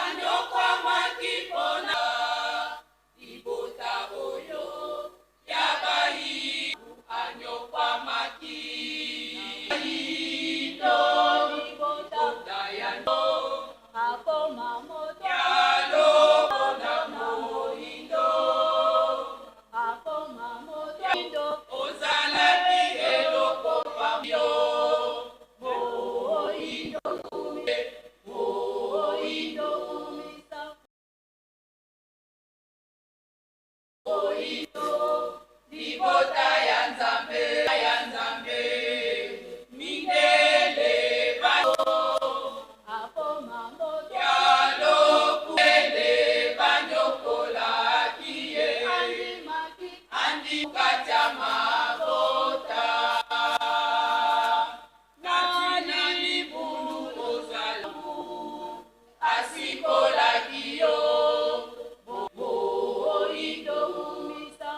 Anyokwamaki mpo na libota oyo ya bayi anyokwamaki yindo libota ya Akoma moto ya loko na moyindo akoma moto ozalaki eloko pamyo moyindo moyindo kumisa moyindo libota ya Nzambe ya Nzambe mindele ba akoma moto ya lokele banyokolaki ye andimaki andikati ya mabota kati na libulu ozala asikolaki yo moyindo kumisa.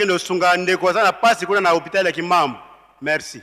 Tokende kosunga ndeko aza na pasi kuna na hopital ya Kimambo. Merci.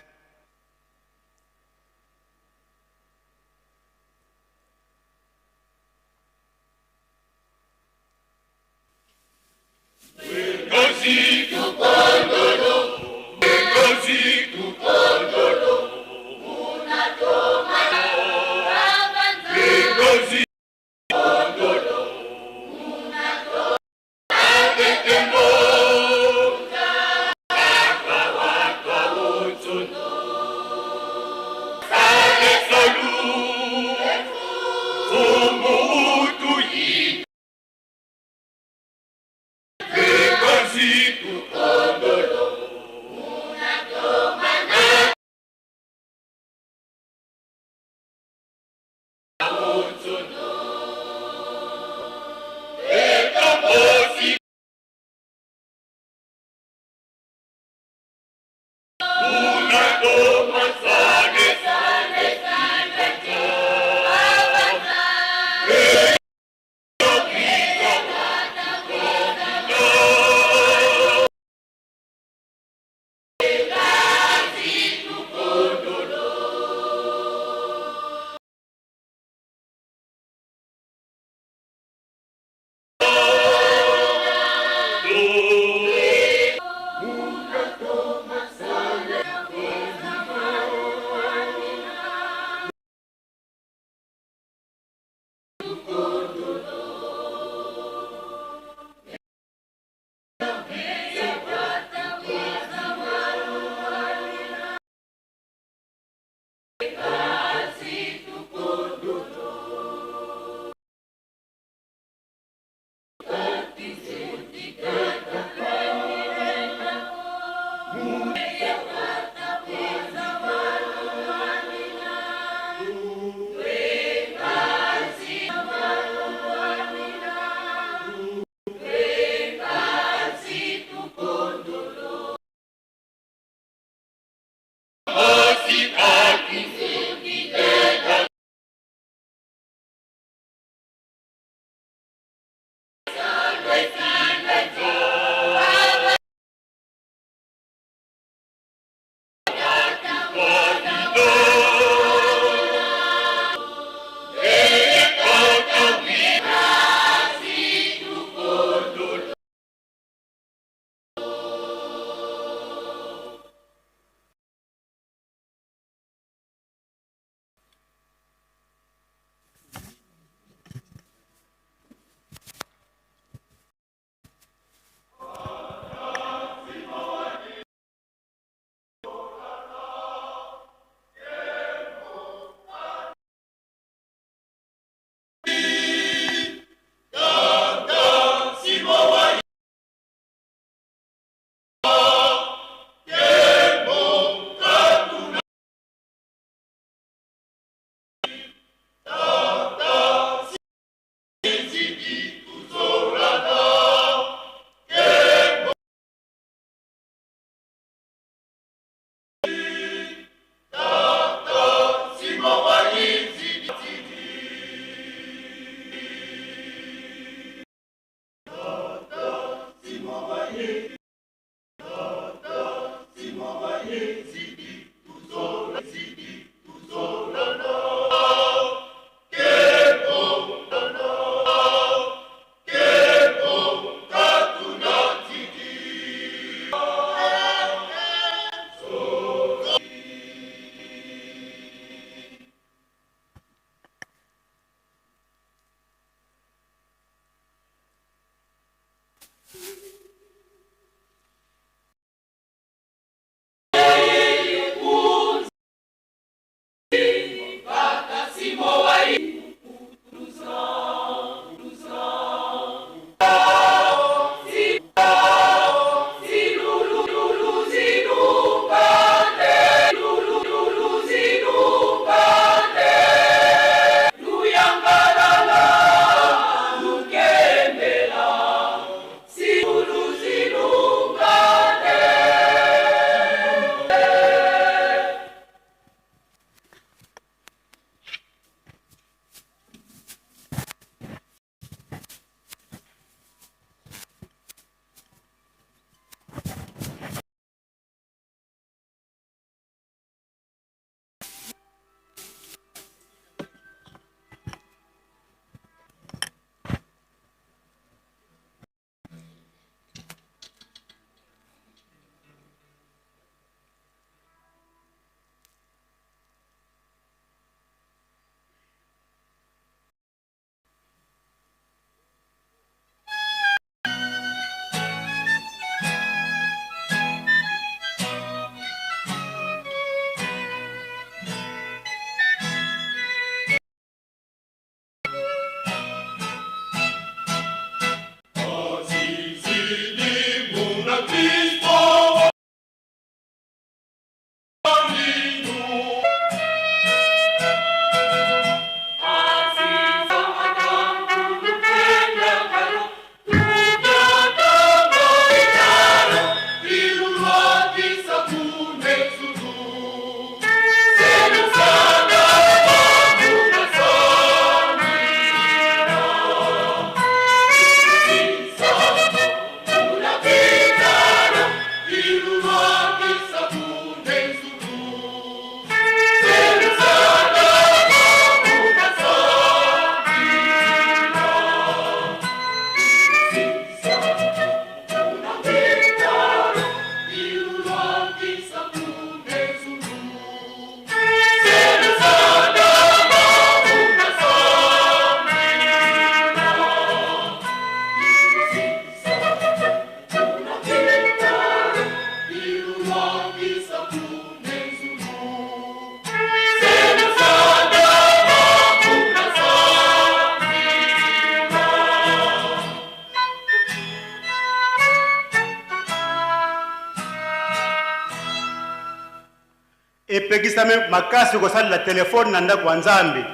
Epekisami makasi kosalela telefone na ndako ya Nzambe.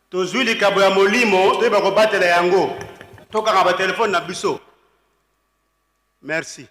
Tozwi likabo ya molimo, toyeba kobatela yango. Tokanga ba telefone na biso. Merci.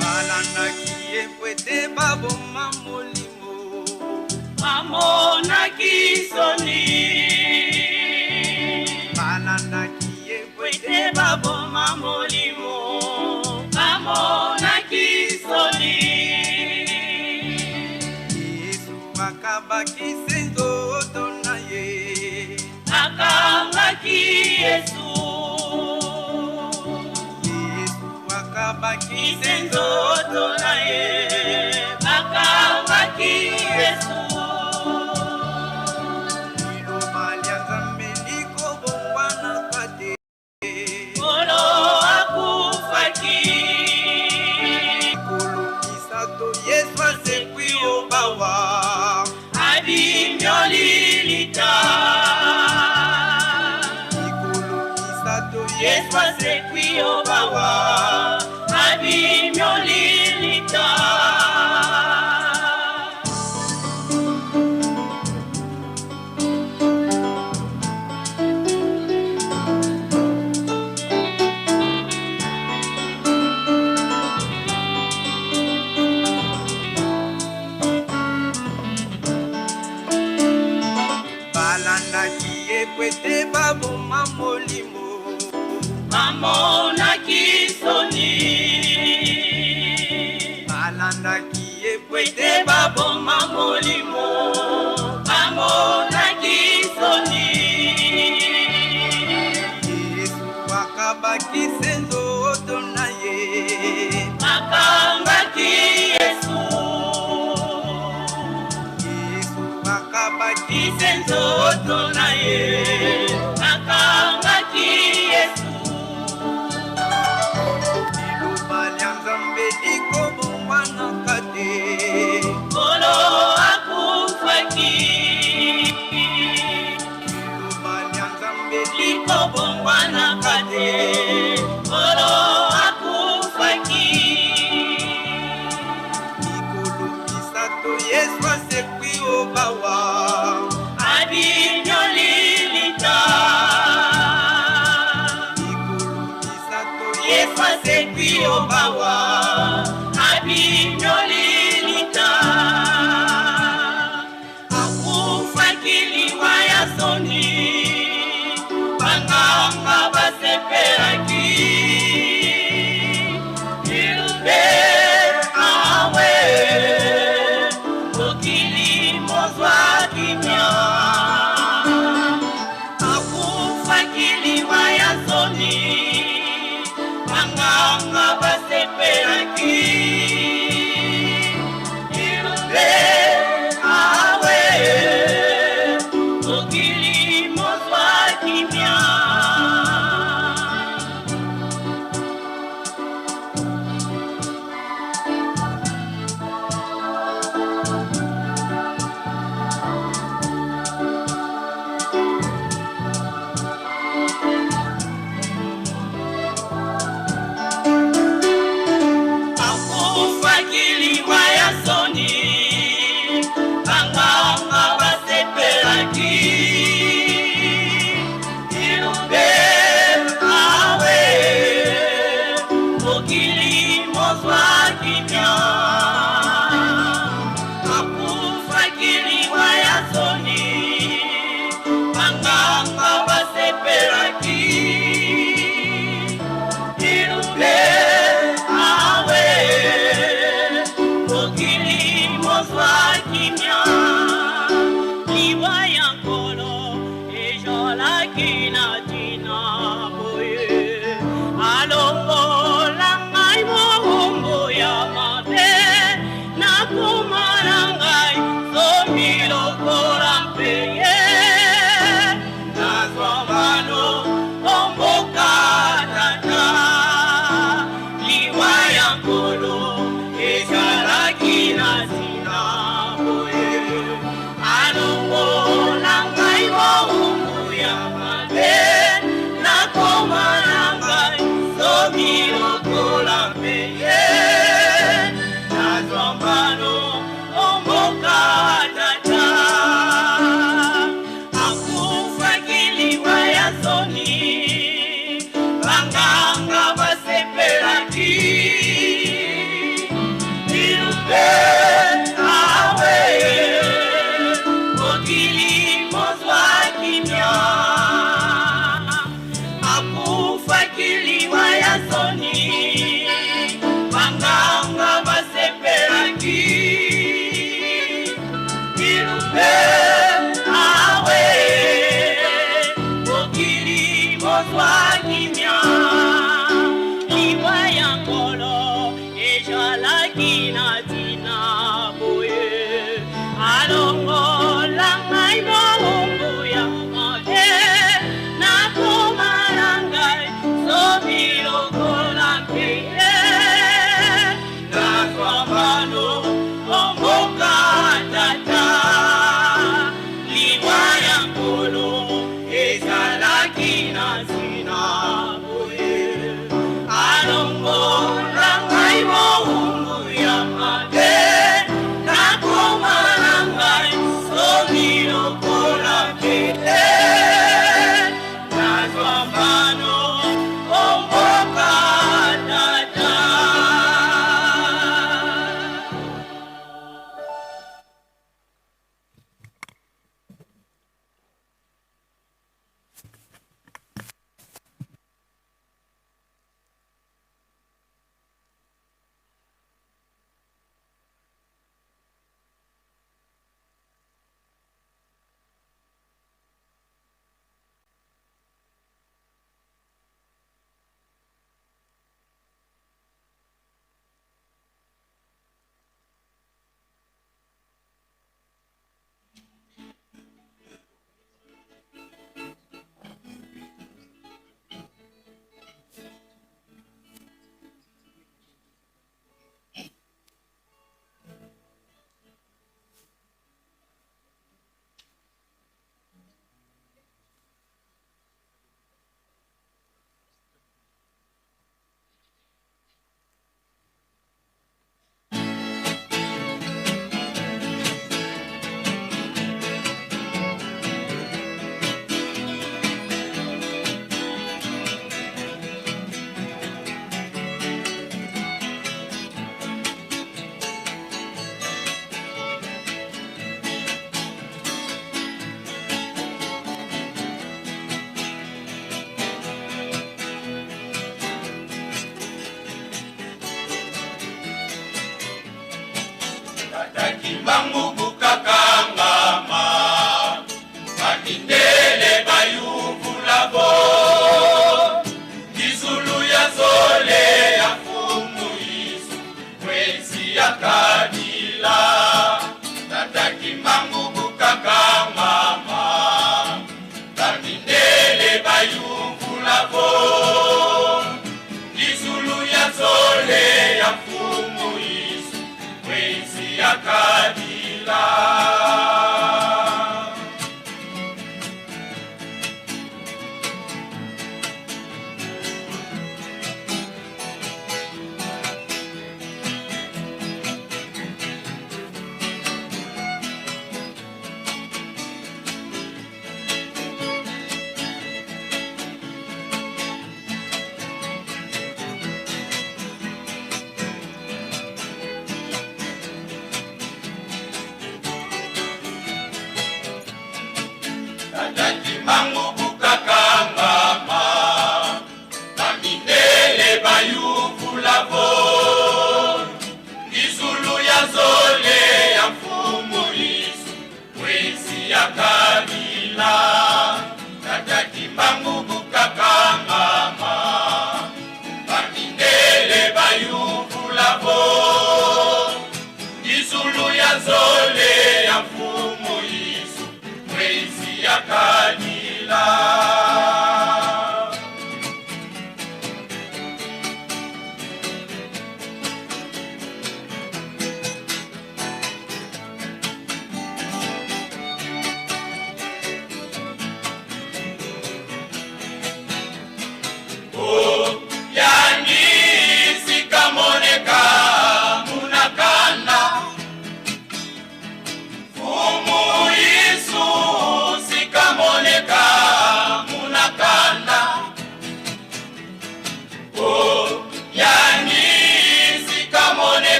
Balandaki ye po ete baboma molimo. Bamonaki soni. Balandaki ye po Po ete baboma molimo. Bamonaki soni. Yesu akabaki se nzoto na ye. Akangaki Yesu. Yesu akabaki Se nzoto na ye. Akangaki Yesu. Liloba lya Nzambe likobongwanaka te. Nkolo akufaki. Mikolo misato Yesu asekwi o bawa. Abimioli lita. Mikolo misato Yesu asekwi o bawa. Abimioli lita. Balandaki ye po ete baboma molimo. Bamonaki soni. Balandaki ye po Po ete ete baboma molimo. Bamonaki soni. Yesu akabaki se nzoto na ye. Bakangaki Yesu. Yesu Bakabaki se nzoto na ye, bakangaki Yesu. Liloba lya Nzambe likobongwanaka te. Nkolo akufaki. Liloba lya Nzambe likobongwanaka te. Nkolo akufaki. Mikolo misato Yesu asekwi o bawa. Abinyoli lita. Mikolo misato Yesu asekwi o bawa. Abinyoli lita. Akufaki liwa ya soni, banganga basepelaki. Ilbe awe, mokili mozwa kimia. Akufaki liwa ya soni, banganga basepelaki. Ilbe awe, mokili mozwa kimia. Akufaki liwa ya soni, banganga basepelaki. Ilube awe, mokili mozwa kimia. Akufaki liwa ya soni, banganga basepelaki. Ilube awe, mokili mozwa kimia. Liwa ya Nkolo ezalaki na ntina boye, alongola ngai mowumbu ya mabe, nakoma na ngai nsomi lokola mpe ye. Nazwa mbano omboka tata. Liwa ya Nkolo ezalaki na ntina boye, alongola ngai mowumbu ya mabe, nakoma na ngai nsomi lokola mpe ye. Nazwa mbano omboka tata. Akufaki liwa ya soni, banganga basepelaki. Ilube awe, mokili mozwa kimia. Akufaki liwa ya soni, banganga basepelaki. Ilube awe, mokili mozwa kimia. Liwa ya Nkolo ezalaki na ntina boye, alongola ngai mowumbu ya mabe. Bakindele bayuvulabo Izulu ya zole ya fumu isu Mwezi ya kadila Tata Kimbangu bukaka mama Bakindele bayuvulabo Izulu ya zole ya fumu isu Mwezi ya kadila.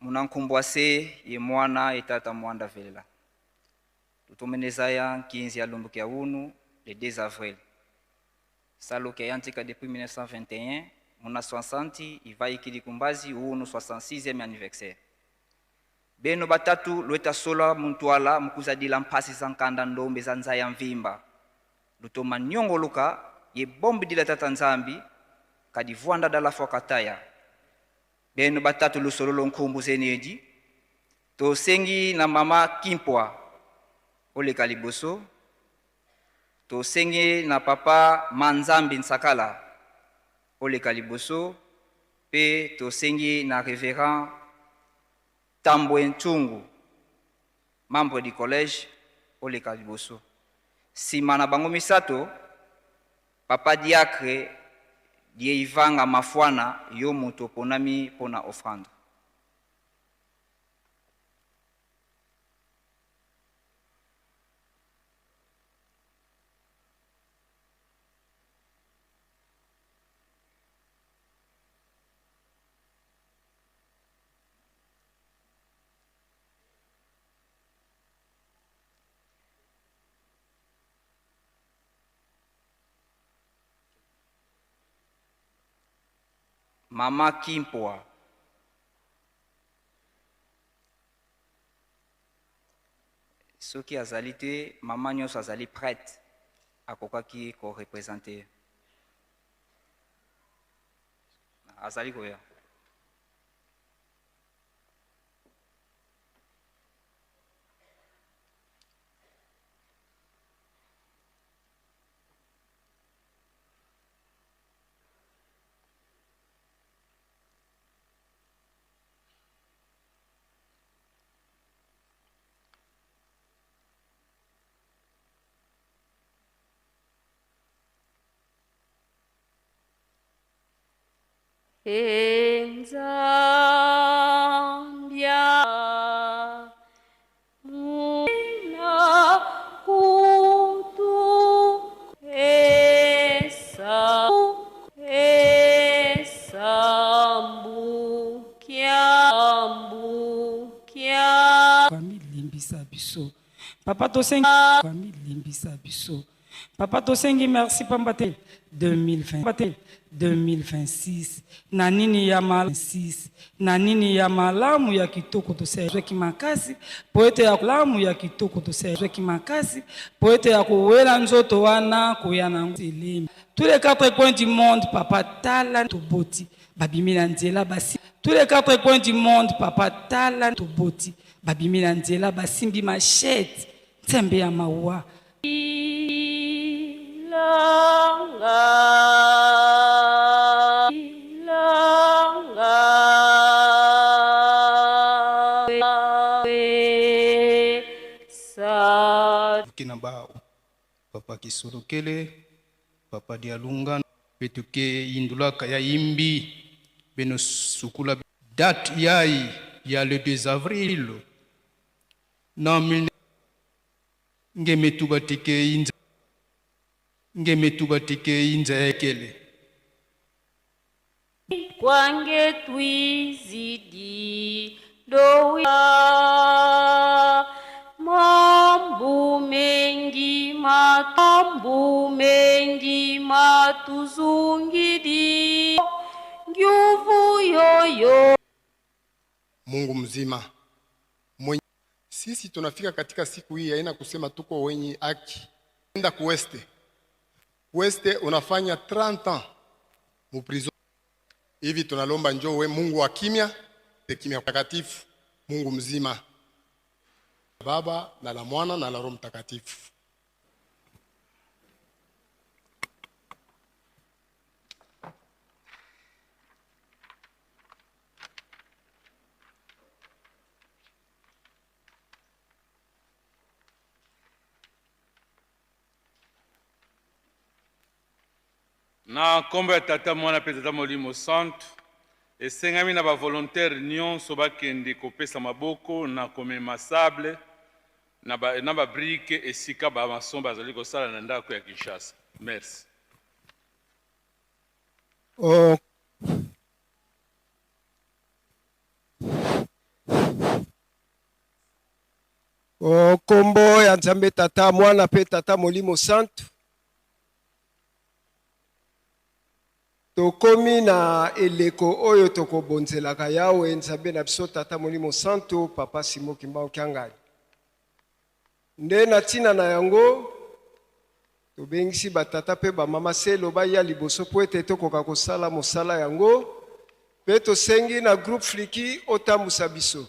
Munankumbwa se ye mwana ye tata mwanda velela. Tutomeneza ya nkinzi ya lumbuki ya unu le 2 avril. Saloke yantika depuis 1921, muna 60 ivaikili kumbazi unu 66e anniversaire. Beno batatu lweta sola muntwala mukuzadila mpasi za nkanda ndombe za nzaya mvimba. Lutoma nyongoluka ye bombi dila tata nzambi kadi vwanda dala fwa kataya. Beno batatu lusololo nkumbu zeneji. Tosengi na mama Kimpwa oleka liboso. Tosengi na papa Manzambi Nsakala oleka liboso. Pe tosengi na révérend Tambwe Ntungu, membre du collège oleka liboso. Sima na bango misato, papa diacre Dieivanga Mafwana yo moto ponami pona offrande. Mama Kimpwa. Soki azali te, mama nyonso azali prête akokaki ko représenter. Azali koya. Zambia muna kutu esa esambukia ambukia Limbisa biso. Papa tosengi limbisa biso. Papa tosengi merci pamba te 2020 te 2026 na nini ya mal 6 na nini ya malamu ya kitoko tosezwaki makasi po ete ya lamu ya kitoko tosezwaki makasi po ete ya kowela nzoto wana koya na nzelemi tous les quatre coins du monde papa tala toboti babimi na nzela basi tous les quatre coins du monde papa tala toboti babimi na nzela basimbi machete nzembe ya mawa. Ilanga, ilanga, sa. Kina bao papa kisolokele papa dialunga betuke indulaka ya imbi beno sukula date yai ya le 2 avril na mille ngemetu batike inza ngemetu batike inza ekele kwange twizidi dowi mambu mengi matambu mengi matuzungidi nguvu yoyo. Mungu mzima mwenye sisi tunafika katika siku hii haina kusema tuko wenye haki. Enda kuweste kuweste unafanya 30 ans mu prison hivi, tunalomba njoo we Mungu wa kimya kimya takatifu, Mungu mzima, Baba na la Mwana na la Roho Mtakatifu. Na nkombo ya Tata, Mwana mpe Tata Molimo Santu, esengami na ba volontaires nionso bakende kopesa maboko na komema sable na ba na ba briques esika ba maçons bazali kosala na ndako ya Kinshasa. Merci. O O nkombo ya Nzambe Tata, Mwana mpe Tata Molimo Santu, tokomi na eleko oyo tokobonzelaka Yawe Nzambe na biso Tata Molimo Santu, Papa Simon Kimbangu Kiangani. Nde na ntina na yango tobengisi batata mpe bamama selo baya liboso mpo ete tokoka kosala mosala yango, mpe tosengi na groupe Fliki otambusa biso.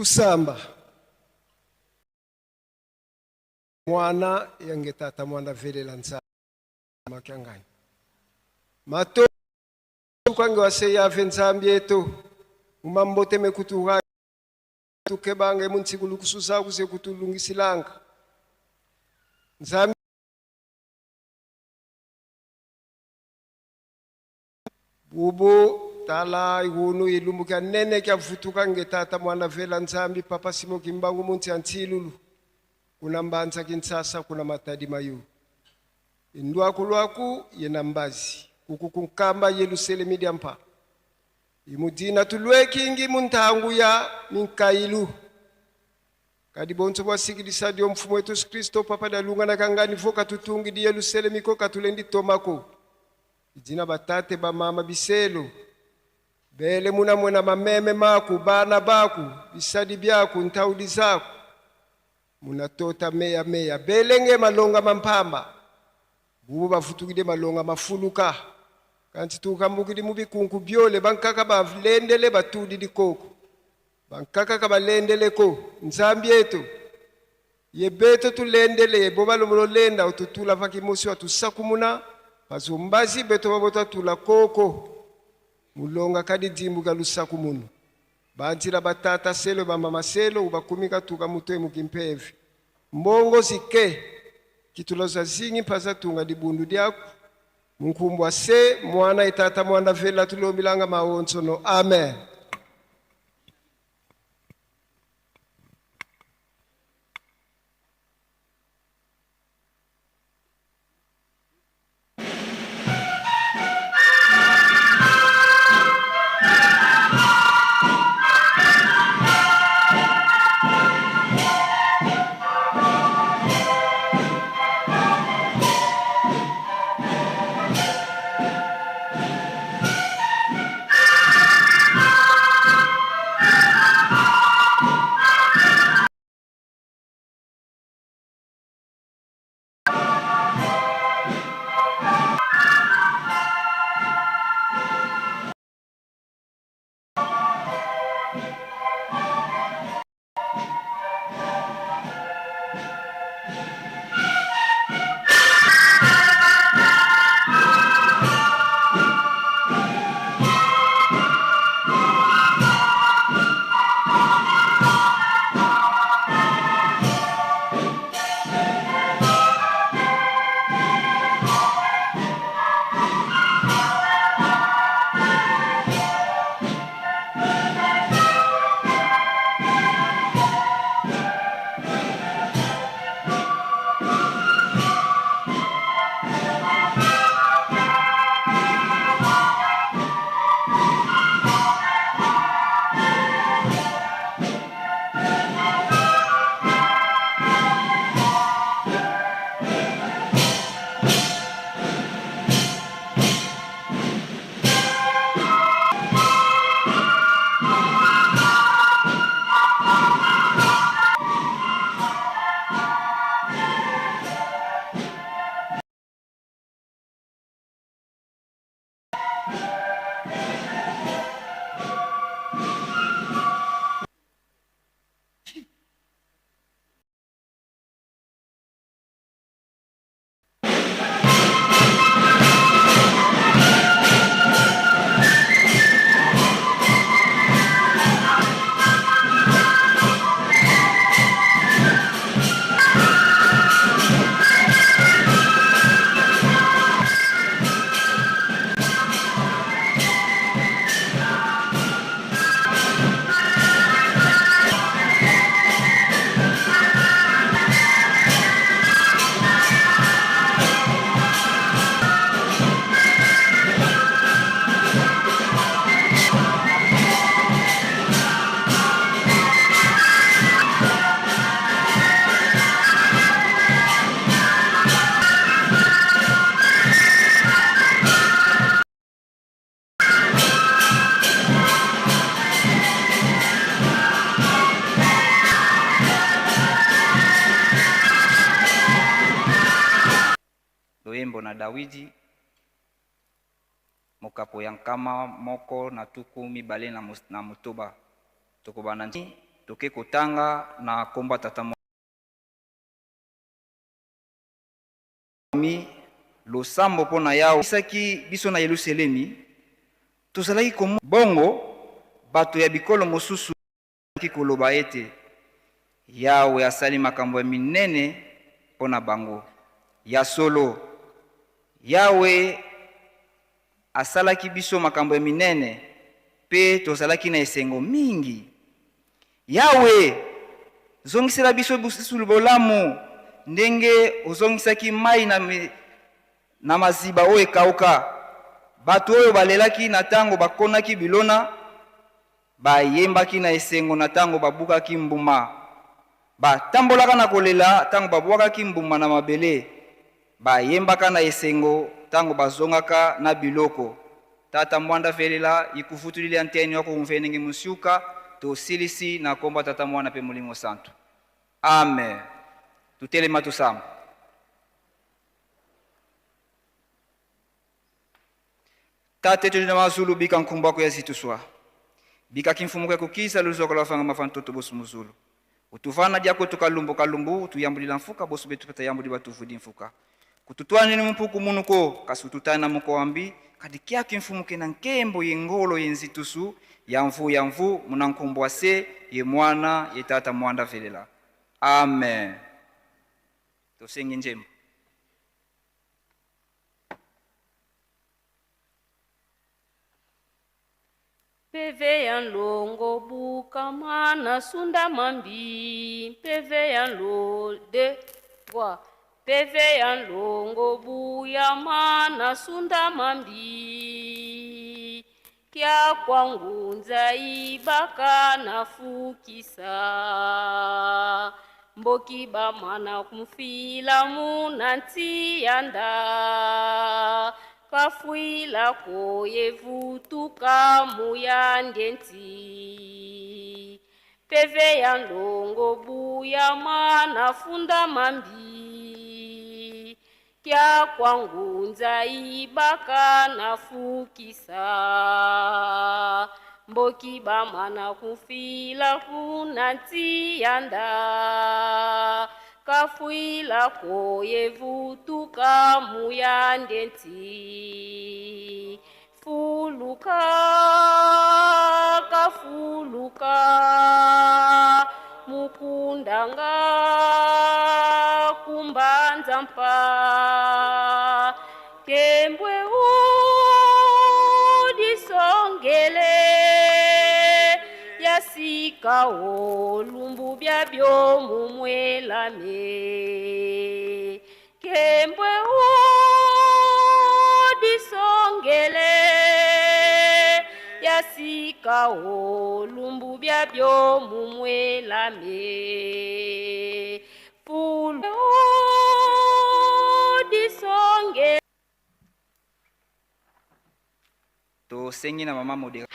Tusamba. Mwana yange tata mwana velela nzambe makiangani. Mato kwange wase yave nzambi eto. Umambote mekutuha tukebange munsikulukususa kuze kutulungisilanga. Nzambi bubu tala ihunu ilumbuka nene kya vutuka nge tata mwana vela nzambi papa Simo Kimbangu munti antilulu kuna mbanza Kinshasa kuna matadi mayu indwaku lwaku yena mbazi kukukunkamba Yerusalemu diampa imudina tulwekingi muntangu ya minkailu kadi bonso bwasikilisa dio mfumu wetu Yesu Kristo papa dalunga na kangani voka tutungi di Yerusalemu ko katulendi tomako idina batate bamama biselo bele muna mwena mameme maku bana baku bisadi byaku ntaudi zaku munatota meya meya belenge malonga mampamba bubu bafutukide malonga mafuluka kanti tukambukidi mubikunku byole bankaka balendele batudi dikoko bankaka kabalendeleko nzambi etu yebeto tulendele yebo balomolo lenda ututula vakimusi watusakumuna pazumbazi beto babota tula koko mulonga kadi dimbuka lusaku munu banzila batata selo bamama selo ubakumika tuka mutwe mukimpevi mbongo zike kitula zingi mpaza tunga dibundu dyaku munkumbwa se mwana itata mwana vela tulombilanga maonsono amen. Loyembo na Dawidi, mokapo ya nkama moko na tuku mibale na 8. Tokobanda Toke kotanga na kombo ya Tata Mi losambo mpo na Yawe. Isaki biso na Yelusalemi, tozalaki komo. Bongo bato ya bikolo mosusu bazalaki koloba ete, Yawe asali makambo ya minene mpo na bango. Ya solo, Yawe asalaki biso makambo ya minene, mpe tozalaki na esengo mingi. Yawe, zongisela biso lisusu bolamu, ndenge ozongisaki mayi na, na maziba oyo ekauka. Bato oyo balelaki na tango bakonaki bilona, bayembaki na esengo na tango babukaki mbuma. Batambolaka na kolela tango babwakaki mbuma na mabele, bayembaka na esengo tango bazongaka na biloko. Tata Mwanda velela ikuvutulile antene wako umvenenge munsiuka tosilisi na kombo ya Tata Mwana pe Molimo Santu. Amen. Tutelema tusamba. Tate tudi na mazulu bika nkumbu ako ya zituswa. Bika kimfumu ke kukiza luzoko lwa fanga mafantoto bosu muzulu. Utuvana diako tukalumbu kalumbu utuyambulila mfuka bosu betu pata yambuli batuvudi mfuka. Kututwani ni mumpuku munuko kasi ututana mukoambi kadi kia kimfumu ke na nkembo ye ngolo ye nzitusu ya mvu ya mvu muna nkumbu ase ye mwana ye tata mwanda velela. Amen. Tosengi njembo. Mpeve ya nlongo buka mwana sunda mambi mpeve ya nlo 2 3 mpeve ya nlongo buya mwana sunda mambi kya kwa ngunza ibaka na fukisa mboki bamana kumfila muna ntiyanda kafuila koyevutuka muyande nti peve ya ndongo buya mwana funda mambi kya kwa ngunza ibaka na fukisa mboki bamana kufila kuna ntiyanda kafuila koyevutuka muyande nti fuluka kafuluka mukundanga kumbanza mpa kembwe udisongele yasika olumbu byabyo mumwelame kembwe udisongele yasika olumbu byabyo mumwelame fulu udisonge Tosengi na mama modera.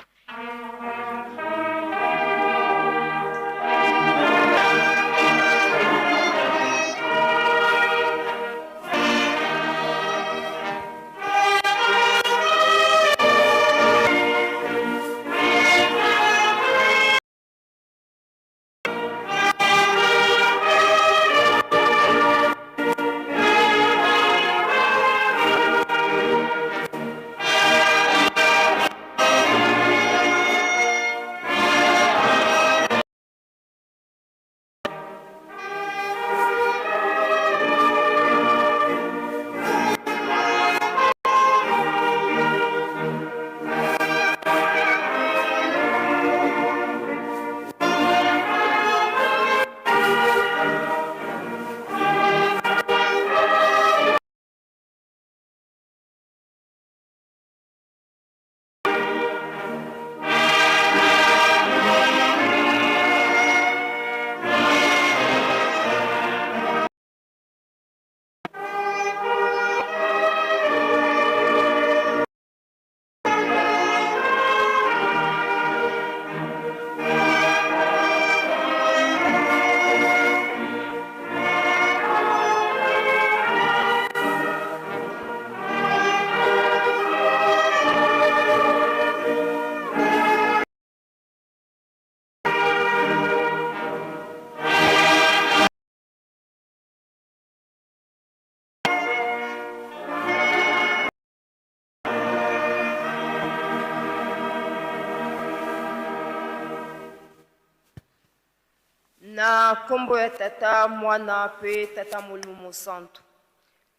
Na nkombo ya Tata, Mwana mpe Tata Molimo Mosantu.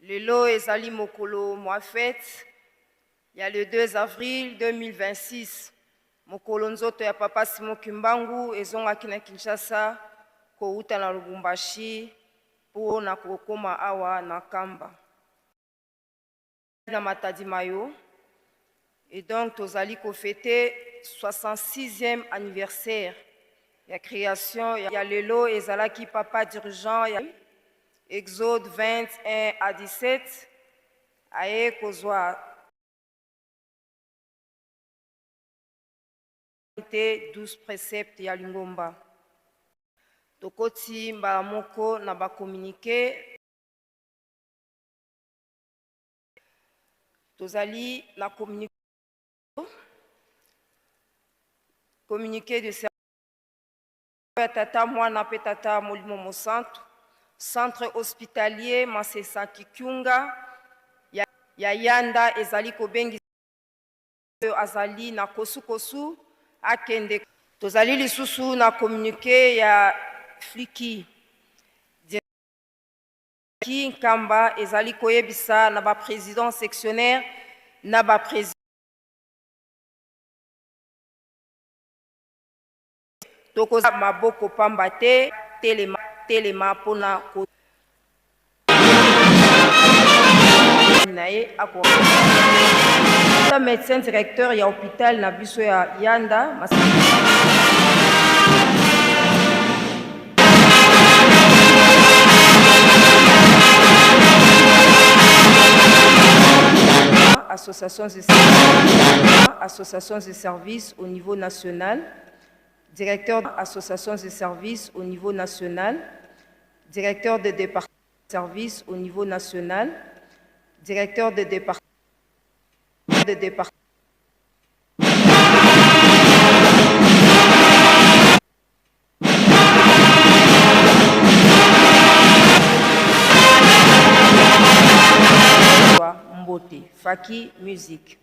Lelo ezali mokolo mwa fete ya le 2 avril 2026, mokolo nzoto ya Papa Simon Kimbangu ezongaki na Kinshasa kowuta na Lubumbashi mpo na kokoma awa na Nkamba. Na Matadi Mayo et donc tozali ko feter 66e anniversaire ya creation ya lelo ezalaki papa dirigeant ya Exode 21 à 17 aye kozwa te 12 preceptes ya lingomba. Tokoti mbala moko na ba communiques. Tozali na communiqué de ya Tata Mwana mpe Tata Molimo Mosantu, Centre hospitalier Masesa Kikunga ya, ya Yanda ezali kobengisa oyo azali na kosukosu akende. Tozali lisusu na communiqué ya Fliki Ki Nkamba ezali koyebisa na ba presidents sectionnaires na ba presidents Tokozala maboko pamba te, telema, telema mpo na ko. Na ye ako. Medecin directeur ya hopital na biso ya Yanda. Associations et services au niveau national, directeur associations et services au niveau national, directeur de département services au niveau national, directeur de département de département Mbote Faki Music.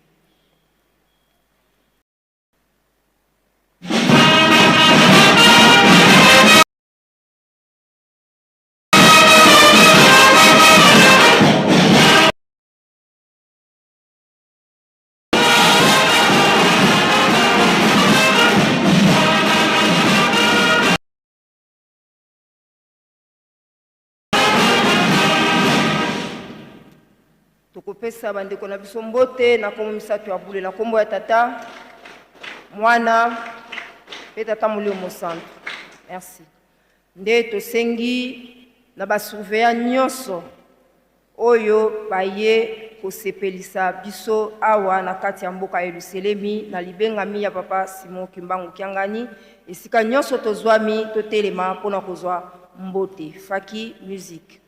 Tokopesa bandeko na biso mbote na nkombo misato ya bule, na nkombo ya Tata, Mwana mpe Tata Molimo Mosantu. Merci. Nde tosengi na ba surveillants nyonso oyo baye kosepelisa biso awa na kati ya mboka Yeluselemi na libengami ya Papa Simon Kimbangu Kiangani, esika nyonso tozwami totelema mpo na kozwa mbote. Faki Music.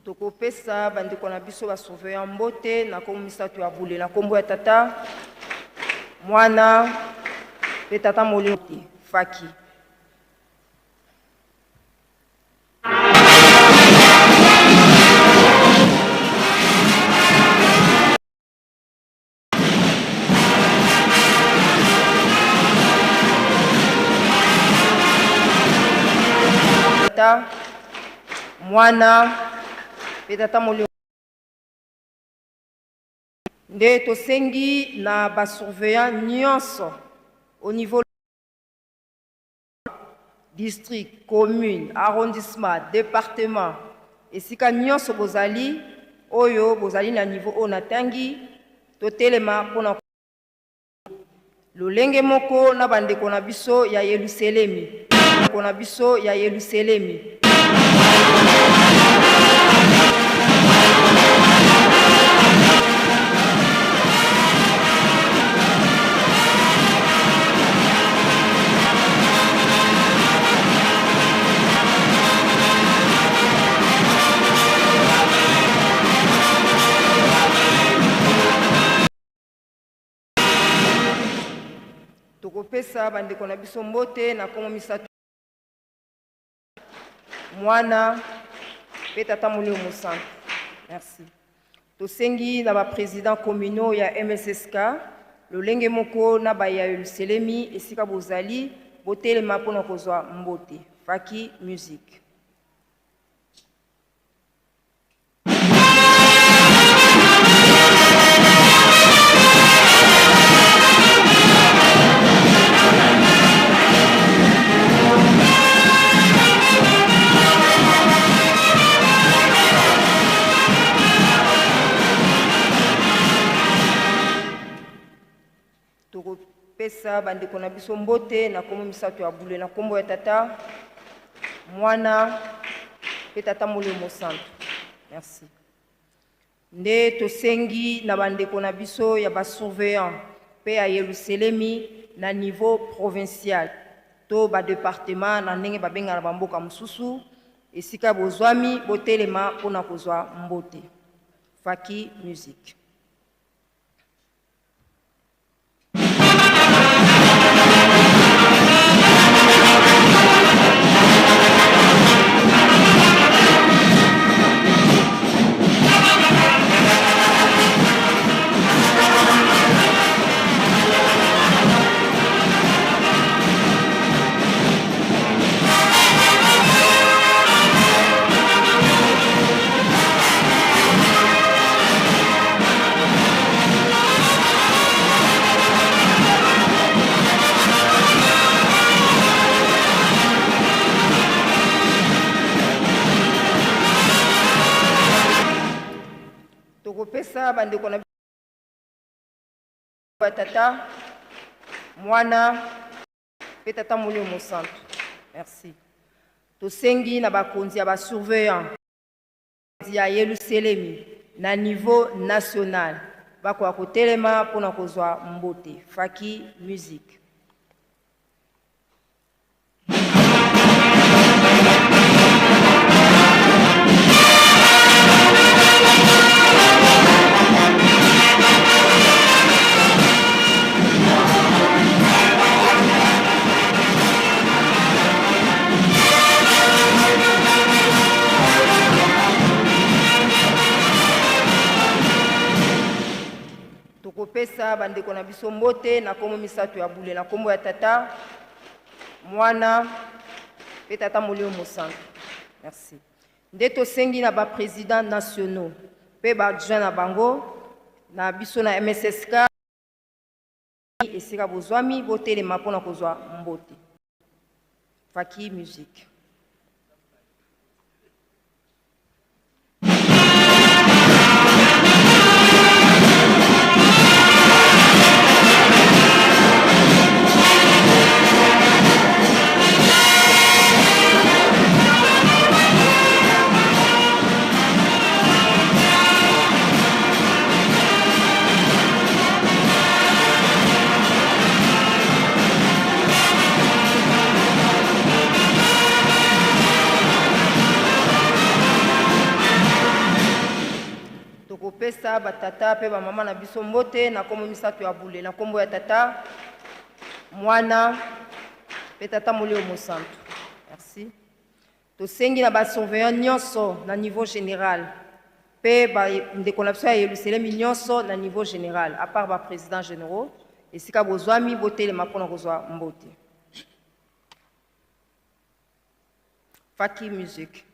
Tokopesa bandeko na biso ba surveillant mbote na nkombo misato ya bule, na nkombo ya Tata, Mwana mpe Tata Molimo. Faki. Tata, Mwana mpe Tata Molimo. Nde tosengi na ba surveillants nyonso au niveau district, commune, arrondissement, departement, esika nyonso bozali, oyo bozali na niveau oyo natangi, totelema mpo na lolenge moko na bandeko na biso ya Yeluselemi, ndeko na biso ya Yeluselemi. Tokopesa bandeko na biso mbote na nkombo misato Mwana mpe Tata Molimo Mosantu. Merci. Tosengi na ba presidents communaux ya MSSK lolenge moko na ba ya Yeluselemi esika bozali botelema mpo na kozwa mbote. Faki Music. Tokopesa bandeko na biso mbote na nkombo misato ya bule, na nkombo ya Tata, Mwana mpe Tata Molimo Mosantu. Merci. Nde tosengi na bandeko na biso ya ba surveillants mpe ya Yeluselemi na niveau provincial to ba departements na ndenge babengaka na ba mboka mosusu, esika bozwami botelema mpo na kozwa mbote. Faki Music. Tokopesa bandeko na tata mwana mpe tata molimo mosantu. Merci. Tosengi na bakonzi ya ba surveillant ya Yeluselemi na niveau national bakoka kotelema mpo na kozwa mbote. Faki Music. Tokopesa bandeko na biso mbote na nkombo misato ya bule, na nkombo ya Tata, Mwana mpe Tata Molimo Mosantu. Merci. Nde tosengi na ba presidents nationaux mpe ba adjoints na bango na biso na MSSK esika bozwami botelema mpo na kozwa mbote. Faki Music. Tokopesa batata mpe bamama na biso mbote na nkombo misato ya bule, na nkombo ya Tata, Mwana mpe Tata Molimo Mosantu. Merci. Tosengi na ba surveillants nionso na niveau general mpe ba ndeko na biso ya Yelusalemi nionso na niveau general, à part ba presidents generaux, esika bozwami botelema mpo na kozwa mbote. Faki Music.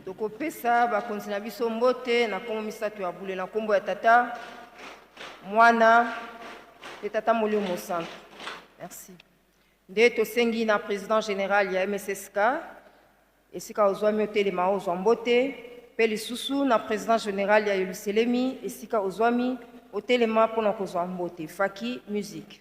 Tokopesa bakonzi na biso mbote na nkombo misato ya bule, na nkombo ya Tata, Mwana mpe Tata Molimo Mosantu. Merci. Nde tosengi na President general ya MSSK esika ozwami otelema ozwa mbote, mpe lisusu na President general ya Yeluselemi esika ozwami otelema mpona kozwa mbote. Faki musique.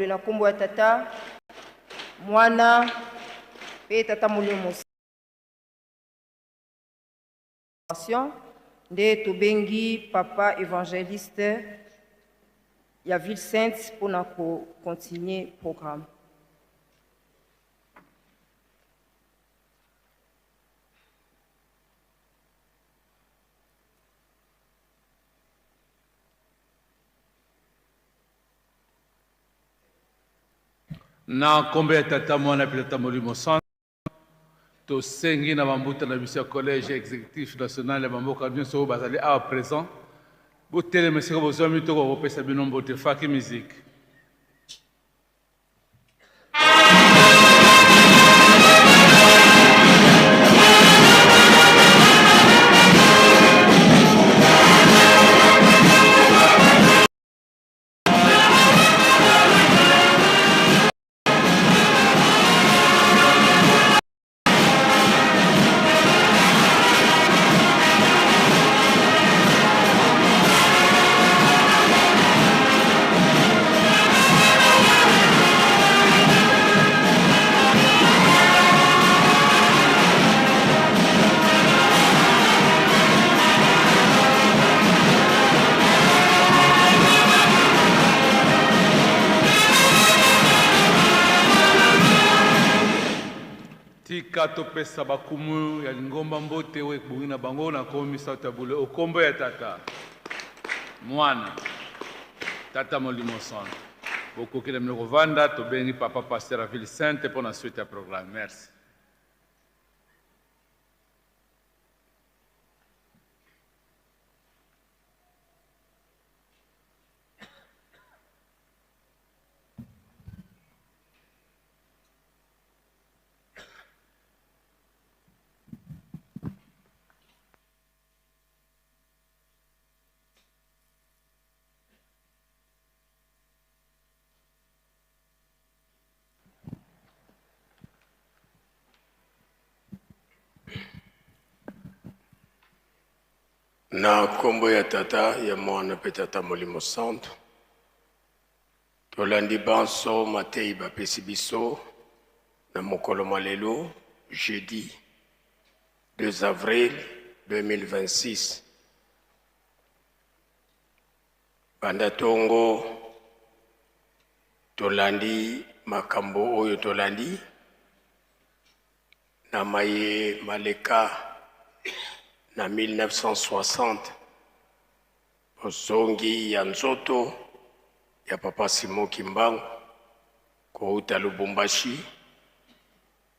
Na nkombo ya Tata, Mwana mpe Tata Molimo nde tobengi papa évangéliste ya Ville Sainte mpona kocontinue programme. Na nkombo ya Tata, Mwana mpe Tata Molimo Santu, tosengi na bambuta na biso ya Collège exécutif national ya bamboka nyonso oyo bazali awa présent, botelema esika bozwami, tokoka kopesa bino mbote. Faki musique. Tika topesa bakumu ya lingomba mbote oyo ebongi na bango na nkombo misato ya bule, okombo ya Tata, Mwana, Tata Molimo Santo. Bokoki na bino kovanda. Tobengi papa pasteur ya Ville Sainte mpo na suite ya programme. Merci. Na nkombo ya Tata, ya Mwana mpe Tata Molimo Santu, tolandi banso mateyi bapesi biso na mokolo mwa lelo jeudi 2 avril 2026. Banda tongo tolandi makambo oyo tolandi na maye maleka na 1960, bozongi ya nzoto ya papa Simon Kimbangu kouta Lubumbashi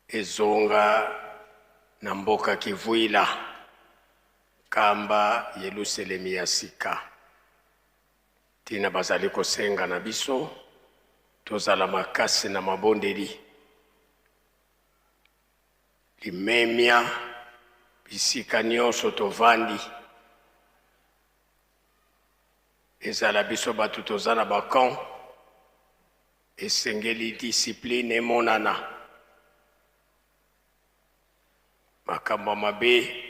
ezonga na mboka Kivuila, kamba Yelusalemi ya sika. Tina bazali kosenga na biso tozala makasi na mabondeli, limemia bisika nyonso tovandi, ezala biso bato toza na bacamp, esengeli discipline emonana. Makambo ya mabe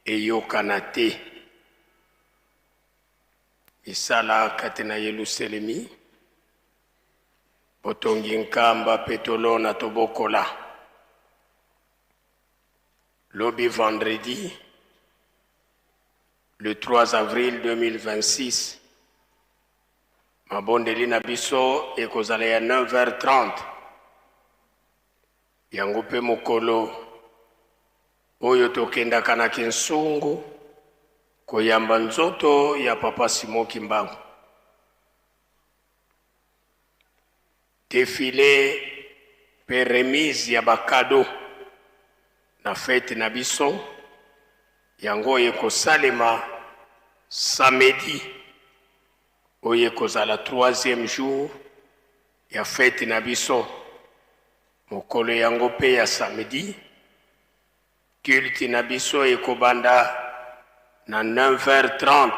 eyokana te. Misala kati na Yelusalemi, botongi nkamba mpe tolona tobokola. Lobi vendredi, le 3 avril 2026. Mabondeli na biso ekozala ya 9h30. Yango mpe mokolo oyo tokendaka na Kinsungu koyamba nzoto ya Papa Simon Kimbangu. Defile mpe remise ya ba cadeaux na fete na biso yango ekosalema samedi oyo ekozala troisième jour ya fete na biso. Mokolo yango mpe ya samedi, culte na biso ekobanda na 9h30,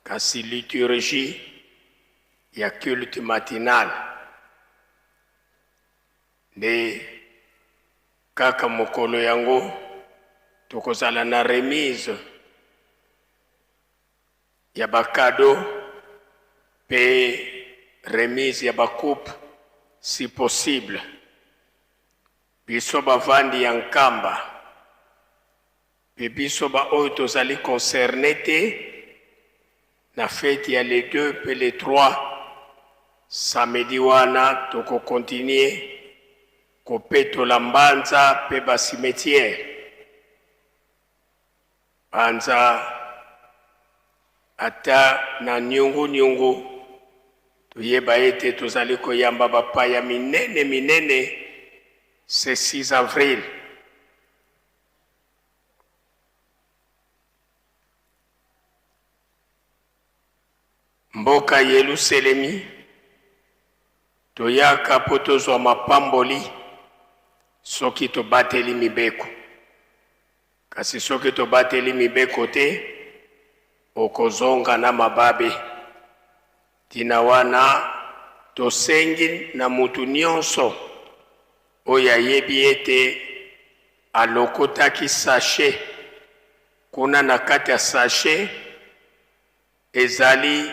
kasi liturgie ya culte matinal nde kaka mokolo yango tokozala na remise ya ba cadeaux pe remise ya ba coupe si possible. Biso bavandi ya Nkamba pe biso ba oyo tozali concerne te na fete ya le 2 pe le 3 samedi wana toko continuer kopetola Mbanza pe ba cimetières. Panza ata na nyungu nyungu, toyeba ete tozali koyamba bapaya minene minene ce 6 avril. Mboka Yeluselemi, toyaka mpo tozwa mapamboli soki tobateli mibeko. Kasi soki tobateli mibeko te, okozonga na mababe. Ntina wana tosengi na mutu nionso oyo ayebi ete alokotaki sachet, kuna na kati ya sachet ezali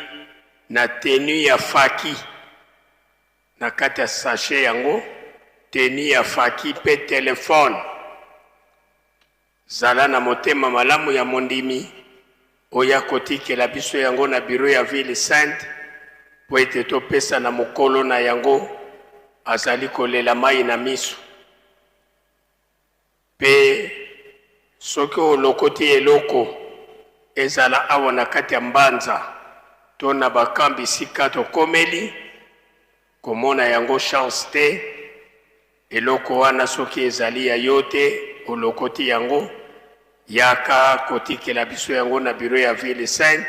na tenue ya faki, na kati ya sachet yango tenue ya faki mpe telephone. Zala na motema malamu ya mondimi oya kotikela biso yango na bureau ya ville sainte mpo ete topesa na mokolo na yango azali kolela mayi na miso. Mpe soki olokoti eloko, ezala awa na kati ya Mbanza to na ba camps bisika tokomeli, komona yango chance te, eloko wana soki ezali ya yo te, olokoti yango, yaka kotikela biso yango na bureau ya ville sainte,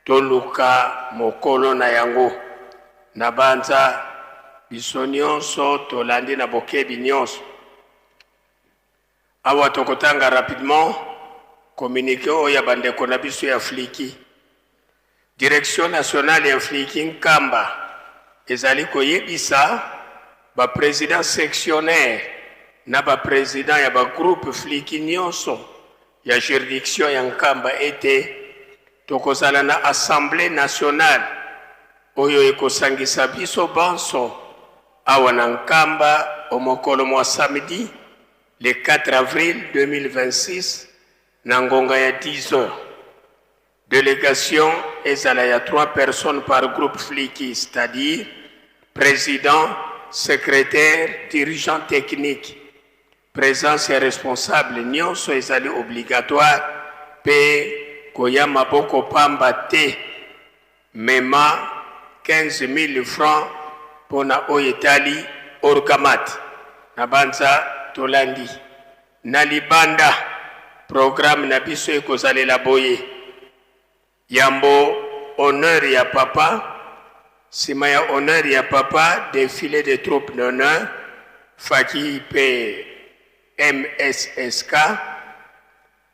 toluka mokolo na yango. Nabanza biso nionso tolandi na bokebi nionso. Awa tokotanga rapidement communique oyo ya bandeko na biso ya Fliki. Direction nationale ya Fliki Nkamba ezali koyebisa ba presidents sectionnaires na ba presidents ya ba groupes Fliki nionso ya juridiction ya Nkamba ete tokozala na Assemblee nationale oyo ekosangisa biso banso awa na Nkamba o'mokolo mwa samedi le 4 avril 2026 na ngonga ya 10 heures. Delegation ezala ya trois personnes par groupe Fliki, c'est-à-dire president, secretaire, dirigeant technique. Presence ya responsable nionso ezali obligatoire pe koya maboko pamba te. Mema 15.000 francs pona oyo etali Orgamat. Nabanza tolandi. Na libanda, programme na biso ekozalela boye, yambo honneur ya Papa, sima ya honneur ya Papa, defile des troupes d'honneur, Faki pe MSSK,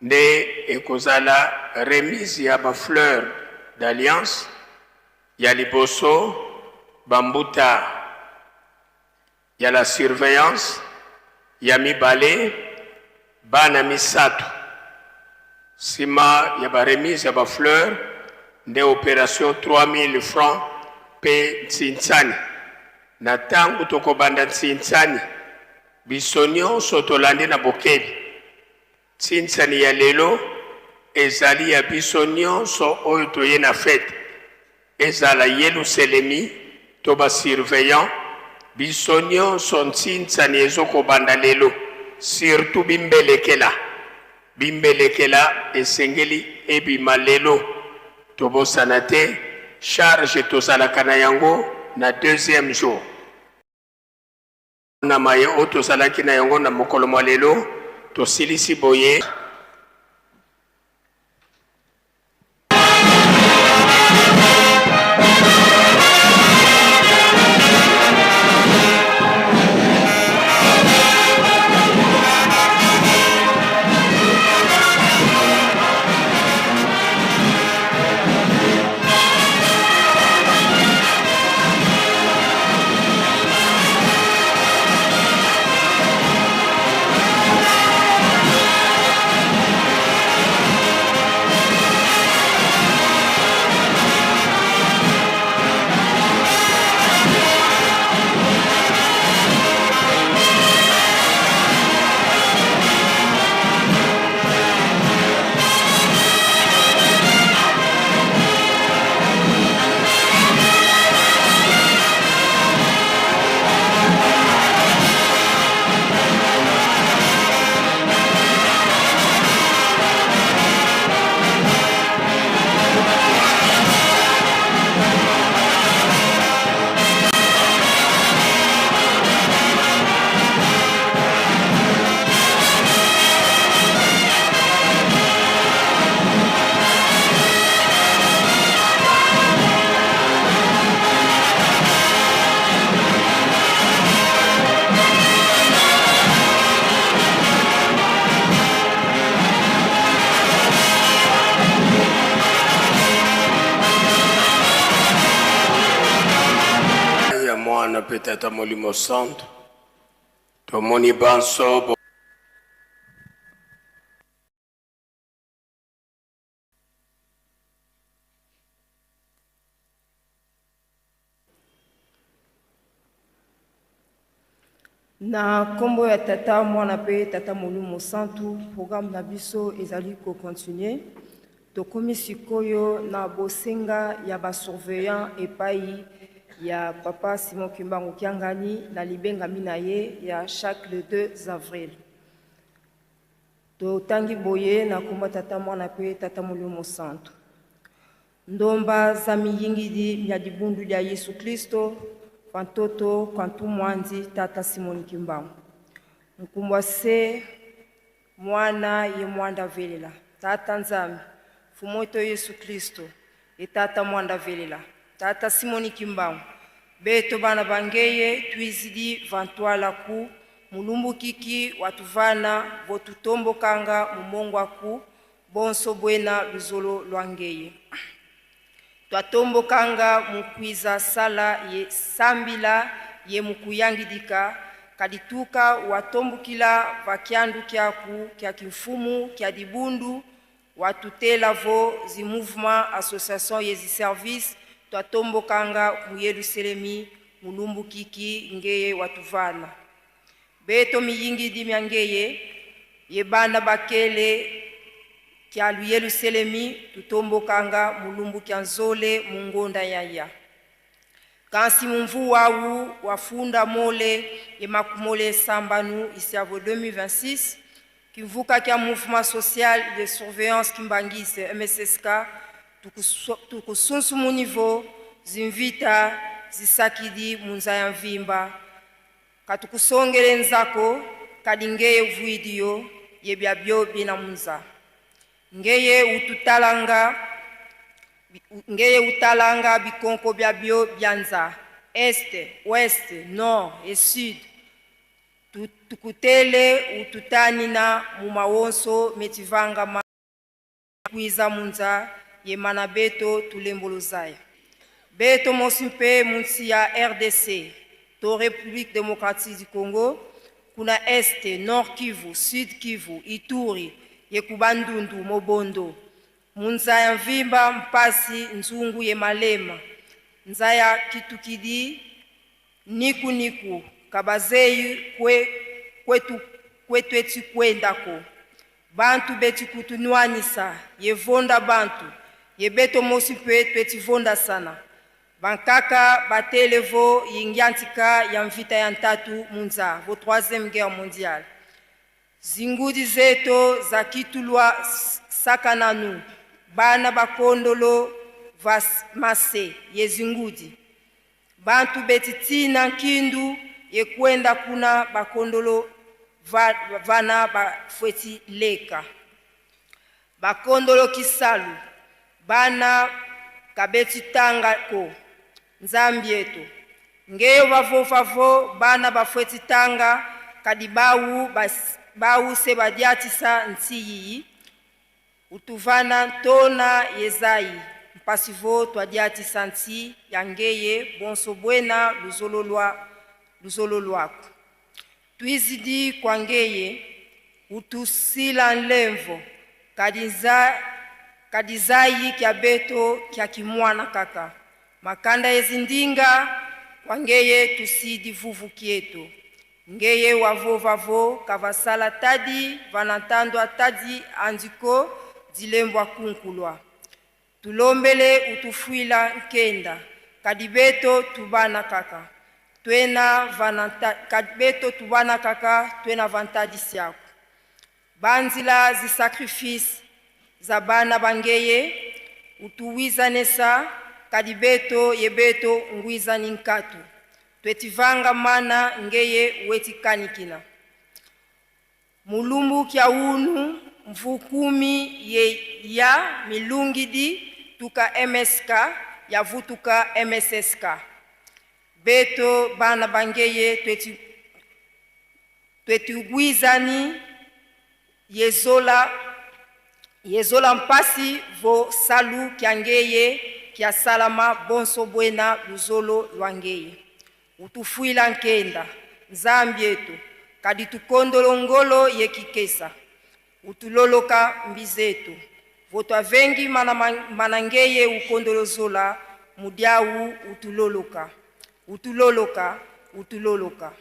nde ekozala remise ya ba fleurs d'alliance ya liboso, ba mbuta ya la surveillance ya mibale, bana misato. Sima ya ba remise ya ba fleurs nde operation 3000 francs pe ntsinsani. Na tango tokobanda ntsinsani, biso nionso tolandi na bokebi. Ntsinsani ya lelo Ezali ya biso nyonso oyo toye na fete, ezala Yeluselemi to ba surveillants, biso nyonso ntsinsani ezokobanda lelo, surtout bimbelekela. Bimbelekela esengeli ebima lelo. Tobosana te charge tozalaka na yango na deuxième jour. Na maye oyo tozalaki na yango na mokolo mwa lelo, tosilisi boye. Ya Mwana mpe Tata Molimo Santu, tomoni banso. Na nkombo ya Tata, Mwana mpe Tata Molimo Mosantu, programme na biso ezali ko continuer. Tokomi sikoyo na bosenga ya ba surveillants epayi ya Papa Simon Kimbangu Kiangani na libengami na ye ya chaque le 2 avril. Totangi boye na nkombo ya Tata, Mwana mpe Tata Molimo Mosantu. Ndomba za miyingidi mya dibundu dia Yesu Klisto pa ntoto kua ntumwandi Tata Simoni Kimbangu. Nkumbua se Mwana ye Muanda velela Tata Nzambi Mfumueto Yesu Klisto ye Tata Muanda velela Tata Simoni Kimbangu beto bana ba ngeye tuizidi vantuala ku mulumbukiki wa tuvana votutombokanga mumongua ku bonso buena luzolo lua ngeye. Tuatombokanga mukwiza sala ye sambila ye mukuyangidika kadituka watombukila vakiandu kiaku kia kimfumu kia dibundu watutela vo zi mouvement association ye zi service tuatombokanga mu Yeluselemi mulumbukiki ngeye watuvana. Beto miyingidi mia ngeye ye bana bakele kia Luyeluselemi tutombokanga mulumbu kia nzole mungonda yaya. Kasi mumvu wawu wafunda mole ye makumole sambanu isiavo 2026 kimvuka kia mouvement social de surveillance kimbangise MSSK tukusunsu munivo zimvita zisakidi munza ya mvimba katukusongele nzako kadi ngeye vuidiyo ye bya byo bina munza ngeye ututalanga ngeye utalanga bikonko bya byo byanza est, ouest, nord et sud tukutele ututanina mumawonso metivanga ma kwiza munza ye mana beto tulembolozaya beto mosi mpe munsi ya RDC to République démocratique du Congo kuna est, nord Kivu, sud Kivu, Ituri ye kubandundu mobondo munza ya mvimba mpasi nzungu ye malema nza ya kitukidi niku niku kabazei kwe, kwetu, kwetu eti kwendako Bantu beti kutunwanisa ye vonda bantu ye beto mosi mpe tweti sana. Bankaka batele vo yingiantika ya mvita ya ntatu munza vo troisième guerre mondiale. Zingudi zeto za kitulwa sakananu bana bakondolo va mase ye zingudi. Bantu beti tina nkindu ye kwenda kuna bakondolo vana bafweti leka. Bakondolo kisalu bana kabeti tanga ko nzambi eto. Ngeyo vavovavo bana bafweti tanga kadi bawu bawu se badiatisa ntiyiyi utuvana ntona yezayi mpasi vo twadiatisa nti ya ngeye bonso bwena luzolo lwako. Twizidi kwa ngeye utusila nlemvo kadizayi kya beto kya kimwana kaka. Makanda yezindinga kwa ngeye tusidi vuvu kieto. Ngeye wavovavo kavasala tadi vanantandwa tadi andiko dilembwa kunkulwa. Tulombele utufuila nkenda kadibeto tubana kaka. Twena vananta, kadibeto tubana kaka twena vantadi siako. Banzila zi sacrifice za bana bangeye utuwizanesa kadibeto yebeto ngwizani nkatu. Twetivanga mana ngeye wetikanikina. Mulumbu kya unu mvukumi ye ya milungidi tuka MSK yavutuka MSSK. Beto bana bangeye twetugwizani yezola mpasi vo salu kya ngeye kya salama bonso bwena luzolo lwa ngeye. Utufuila nkenda nzambi etu kadi tukondolo ngolo yekikesa utuloloka mbizetu votwa vengi mana, mana ngeye ukondolo zola mudiawu utuloloka utuloloka utuloloka.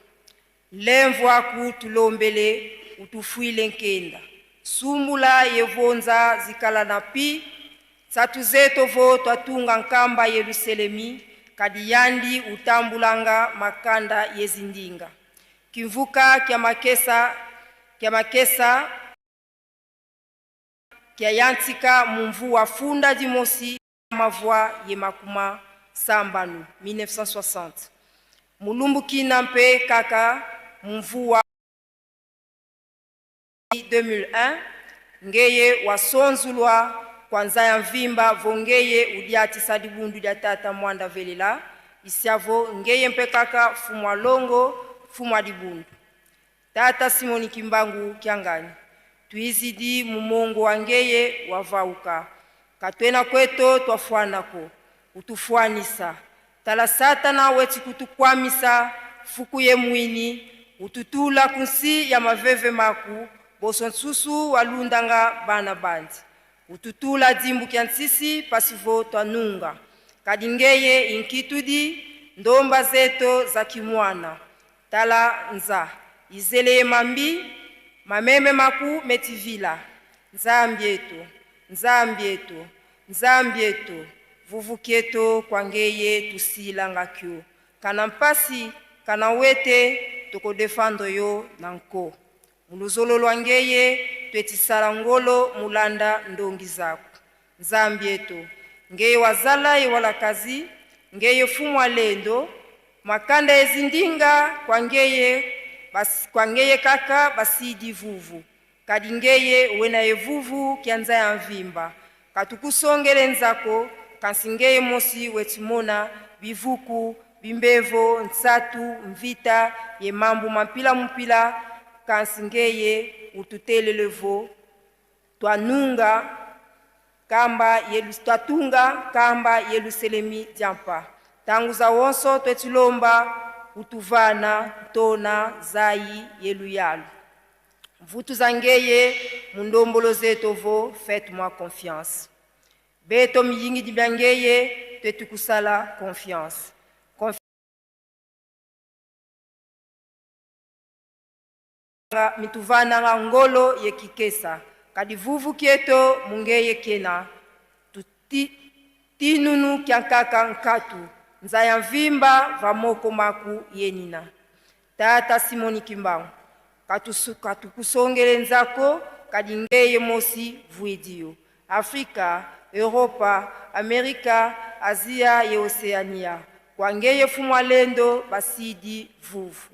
Lemvu aku tulombele utufuile nkenda sumbula yevonza zikala na pi tsatu zeto vo twatunga nkamba yerusalemi kadi yandi utambulanga makanda yezindinga. Kimvuka kya makesa kya makesa kya yantika mumvu funda dimosi mavwa ye makuma sambanu 1960. Mulumbu kina mpe kaka mumvu wa 2001 ngeye wasonzulwa kwanza ya mvimba vongeye udiatisa dibundu dia tata mwanda velela isiavo ngeye mpe kaka fumwa longo fumwa dibundu. Tata Simoni Kimbangu Kiangani tuizidi mumongo wa ngeye wavauka katwena kweto twafwanako utufuanisa tala satana weti kutukwamisa fuku ye mwini ututula kunsi ya maveve maku boso nsusu walundanga bana bandi ututula dimbu kya nsisi pasivo twanunga kadi ngeye inkitudi ndomba zeto za kimwana. Tala nza izele ye mambi mameme maku metivila. Nzambi etu nzambi etu nzambi etu vuvukieto kwa ngeye tusilanga kyo. Kana mpasi kana wete tokodefando yo na nko. Muluzolo lwa ngeye twetisala ngolo mulanda ndongi zako. Nzambi etu ngeye wazala ye wala kazi ngeye fumwa lendo makanda ezindinga kwa ngeye bas, kwa ngeye kaka basidi vuvu. Kadi ngeye wena yevuvu kyanza ya mvimba. Katukusongele nzako kansi ngeye mosi wetimona bivuku bimbevo nsatu mvita ye mambu mampila mupila kansi ngeye ututelelevo twanunga kamba yelu, twatunga kamba yeluselemi diampa. Tangu za wonso twetilomba utuvana ntona zayi yeluyalu mvutu za ngeye mundombolo zeto vo faites-moi confiance. Beto miyingi bya ngeye twetukusala confiance. Mituvananga ngolo yekikesa. Kadi vuvu kieto mungeye kena tuti, tinunu kyankaka nkatu nzaya mvimba vamoko maku yenina tata Simoni Kimbangu katukusongele nzako kadi ngeye mosi vuidio Afrika, Europa, Amerika, Asia ye Oceania kwangeye fumwa lendo basidi vuvu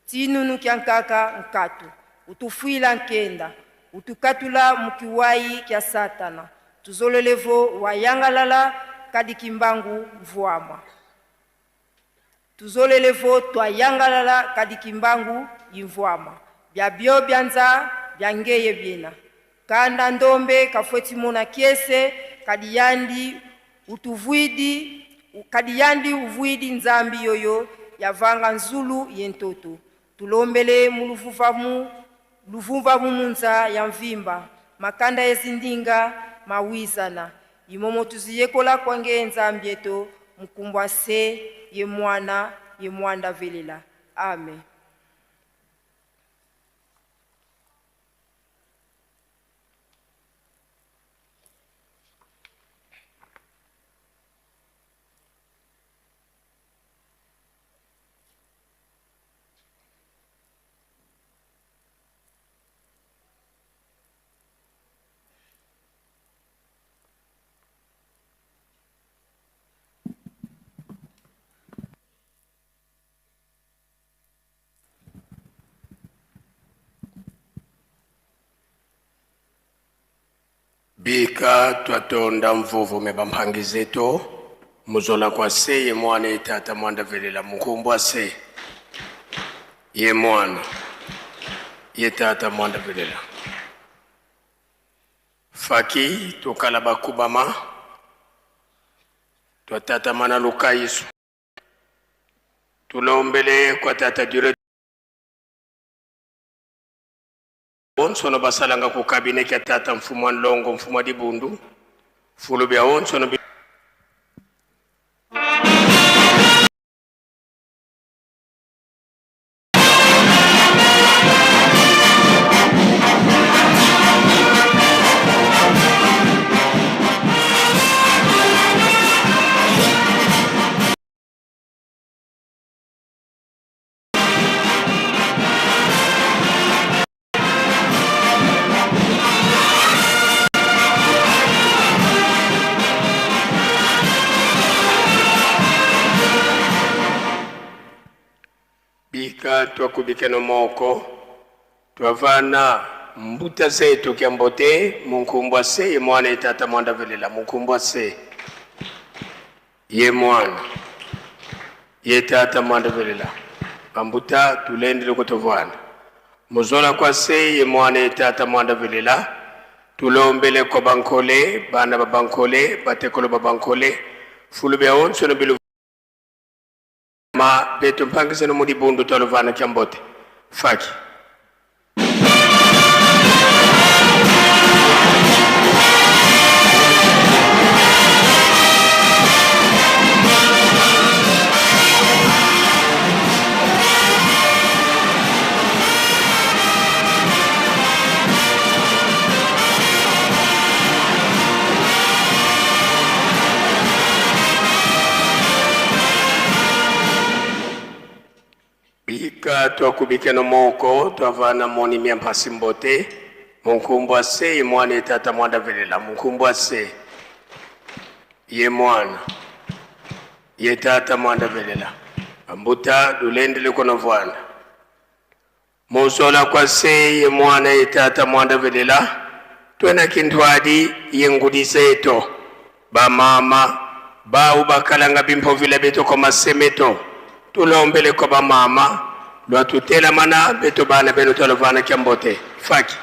tinunu kyankaka nkatu utufuila nkenda utukatula mukiwayi kya satana tuzolelevo wayangalala kadi Kimbangu mvuama tuzolelevo twayangalala kadi Kimbangu yimvuama bya bio byanza bya ngeye byena kanda ndombe kafweti mona kiese kadi yandi utuvuidi kadi yandi uvuidi nzambi yoyo yavanga nzulu yentoto tulombele muluvuvamu luvumva mumunza ya mvimba makanda ezindinga mawizana imomo tuziyekola kwange nzambi eto mukumbwa se ye mwana ye mwanda velela amen. Bika twatonda mvuvu me bampangizeto muzola kwa se ye mwana ye tata mwanda velela mukumbwa se ye mwana ye tata mwanda velela faki tokala bakubama twatata mana lukaisu tulombele kwa tata dure onsono basalanga ku kabine kya tata mfumu wa nlongo mfumu wa dibundu fulu bya onsono bi Bika twakubikeno moko twavana mbuta zetu kyambote munkumbwa se ye mwana ye tata mwanda velela munkumbwa se ye mwana ye tata mwanda velela bambuta tulendele kutovwana muzola kwa se ye mwana ye tata mwanda velela tulombele kwa bankole bana ba bankole batekolo ba bankole fulu bya onso no bilu ma betu mpangizeno mudi bundu twaluvana kyambote faki. Bika twakubikeno moko twavana moni myampasi mbote munkumbwa se ye mwana ye tata mwanda velela munkumbwa se ye mwana ye tata mwanda velela ambuta lulendele kono vwana muzola kwa se ye mwana ye tata mwanda velela twena kintwadi ye ngudi zeto bamama bau bakalanga bimpovila beto kwa masemeto tulombele kwa bamama lwatutela mana beto bana beno twalovana kyambote faki.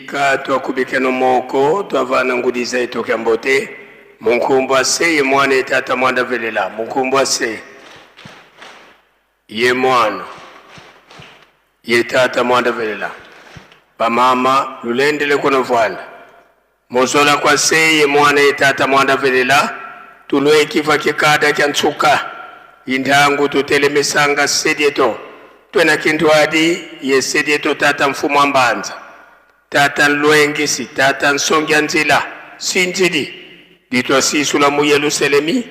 Tika twakubikeno moko twavana ngudiza etoka mbote munkumbu ase ye mwana ye tata mwanda velela munkumbu ase ye mwana ye tata mwanda velela bamama lulendele kono vwanda mozola kwa se ye mwana ye tata mwanda velela tulwe kiva kikada kya ntsuka indangu tutelemisanga sedieto twena kindwadi ye sedieto tata mfumu ambanza tata nlwengisi tata nsongia nzila sinzili litwasisula mu yelusalemi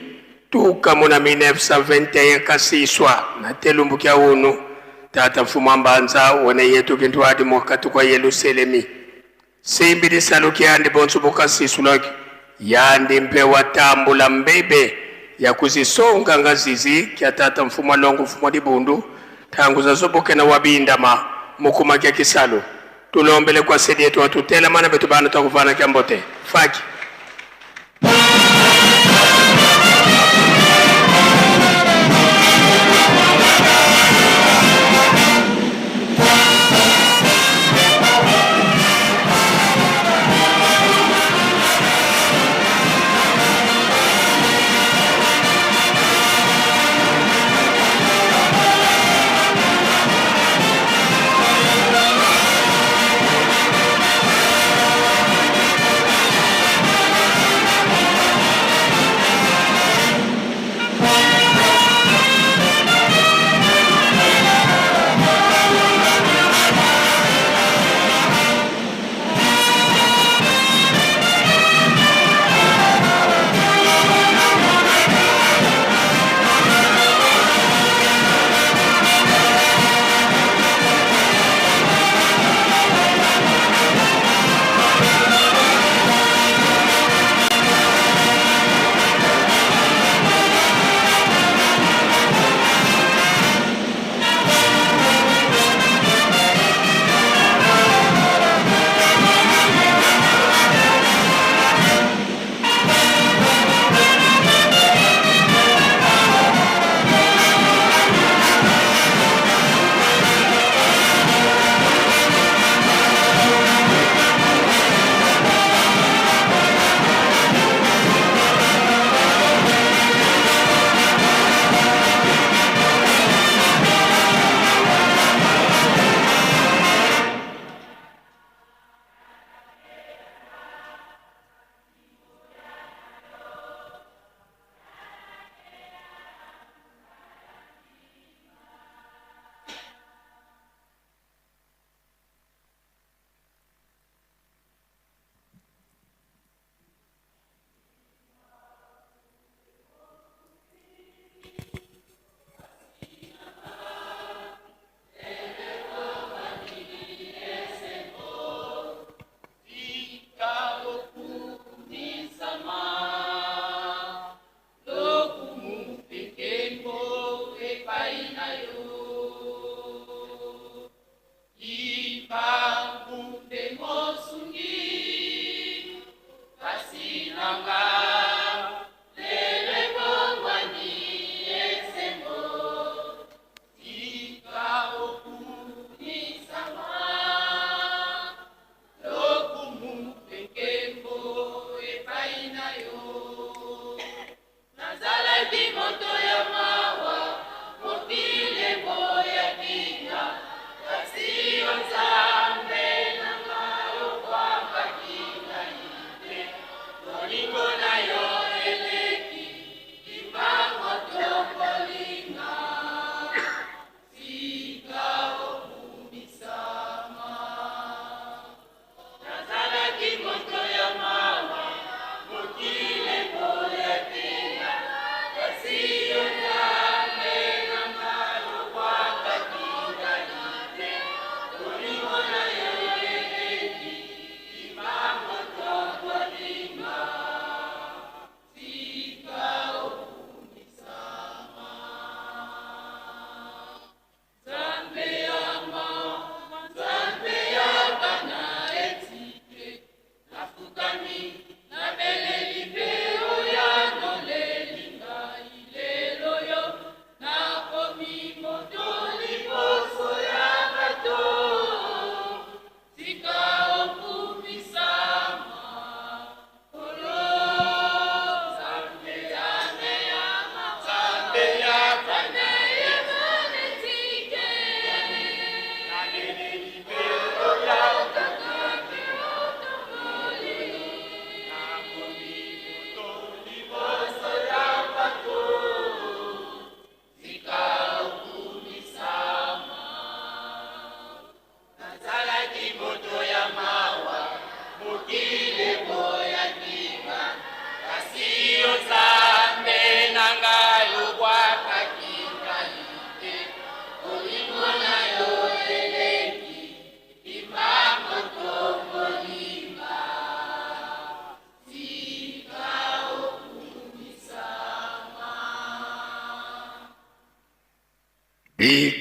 tuka muna 1921 kasiswa na telumbu kya unu tata mfumu ambanza wene yetu kindwadi mokati kwa yelusalemi simbi lisaluki yandi bonso bukasisulaki yandi mpe watambula mbebe ya kuzisonga ngazizi kya tata mfumu alongo mfumu wa dibundu tangu zazobokena wabindama mukuma kya kisalu tulombele kwa sedi yetu watutela mana betu bana twakuvana kya mbote faki.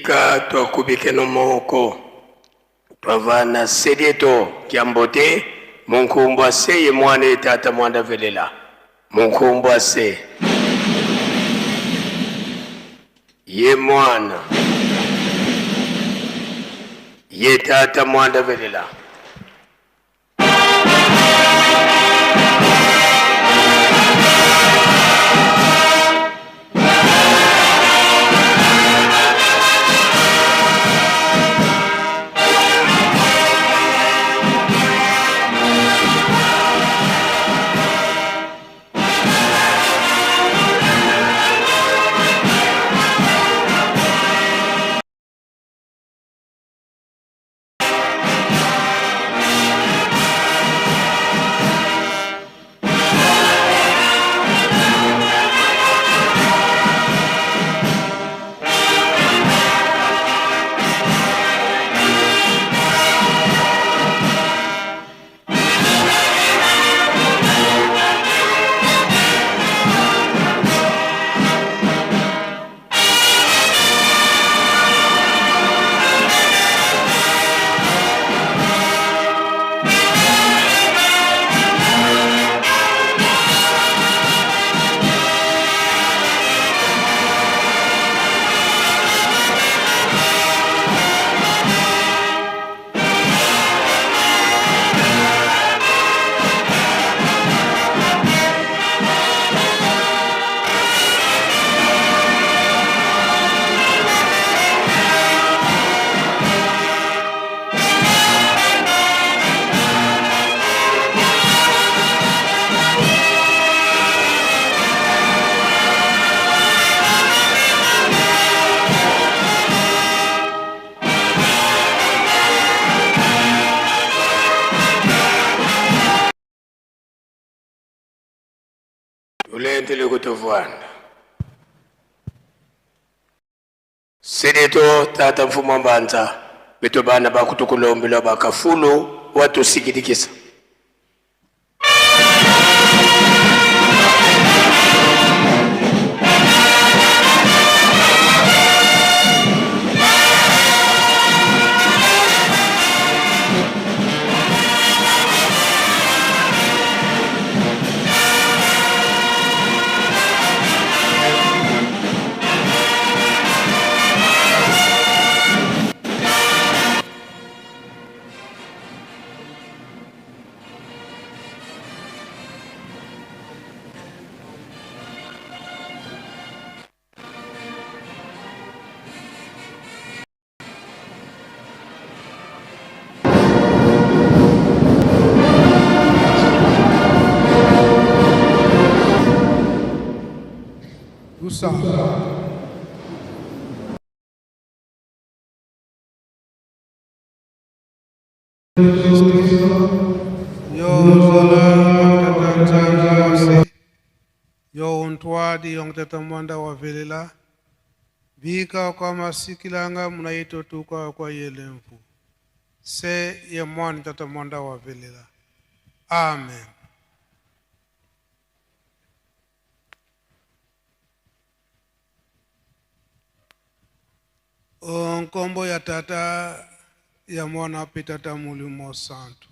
Bika twakubikeno moko twavana selieto kyambote munkumbwa se ye mwana ye tata mwanda velela munkumbwa se ye mwana ye tata mwanda velela. Tulentele kutuvwanda Sedeto tata mfumu wa mbanza beto bana bakutukulombelwa bakafulu watusikilikisa. Tout ça. Yo untwadi yong tata mwanda wa velela bika kwa masikilanga munaito tuka kwa yelemfu se ye mwani tata mwanda wa velela. Amen. Nkombo ya tata ya mwana mpe tata molimo santu.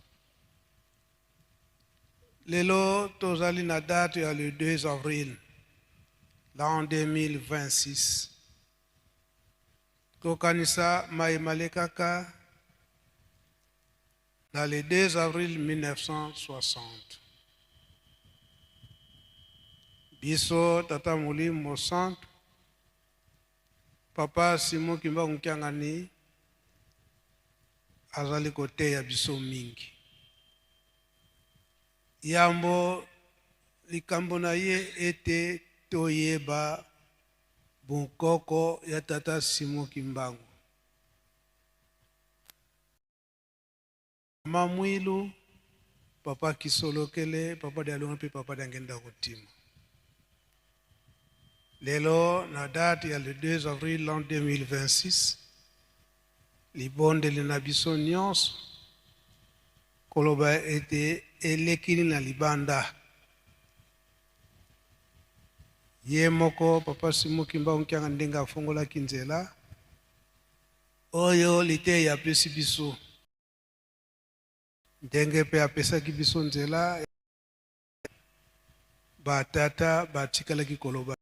Lelo tozali na date ya le 2 avril l'an 2026. Kokanisa maye malekaka na le 2 avril 1960. Biso tata molimo santu Papa Simon Kimbangu Kiangani azali koteya biso mingi. Yambo likambo na ye ete toyeba bonkoko ya tata Simon Kimbangu. Mama Mwilu, Papa Kisolokele, Papa Dialungana mpe Papa Diangienda Kuntima. Lelo na date ya le 2 avril l'an 2026, libondeli na biso nyonso koloba ete elekili na libanda. Ye moko Papa Simon Kimbangu Kiangani ndenge afongolaki nzela. Oyo liteya apesi biso, ndenge mpe apesaki biso nzela, batata batikalaki koloba.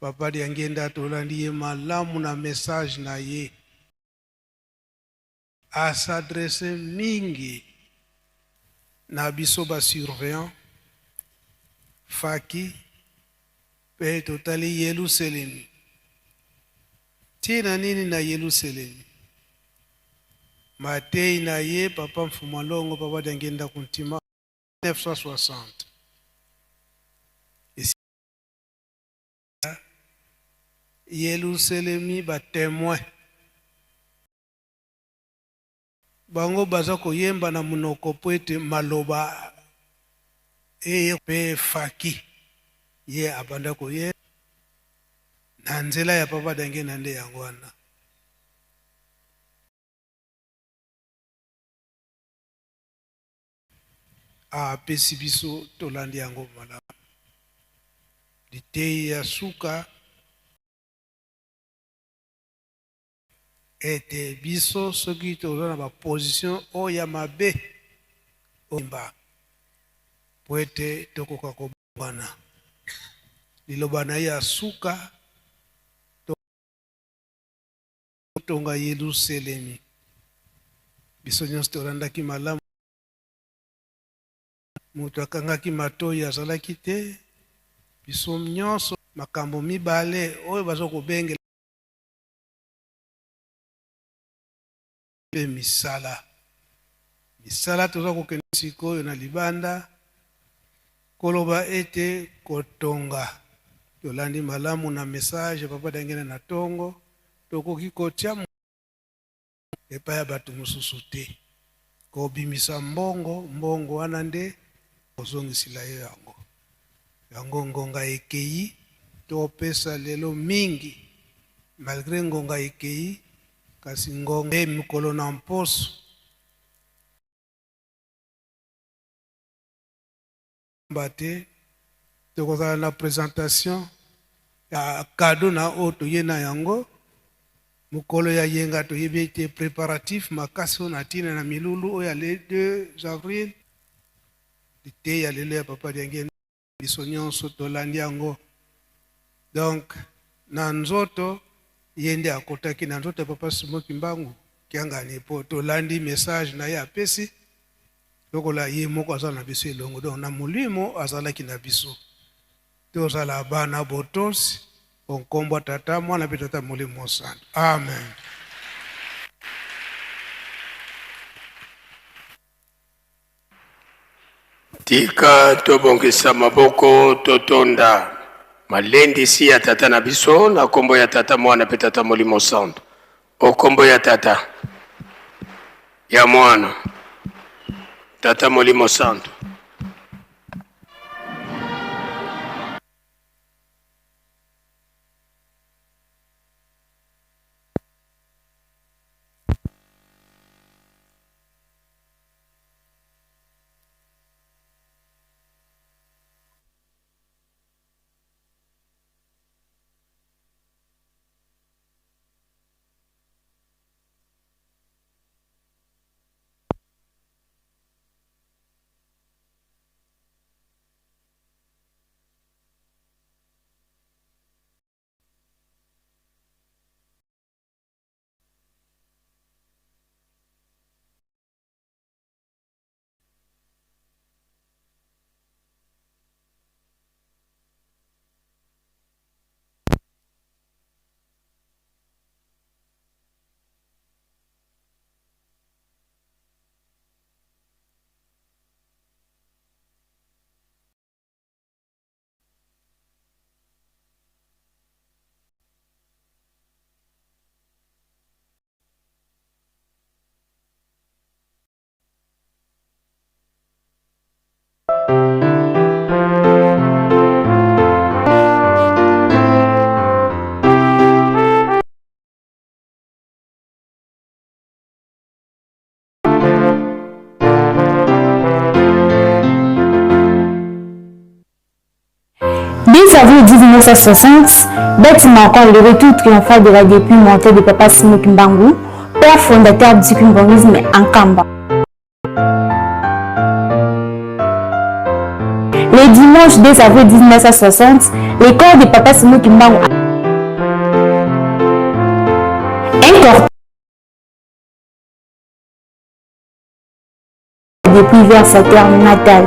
Papa Diangienda tolandi ye malamu na message na ye, a s'adresse mingi na biso ba surveillant faki mpe totali Yelusalemi. Ntina nini na Yelusalemi? Mateyi na ye Papa Mfuma Longo, Papa Diangienda Kuntima 1960. Yelusalemi ba temoin bango baza koyemba na monoko mpo ete maloba eye mpe faki ye abanda koye na nzela ya Papa Diangienda nde yango wana. Apesi biso tolandi yango malamu. Liteyi ya suka ete biso soki toza na ba position oyo ya mabe oyimba po ete tokoka kobongwana. Liloba na ye ya suka totonga Yeluselemi. Biso nyonso tolandaki malamu. Moto akangaki matoyi azalaki te. Biso nyonso makambo mibale oyo baza kobengela mpe misala. Misala toza kokende sikoyo na libanda koloba ete kotonga. Tolandi malamu na message Papa Diangienda na tongo, tokoki kotia epai ya bato mosusu te. Kobimisa mbongo, mbongo wana nde kozongisila yo yango. Yango ngonga ekeyi, topesa lelo mingi malgre ngonga ekeyi, kasi ngonga mokolo na mposo. Pamba te tokozala na presentation ya cadeau na oyo toye na yango mokolo ya yenga. Toyebi ete preparatif makasi oyo na ntina na milulu oyo ya le 2 avril. Liteya lelo ya Papa Diangienda, biso nyonso tolandi yango. Donc na nzoto ye nde akotaki na nzoto ya Papa Simon Kimbangu Kiangani, po tolandi message na ye apesi lokola ye moko aza na biso elongo. Donc na molimo azalaki na biso. Tozala bana botosi nkombo Tata, Mwana mpe Tata Molimo Santo. Amen. Tika tobongisa maboko totonda malendisi ya Tata na biso na nkombo ya Tata, Mwana mpe Tata Molimo Santo. O nkombo ya Tata, ya Mwana, Tata Molimo Santo. avril 1960, date marquant le retour triomphal de la dépouille mortelle de Papa Simon Kimbangu, père fondateur du kimbanguisme en Kamba. Le dimanche 2 avril 1960, le corps de Papa Simon Kimbangu un corps depuis vers sa terre natale.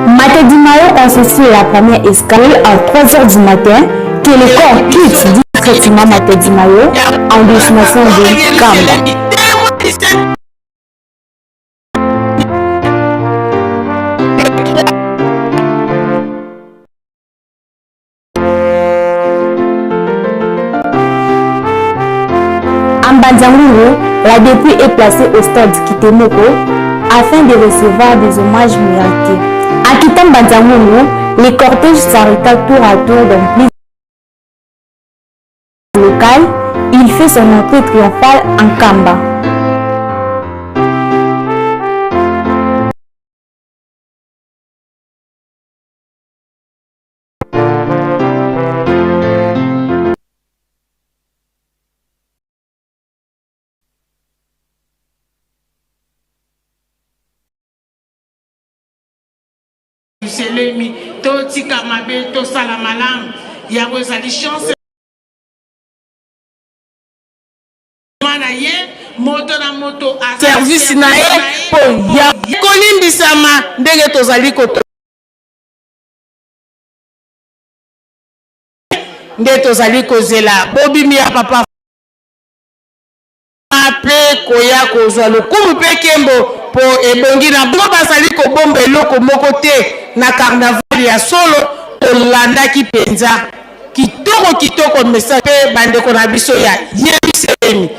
Matadi Mayo constitue la première escale à 3 h du matin que le corps quitte discrètement Matadi Mayo en destination de Kamba. En Banzangourou, la dépouille est placée au stade Kitemoko afin de recevoir des hommages mérités. En quittant Banzangourou, le cortège s'arrêta tour à tour dans plusieurs locales. Il fait son entrée triomphale en Kamba. Selemi totika mabe tosala malamu yango ezali chance na ye moto na moto service na ye mpo ya kolimbisama ndenge tozali koto nde tozali kozela bobimi ya papa mpe koya kozwa lokumu mpe nkembo mpo ebongi na bango. Bazali kobomba eloko moko te na carnaval ya solo. Tolandaki mpenza kitoko kitoko message mpe bandeko na biso ya Yerusalemi.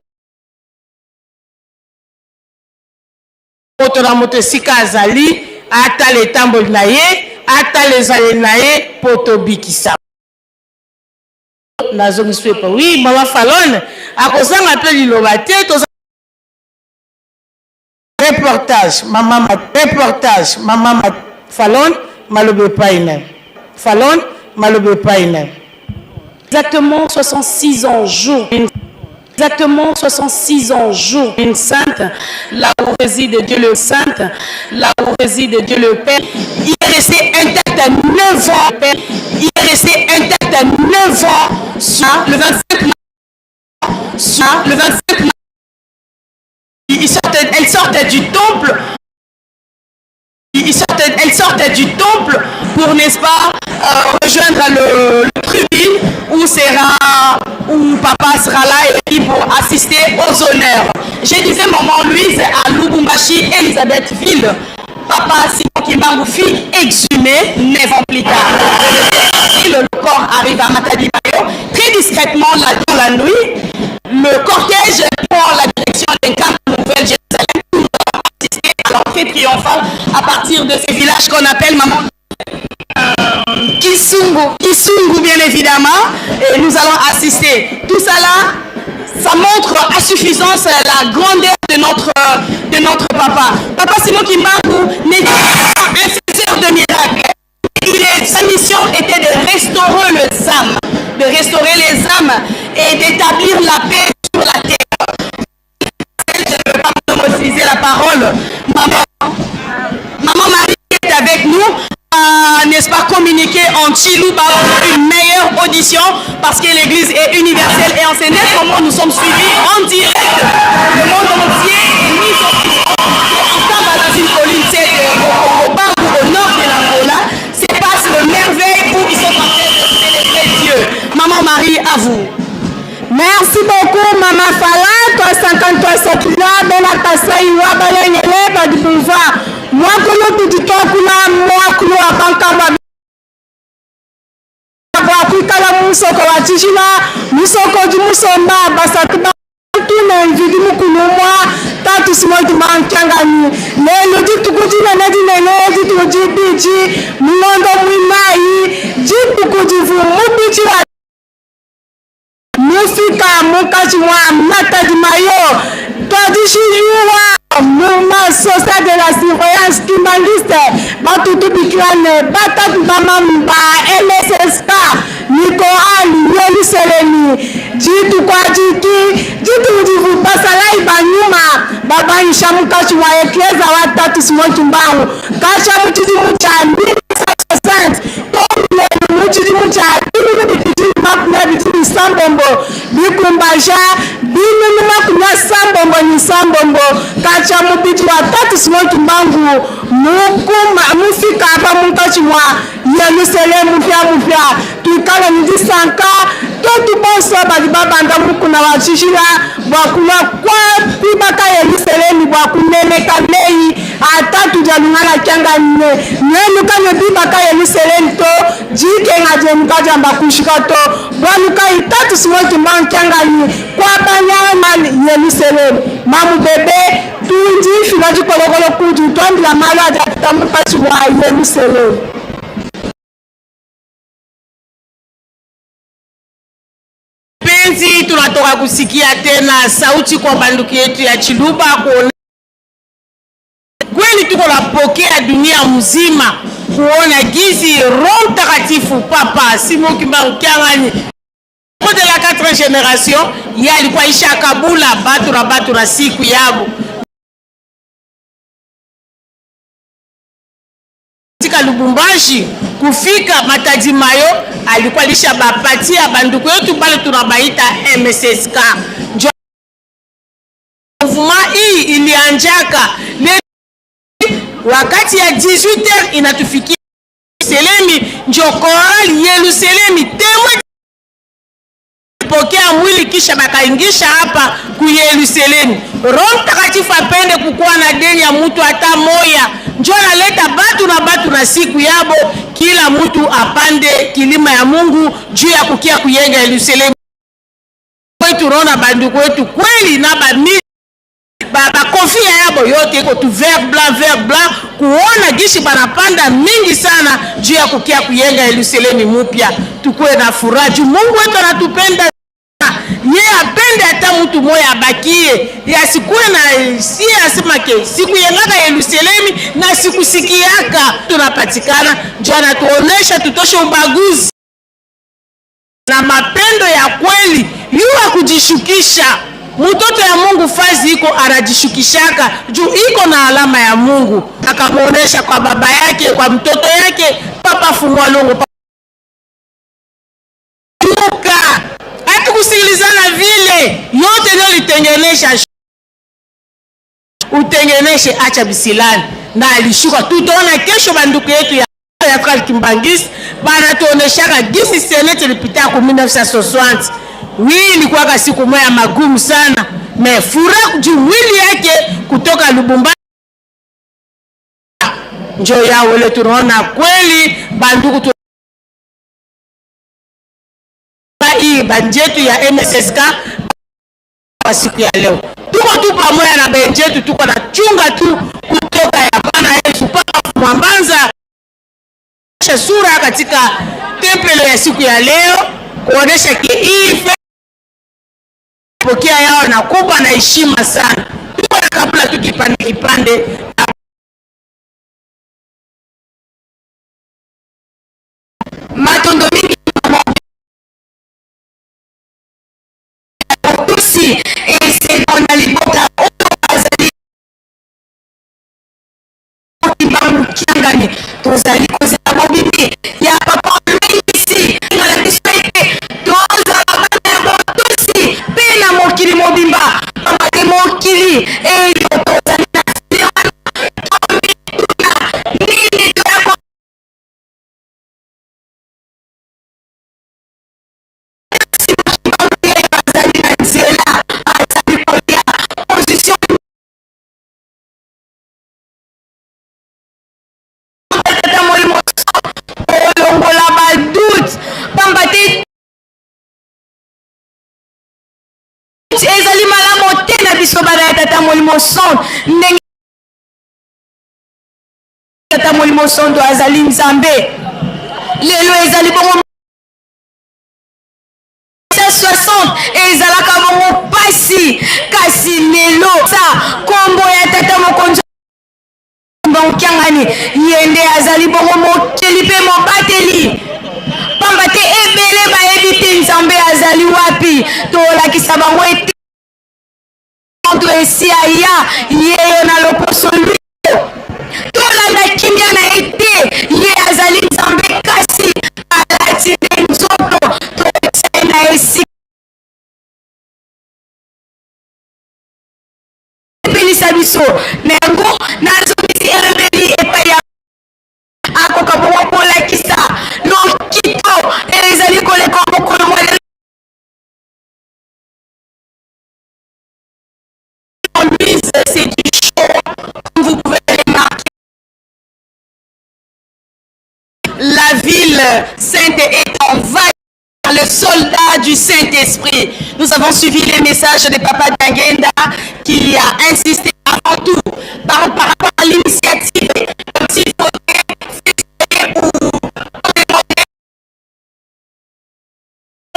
Moto na moto esika azali, atala etamboli na ye, atala ezaleli na ye mpo tobikisama. Nazongisi epa oui mama Falone akozanga mpe liloba te. Toza reportage mama, reportage mama Falone maloba epai na Falone maloba epai na Exactement 66 ans jour. Exactement 66 ans jour. Une sainte, là où réside Dieu le Saint, là où réside Dieu le Père. Il est resté intact à 9 ans. Père. Il est resté intact à 9 ans. Soit le 25 mars. Soit le 25 mars. Il sortait, elle sortait du temple. Il sortait, elle sortait du temple pour, n'est-ce pas, rejoindre le tribune où sera, où papa sera là et pour assister aux honneurs. Je disais maman Louise à Lubumbashi, Elisabethville. Papa Simon Kimbangu fut exhumé 9 ans plus tard. Le corps arrive à Matadi Mayo très discrètement là, dans la nuit. Le cortège prend la direction d'un camp Nouvelle-Jérusalem pour assister à l'entrée triomphale à partir de ces villages qu'on appelle maman Kisungu, Kisungu bien évidemment, et nous allons assister. Tout ça là, ça montre à suffisance la grandeur de notre papa. Papa Simon Kimbangu n'est pas un faiseur de miracles. Sa mission était de restaurer les âmes, de restaurer les âmes et d'établir la paix sur la terre. Je ne veux pas monopoliser la parole. Maman, Maman Marie est avec nous, n'est-ce pas, communiquer en Tshiluba pour une meilleure audition parce que l'église est universelle et en ces neuf moments nous sommes suivis en direct. Le monde entier est mis en ensemble dans une colline, c'est au Bangu, au nord de l'Angola. Se passe le merveille où ils sont en train de célébrer Dieu. Maman Marie, à vous. Merci beaucoup Mama Fala, 353 Sokila, Bena Kasai, Wabalengele, Badibouva. Mwakulu tuditokula, mwakulu abankamba. Bwakwikala musoko wa tshijila, musoko di musomba, basatu bantu ne mvidi mukulu umua, tatu Simon Kimbangu Lelu dituku dinene dinene, dituku dibidi, mulondo muinayi, dituku divu mubidi wa mufika munkatshi mua Matadi Mayo, tuadishiyuwa mu Social de la Surveillance Kimbanguiste, batutu bikilane, batatu bamamu ba MSSK, Mikoali, Yelusalemi, dituku adi ki dituku divu basalayi ba nyuma babanyisha munkatshi mua Eklezia wa Tatu Simon Kimbangu katshia mu tshidimu tshia 1960 too ne lelu mu tshidimu tshia 2026, bikumbaja 36 katshia mubidi wa Tatu Simon Kimbangu mufika apa munkatshi mua Yelusaleme mupiamupia. Tuikale ne disanka, tuetu bonso badi babanda mukuna wa tshijila bua kulua kuibaka Yelusaleme bua kunemeka meyi a Tatu Dialungana Kiangani ne, Nuenu kanubibaka Yelusaleme to, dikenga dienu kadiamba kujika to. Bualu kayi Tatu Simon Kimbangu Kiangani kuabanya Yelusaleme? Mamu Bebe, tudi fila dikolokolo kudi utuambila malu adi apita munkatshi mua Yelusaleme. Penzi tunatoka kusikia tena sauti kwa banduki yetu ya Chiluba kuona kweli tuko napokea dunia mzima kuona gizi Roho Mtakatifu Papa Simon Kimbangu Kiangani de la 4 generation ye alikuwa isha kabula batu na batu na siku yabo katika Lubumbashi kufika Matadi Mayo alikuwa lisha bapatia banduku yetu bale tunabaita MSSK. Njo mouvement hii ilianjaka le wakati ya 18h inatufikia Selemi, njo chorale Yerusalemi temwe pokea mwili kisha bakaingisha hapa ku Yerusalemu. Roho Mtakatifu apende kukuwa na deni ya mutu hata moya, njo analeta batu na batu na siku yabo, kila mutu apande kilima ya Mungu juu ya kukia kuyenga Yerusalemu. Kwetu tunaona banduku wetu kweli na bami bakofia yabo yote iko tu vert blanc vert blanc, kuona gishi banapanda mingi sana juu ya kukia kuyenga Yerusalemu mupya. Tukuwe na furaha juu Mungu wetu anatupenda ye apende hata mutu moya abakie asikuwe na si asemake sikuyengaka Yerusalemi na sikusikiaka. Tunapatikana njo anatuonesha tutoshe ubaguzi na mapendo ya kweli yuwa kujishukisha. Mtoto ya Mungu fazi iko anajishukishaka juu iko na alama ya Mungu, akamuonesha kwa baba yake, kwa mtoto yake Papa Fungwa Longo Luka. Hatukusikilizana vile yote ndio litengenesha utengeneshe, acha bisilani na alishuka. Tutaona kesho banduku yetu ya ya Kimbanguiste banatuoneshaka gisi senete ilipita ku 1960. Wi ilikuwaka siku moya magumu sana, me furaha juu mwili yake kutoka Lubumbashi njo yawele. Tunaona kweli banduku hii banjetu ya MSSK kwa siku ya leo tuko tu pamoja na benjetu, tuko na chunga tu kutoka ya Bwana Yesu paka Mwambanza sura katika tempelo ya siku ya leo kuonesha ke pokea yao na kubwa na heshima sana. Tuko na kabla tu kipande kipande matondo mingi otosi esengo na libota oyo bazali Kimbangu Kiangani. Tozali kozela bobimi ya papa Olengisi na biso ete tozala bana ya botosi mpe na mokili mobimba, pamba te mokili eyo tozali na se wana tomituna nini toya azali na nzela, azali kolia position Tata Molimo kolongola ba doute, pamba te ezali malamu te na biso bana ya Tata Molimo Santo ndenge Tata Molimo Santo azali Nzambe. Lelo ezali bongo 60 ezalaka bongo pasi, kasi lelo sa kombo ya Tata Mokonzi. Kimbangu Kiangani, ye nde azali bongo mokeli mpe mobateli. Pamba te ebele bayebi te Nzambe azali wapi, tolakisa bango ete moto esi aya yeyo na loposo lwiyo. Tolanda kimia na ye te, ye azali Nzambe kasi alati nde nzoto, totia ye na esika Pelisa biso na yango nazongisi elobeli epai ya akoka bongo kolakisa lokito ezali koleka mokolo mwa lelo. Louise, c'est du show, comme vous pouvez le remarquer. La ville sainte est envahie par le soldat du Saint-Esprit. Nous avons suivi les messages de Papa Dangenda qui a insisté avant tout par, par rapport à l'initiative comme s'il faudrait féliciter ou commémorer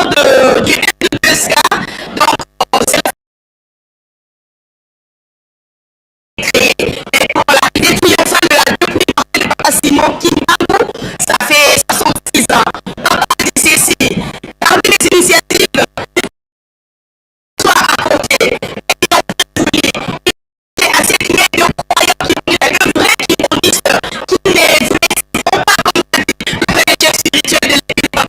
de, du M2SK. Donc, c'est la créé et pour l'arrivée triomphale de la deuxième de Papa Simon Kimbangu, ça fait 66 ans. Papa dit ceci, parmi les initiatives, soit à côté, et qui ont voulu, à cette de croyants qui ont le vrai kimbanguiste, qui ne vont pas comme le vrai chef spirituel de l'église,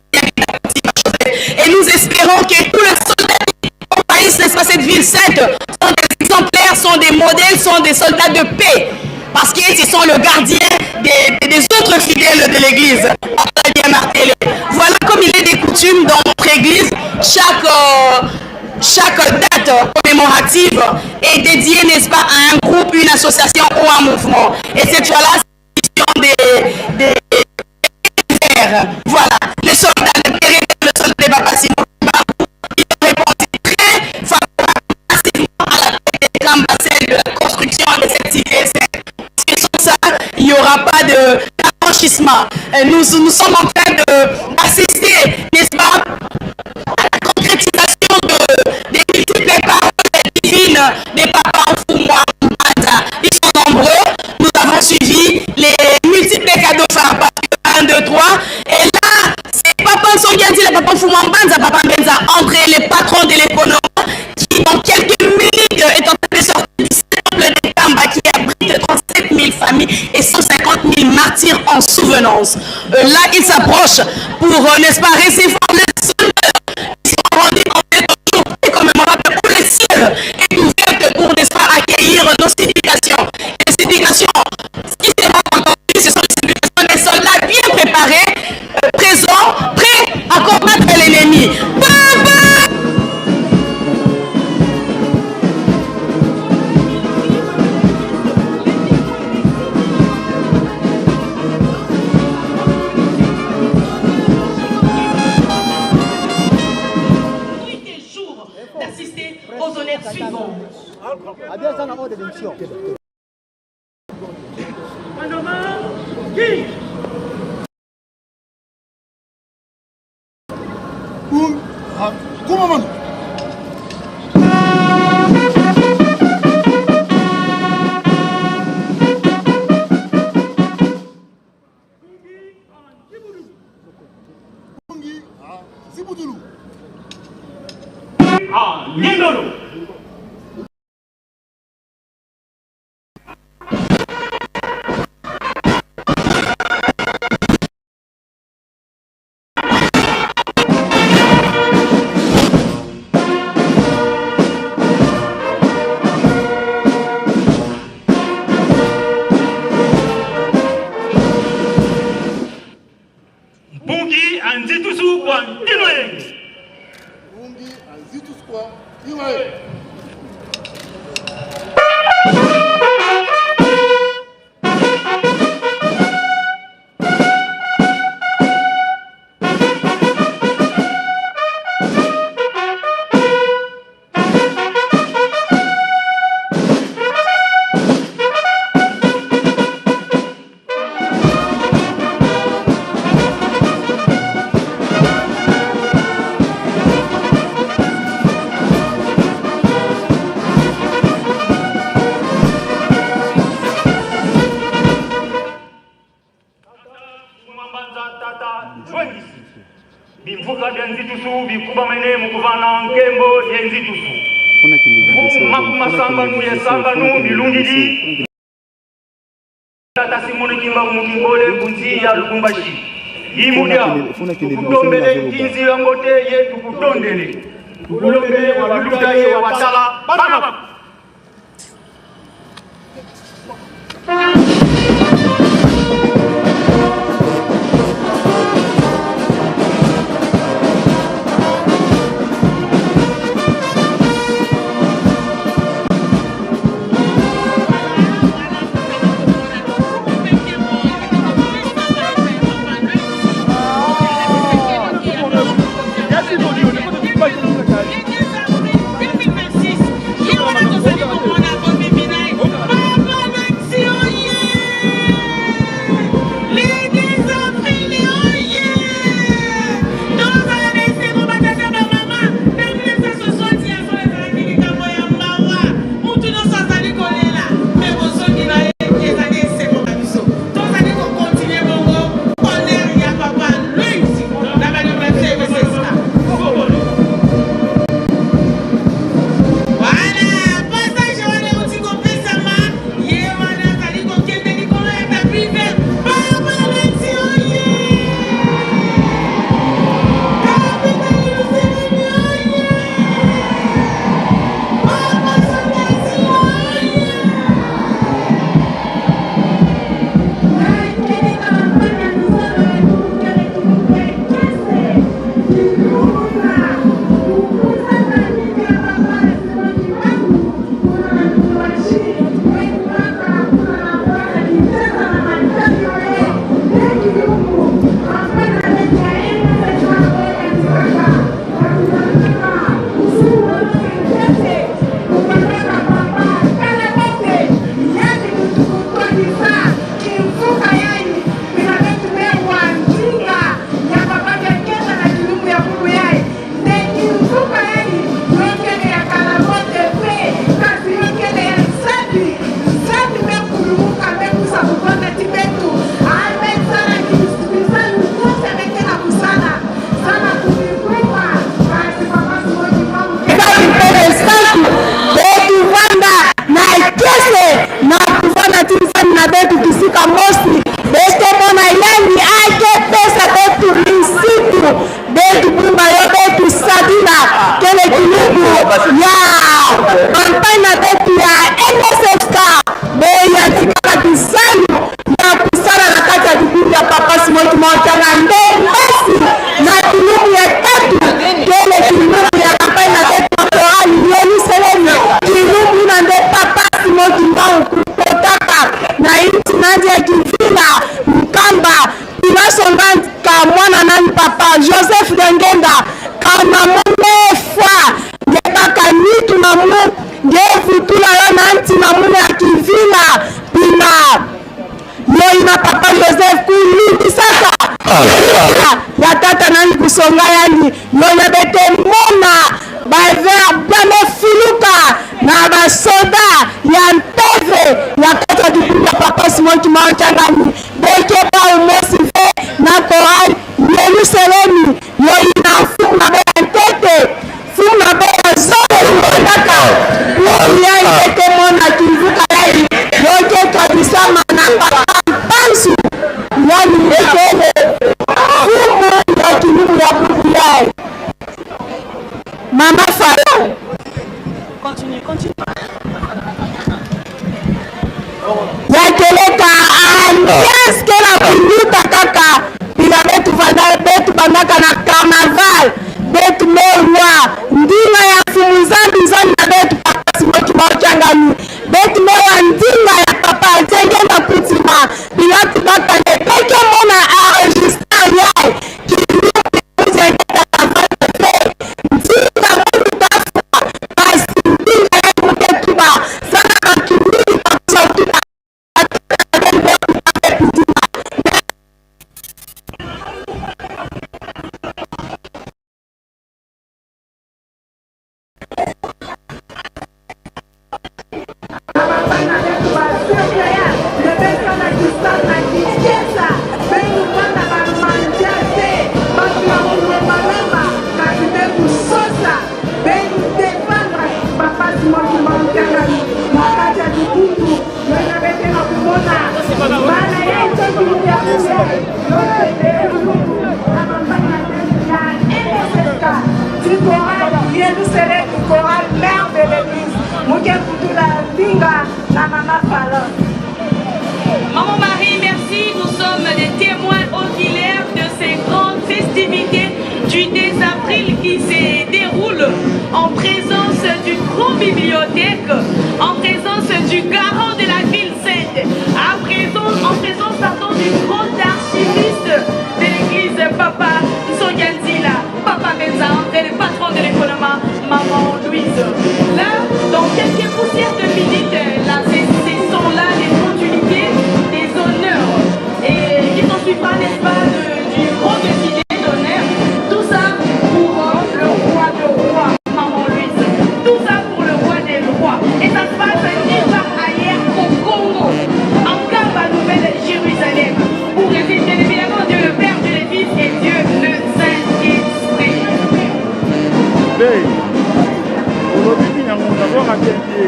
Et nous espérons que tous les soldats qui envahissent, n'est-ce pas, cette ville sainte sont des exemplaires, sont des modèles, sont des soldats de paix. Parce qu'ils sont le gardien des, des autres fidèles de l'église. Bien martelé. Voilà comme il est des coutumes dans notre église, chaque, chaque date commémorative est dédiée, n'est-ce pas, à un groupe, une association ou un mouvement. Et cette fois-là, c'est des, des, des Voilà, les soldats, les périls, le soldat des Papa Simon ils ont répondu très favorablement à la des de la construction de cette cité Parce que sans ça, il n'y aura pas de d'affranchissement. Nous, nous sommes en train d'assister, n'est-ce pas, à la concrétisation de, des multiples paroles divines des papas Foumoua Mbanza. Ils sont nombreux. Nous avons suivi les multiples cadeaux phares. 1, 2, 3. Et là, c'est Papa Nsongianzi, le Papa Foumoua Mbanza, Papa Mbenza, André, le patron de l'économie, qui dans quelques minutes est en train de sortir du temple de Kamba qui abrite 37 000 familles et 150 000 martyrs en souvenance. Là, il s'approche pour, n'est-ce pas, recevoir les honneurs qui sont rendus en cette jour commémorable où le ciel est ouvert pour, n'est-ce pas, accueillir nos supplications. Les supplications qui seront entendues, ce sont les supplications des soldats bien préparés, présents, prêts à combattre l'ennemi. Papa! D'assister aux honnêtes suivants. Nzitusu bikubamene mukuvana nkembo ye Nzitusu. Makumasambanu ye sambanu milungidi. Tata Simoni Kimbangu mukinkole kunzi ya Lubumbashi. Imudia tukutombele nkinzi yango te ye tukutondele. Tukulombele waluta ye watala bana. Kekutula Mbinga na Mama Falon. Maman Marie, merci. Nous sommes des témoins oculaires de ces grandes festivités du 2 avril qui se déroule en présence du grand bibliothèque, en présence du garant de la ville sainte, à présent, en présence pardon, du grand archiviste de l'église Papa Nsonganzila, Papa Benza André, le patron de l'économie, Maman Louise. Là, dans quelques poussières de minutes, là, ce sont là les continuités des honneurs et qui s'en suivra, n'est-ce pas, du grand défilé d'honneur. Tout ça pour le roi de rois, Maman Louise. Tout ça pour le roi des rois. Et ça se passe nulle part ailleurs qu'au Congo, en Kamba, Nouvelle-Jérusalem, où réside bien évidemment Dieu le Père, Dieu le Fils et Dieu le Saint-Esprit.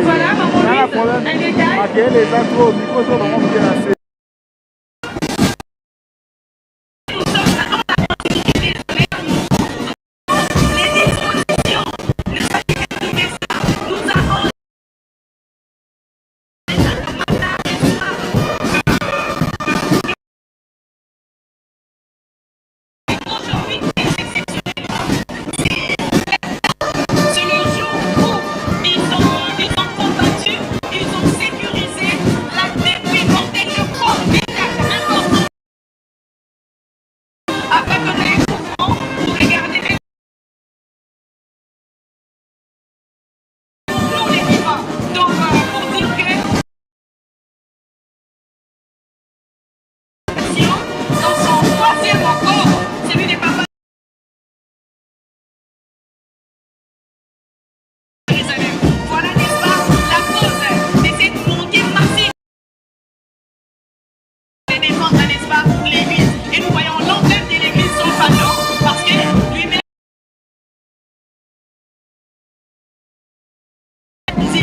Voilà, Maman Louise, un détail. Makelele eza trop micro ezo bango moke na se. C'est le jour où ils ont combattu, ils ont sécurisé la dépouille mortelle, le corps d'état important. Afin que les mouvements pour regarder les pour nous les vivants. Donc, pour dire que dans son troisième encore, celui des papas. Voilà, n'est-ce pas, la cause de cette montée massive de défendre, n'est-ce pas, l'Église. Et nous voyons l'emblème de l'Église son panneau, parce que lui-même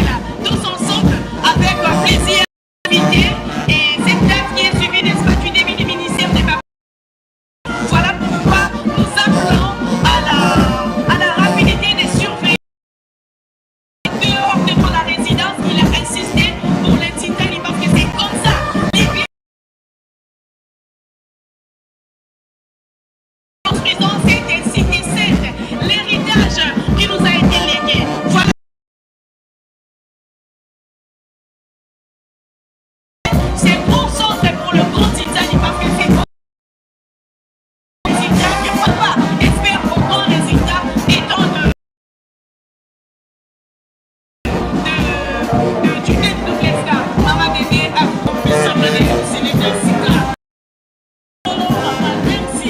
là, tous ensemble, avec plaisir, invité, et cette date qui est suivie, n'est-ce pas, du début du ministère des papas. Voilà pourquoi nous appelons à la rapidité des surveillants. Dehors de la résidence, il a insisté pour les Titani parce que c'est comme ça. L'église construisons cette cité sainte, l'héritage qui nous a été légué. Voilà. C'est pour centre pour le grand Titani parce que c'est résultat que papa espère au grand résultat étant de du MWSK. Mama Dédé a compris ça, c'est les Sika. Papa, merci.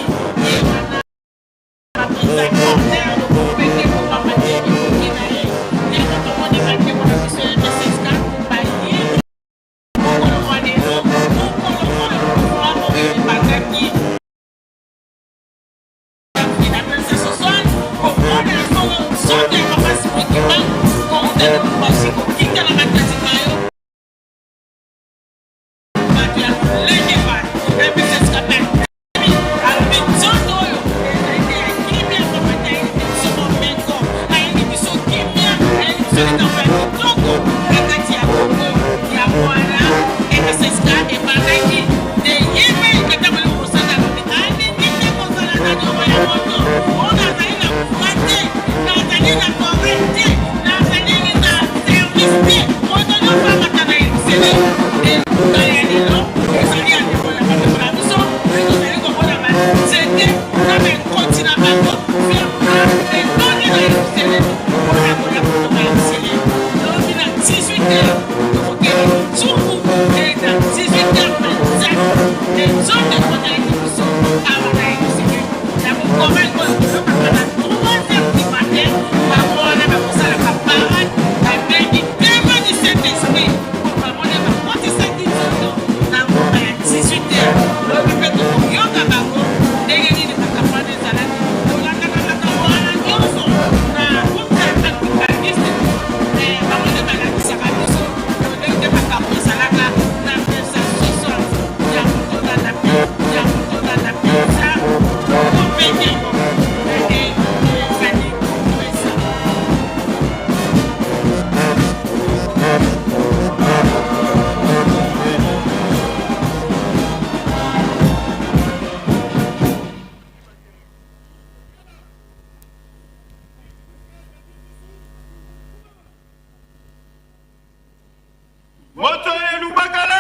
Moto ye lubakala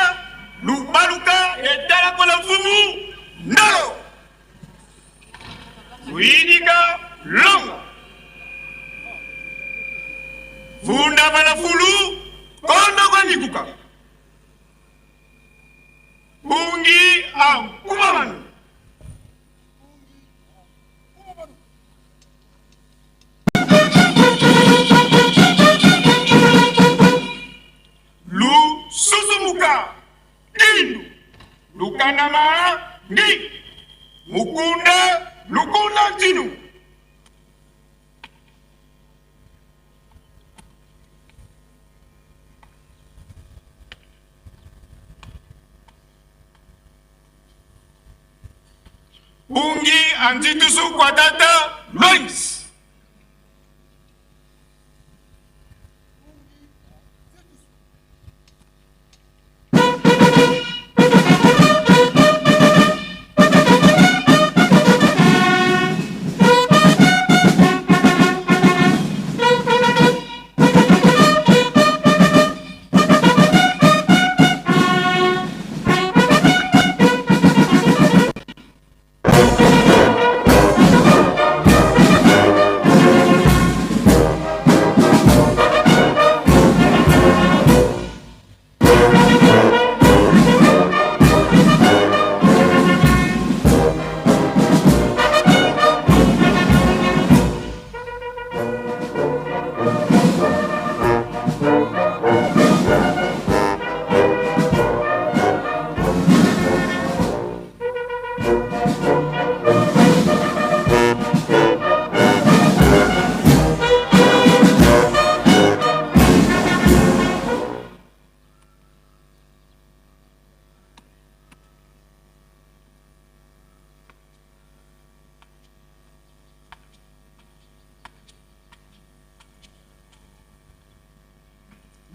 lubaluka etalakola mfumu ndolo luyidika longo funda bana fulu kondo kwandikuka bungi ankumamanu. Lususumuka kindu lukanama ngi mukunda lukunda ntinu. Bungi anzitusu kwa tata Lois.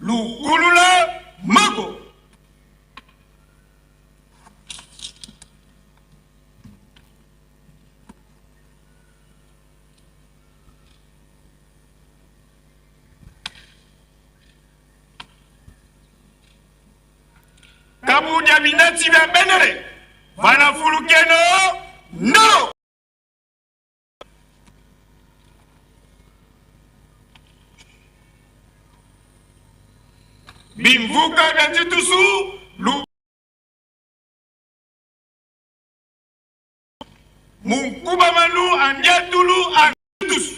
Lukulula Mako. Kabudia binati bya benere banafulukeno ndolo. Bimvuka bya ntitusu lu munkuba manu andiatulu antitusu.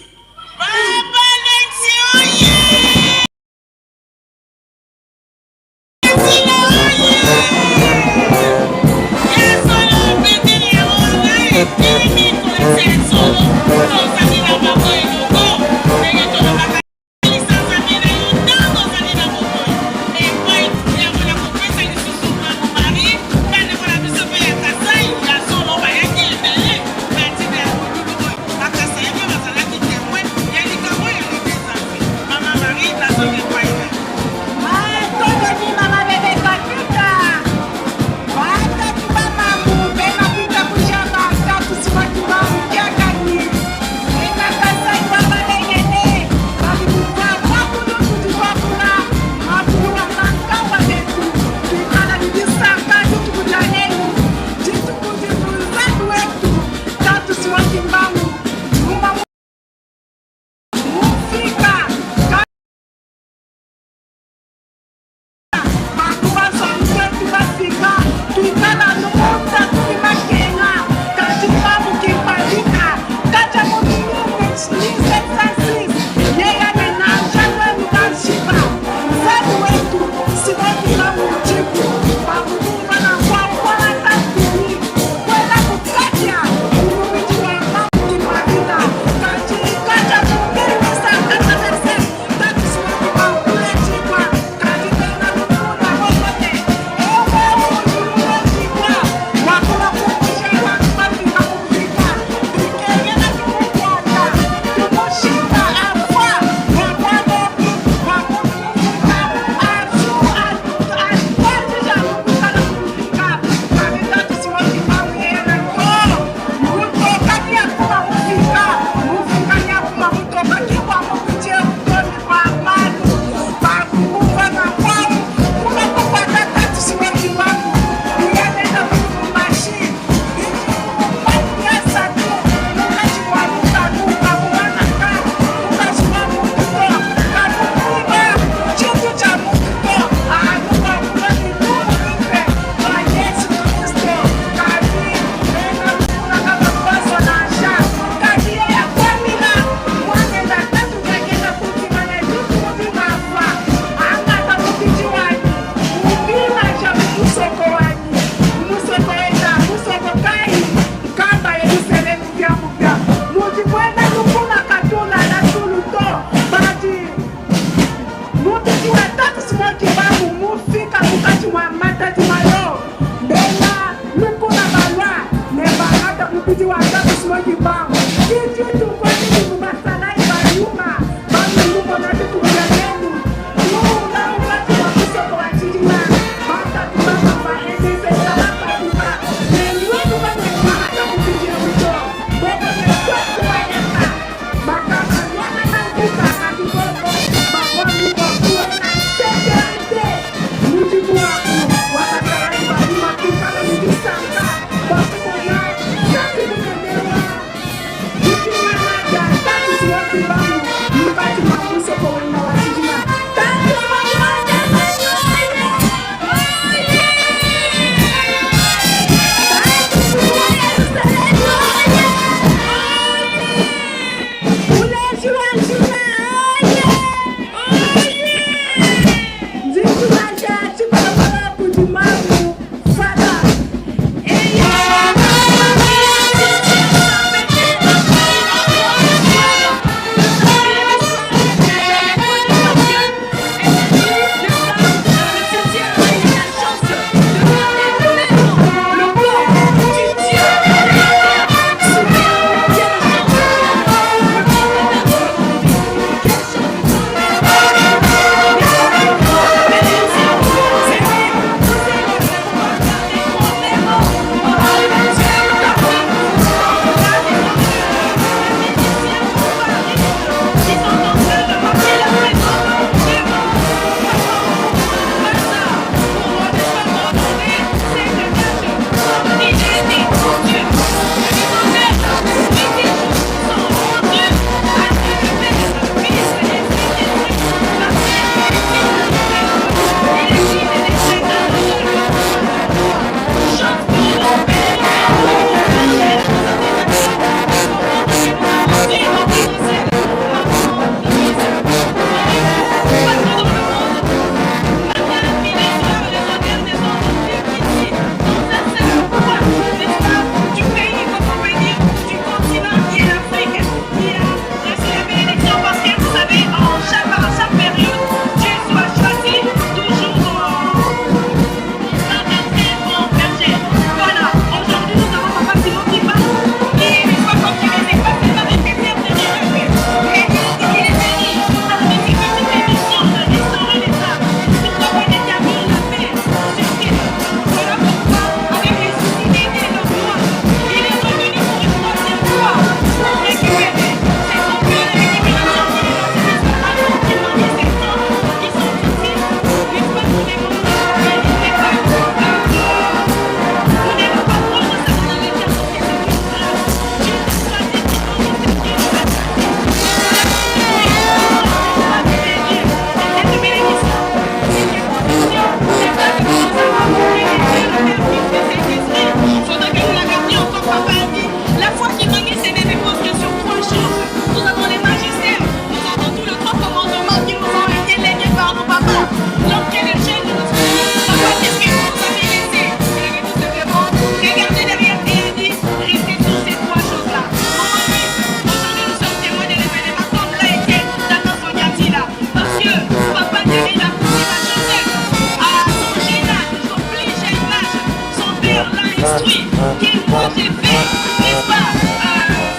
Qu'il moi j'ai fait, n'est-ce pas,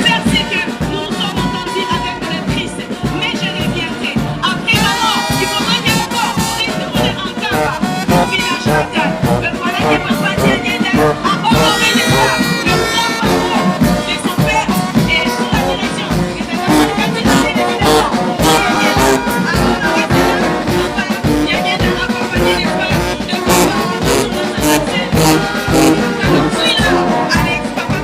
faire ce que nous nous sommes entendus avec le Christ. Mais je reviendrai. Après ma mort, il faudra que mon corps retourne en Kamba, mon village natal. Me voilà que Papa Diangienda a honoré, n'est-ce pas, le grand parcours de son père et sous la direction de Tata Monica Tshilombo, évidemment. Diangienda a honoré Papa Diangienda accompagné, n'est-ce pas, de Papa Alex, Papa.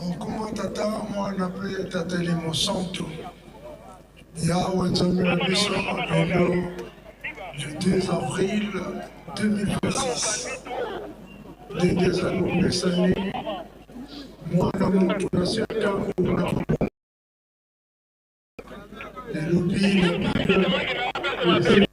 Nkombo Tata, Mwana mpe Tata Elimo Santu. Yawe Nzambe na biso lelo le 2 avril 2026 ndenge ezali komesani mwana moto na se ntango na elobi na Bible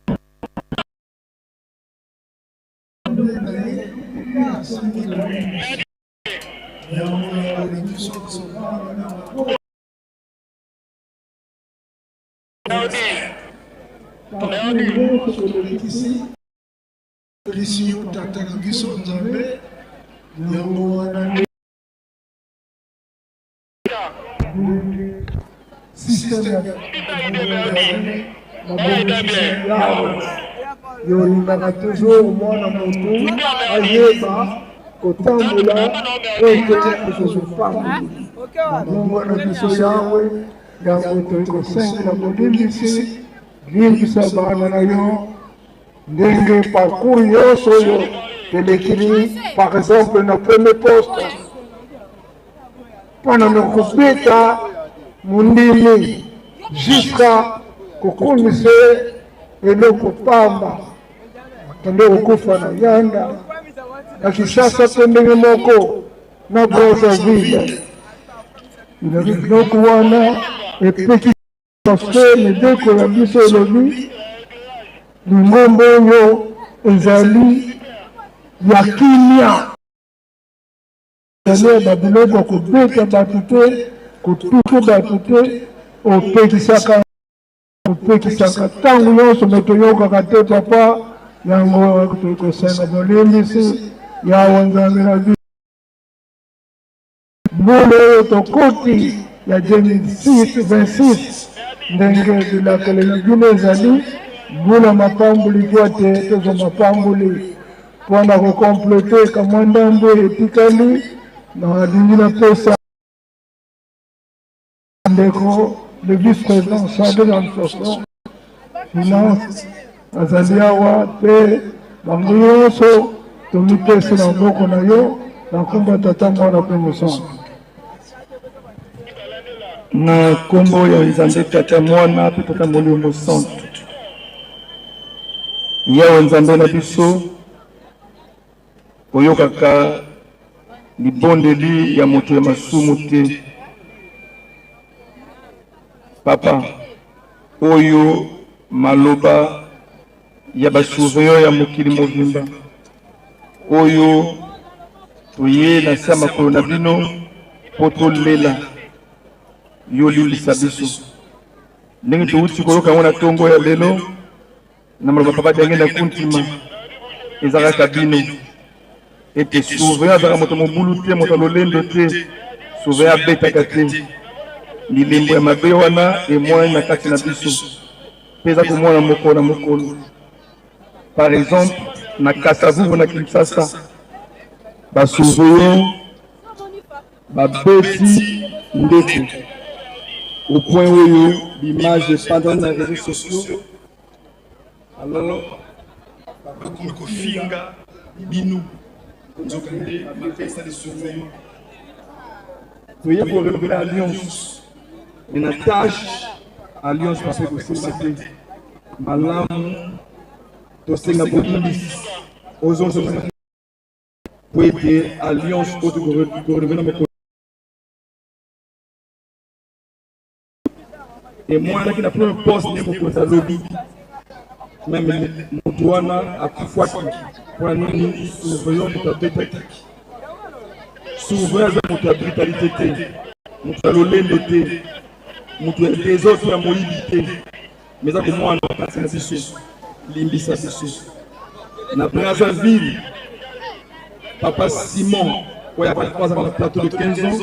Tolisi yo tata na biso Nzambe, yango wana nde système ya Yo olingaka toujours mwana motu ayeba kotambola po ete akozwa pamboli. Bongo na biso Yawe, yango toyi kosenga bolimbisi, limbisa bana na yo ndenge parcours nyonso oyo tolekili, par exemple na premier poste mpo na kobeta mondimi jusqu'à kokomisa eloko pamba akende kokufa na yanda na Kinshasa mpe ndenge moko na Brazzaville. Biloko wana epeki parce que mibeko na biso elobi lingomba oyo ezali ya kimia. Ezali ba biloko ya kobeta bato te, kotuke bato te, opekisaka opekisaka ntango nyonso me toyokaka te papa yango tokosenga bolimbisi yawe nzambe na biso mbula oyo tokoti ya 2006 26 ndenge bilakeli na bino ezali mbula mapamboli po ete tozwa mapamboli mpo na kokomplete kamwa ndambo etikali nalingi napesa ndeko le vice-président chargé de l'administration finance azali awa mpe bango nyonso tomipesi na maboko na yo na nkombo ya tata mwana mpe mosantu na nkombo ya nzambe tata mwana mpe tata molimo mosantu yawe nzambe na biso oyokaka libondeli ya moto ya masumu te papa oyo maloba ya basurveillant ya mokili mobimba oyo toye na se ya makolo na bino mpo tolela yo limbisa biso ndenge towuti koyoka yango na ntongo ya lelo na maloba papa Diangenda Kuntima eza kaka bino ete surveillant azalaka moto mobulu te moto ya lolendo te surveillant abetaka te bilembo ya mabe wana emonani na kati na biso mpe eza komona mokolo na mokolo par exemple na Kasavubu na Kinshasa ba surveillant babeti ndeko au point oyo bimage epanzani na réseaux sociaux. Alors bakomi kofinga bino, nzokande mabe esali surveillant. Toye ko renouveler alliance, mais na tâche alliance bape kosimba te. Malamu tosenga bolimbisi ozonso po ete alliance oyo tokorenouveler na mokolo emonanaki na premier poste nde mokonzi alobi meme moto wana akufwaki mpona nini? Surveillant moto abetaki surveillant aza moto ya brutalité te, moto ya lolendo te, moto ya desordre ya moyibi te, mais eza komwana kati na biso. Limbisa biso. Na Brazzaville, papa Simon oyo azalaka na plateau de 15 ans,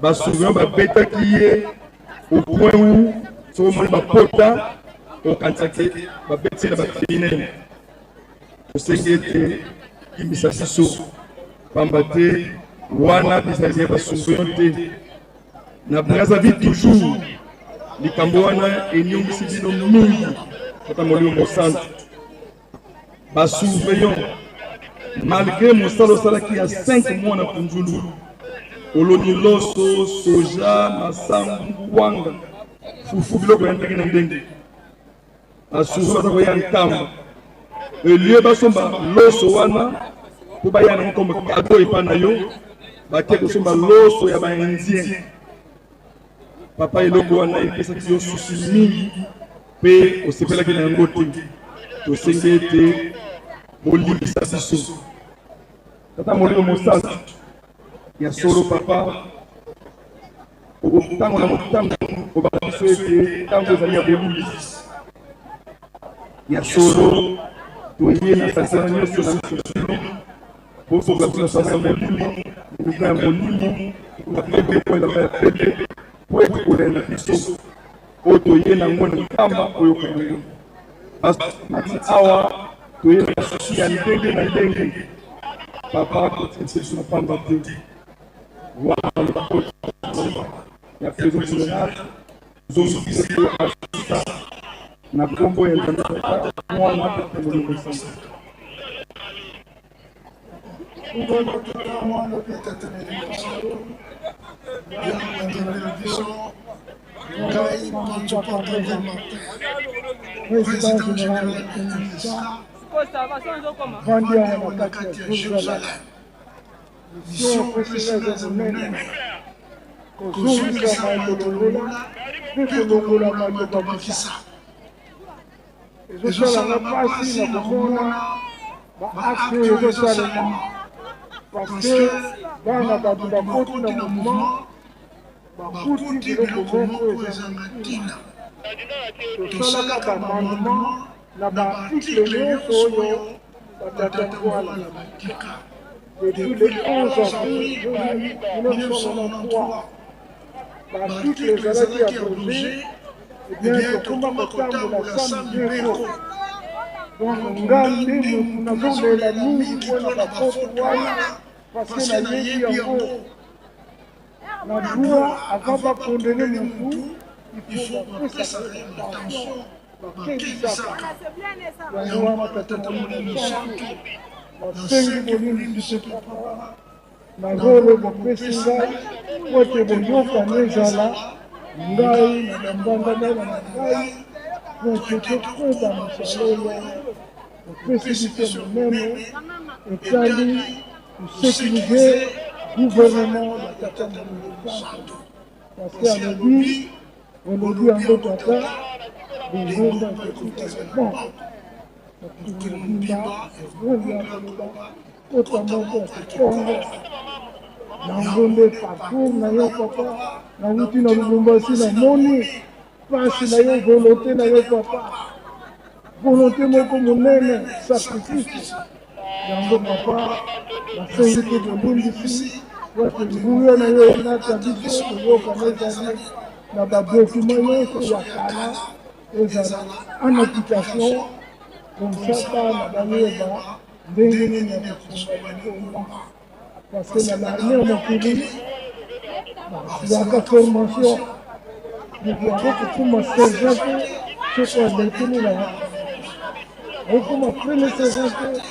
basurveillant babetaki ye au point où soki omoni bapota okanisa te babeti ye na bacriminel. Tosengi ete limbisa biso, pamba te wana bizali ya basurveillant te. Na Brazzaville toujours likambo wana enyongisi bino mingi. Tata Molimo Mosantu, basurveillant, malgré mosala osalaki ya 5 mois na Kunzulu, oloni loso, soja, masangu, kwanga, fufu, biloko ya ndenge na ndenge, basurveillant baza koya Nkamba, elie basomba loso wana mpo baya nango comme cadeau epai na yo, bake kosomba loso ya baindien. Papa, eloko wana epesaki yo susi mingi mpe osepelaki na yango te. Tosengi ete bolimbisa biso. Tata Molimo Mosantu, ya solo papa, ntango na ntango obaka biso ete ntango ezali ya bolimbisi. Ya solo toye na sasana nyonso na miso na bino, bosokola biso na sasa ya molimo, milika ya molimo, na pembe mpo elamba ya pembe, mpo ete kolela na biso oyo toye nango na Nkamba oyoka yango. Mati awa toye na basusi ya ndenge na ndenge, papa, kotikisa biso na pamba te. Wana lokota ya président général zongisa asuka na nkombo ya Nzambe Tata, Mwana mpe Molimo Santu. Tata, Mwana mpe Tata Molimo Santu, Yawe Nzambe na biso, ngai Panzo Patrick Martin, président général ya MSA, vandi awa na kati ya Jérusalem. Mission opesi ngai eza monene, kozongisa maye tolongola mpe kolongola maye tobakisa. Ezosala nga mpasi na komona ba acte oyo ezosalema, parce que bana bato bakoti na mouvement, bakuti biloko moko ezanga ntina. Tosalaka ba amendement na ba article nyonso oyo batata Nkwala batika depuis le 11 avril 1993. Ba article ezalaki abrogé, eh bien tokoma kotambola sans mibeko. Donc nga nde motu nazolela mingi mpona bafaute wana, parce que nayebi yango na droit. Avant bakondene motu, il faut bapesaka ye batension, bakebisaka yango wana. Tata Molimo Santu, nasengi bolimbisi papa na role bopesi ngai po ete boyokani ezala ngai na bambanda bana na ngai, po ete tokoba mosala oyo bopesi biso monene etali kosécuriser gouvernement ya Tata Molimo Santu, parce que alobi, olobi yango tata, lingomba ekotika bon mokili mobimba ezongi ya koloba kota moko ya kikongo. Yango nde parcours na yo papa. Nawuti na Lubumbashi, namoni pasi na yo, volonté na yo papa, volonté moko monene, sacrifice. Yango papa, nasengi mpe bolimbisi po ete nguya na yo elata biso, koyokana ezali na badokima nyonso ya kala ezala en application, comme ça bana bayeba ndenge nini ya kosunga lingomba, parce que na l'armée ya mokili bazwaka formation, moto yango kokoma sergent te soki alekeli na. Okoma premier sergent te,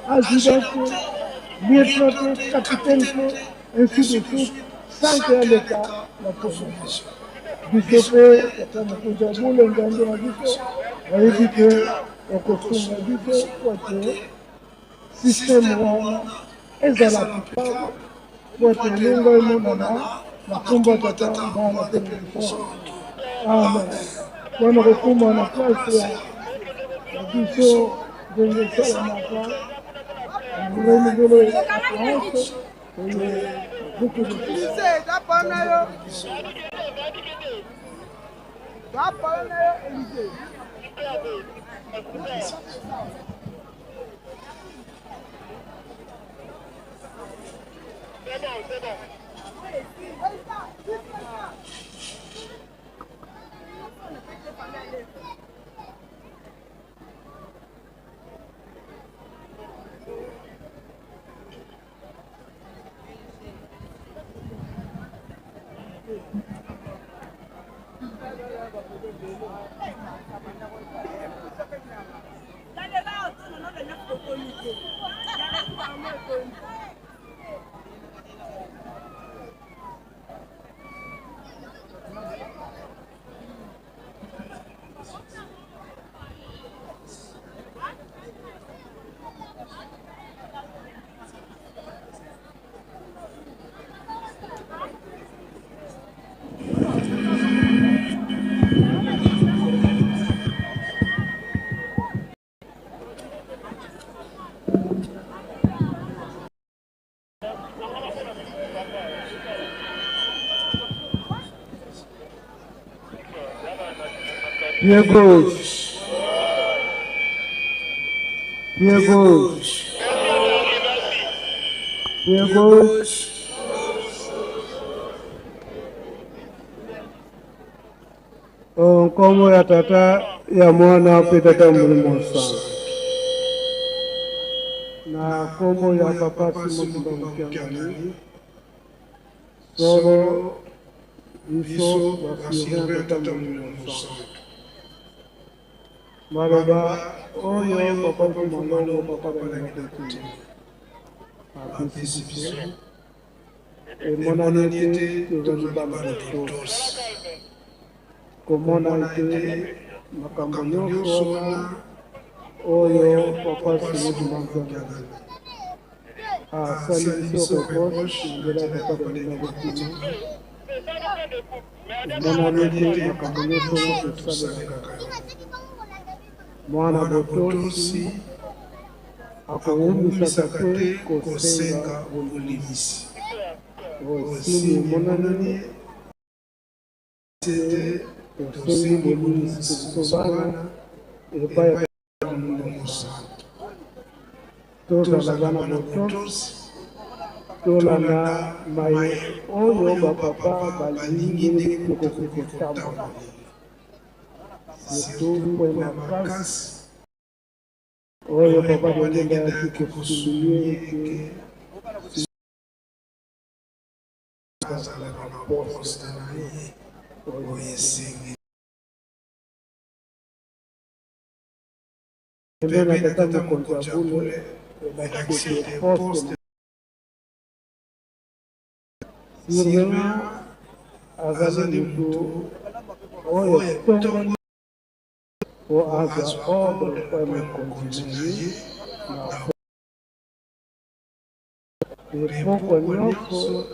adjudant te, lieutenant te, capitaine te, ainsi de suite, sans que aleka na formation. Biso mpe tata mokonzi ya bule Nzambe na biso nayebi ke okosunga biso po ete système wana ezala applicable po ete elonga emonana na nkombo ya Tata, Mwana mpe Molimo Santu. Amen. Mpona kokoma na place ya biso ndenge esalamaka, renouveler assurance oyo beaucoup de Pied gauche. Pied gauche. Pied gauche. O nkombo ya Tata, ya Mwana mpe Tata Molimo Santu. Na nkombo ya Papa Simon Kimbangu Kiangani, solo biso ba surveillant Tata Molimo Santu. Maloba oyo Papa Mfuma Longo, Papa Balingaka Kotinda apesi biso emonani ete tozali bana botosi. Komona ete makambo nyonso wana oyo Papa Simon Kimbangu Kiangani asali biso reproche na nzela ya Papa Balingaka Kotinda, emonani ete makambo nyonso wana tosalelaka yango. Mwana botosi akowumisaka te kosenga bolimbisi. Osini emonani ete tosengi bolimbisi biso bana epai ya Molimo Santu. Tozala bana botosi, tolanda maye oyo bapapa balingi ndenge tokoki kotambola. Surtout point makasi oyo papa Diangienda ayaki ko souligner ete azalaka na poste na ye oyo esengeli. Pembeni na tata mokonzi ya bule elakisi ete poste surveillant azali mutu oyo tongo po azwa ordre epai ya mokonzi na ye na epokwa nyonso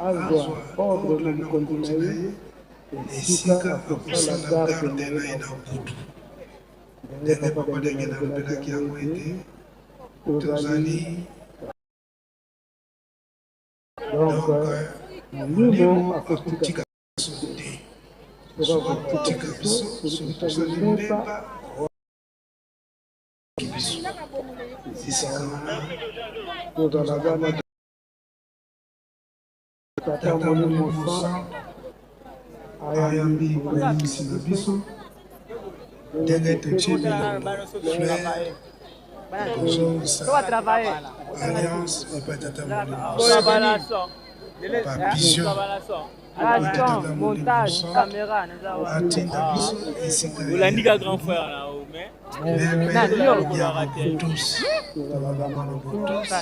azwa ordre na mokonzi na ye esika akosala garde na ye na butu. Ndenge papa Diangienda alobelaki yango ete tozali donc molimo akotika biso te, soki akotika biso soki tosali mbeba biso esika wana tozala bana Tata Molimo Santu ayambi bolimbisi na biso ndenge totie bilongo fleur tokozongisa alliance epai tata Molimo Santu ba vision. Gaston, montage, caméra, atinda biso esika Olandika grand frère na yo mais botosi botosi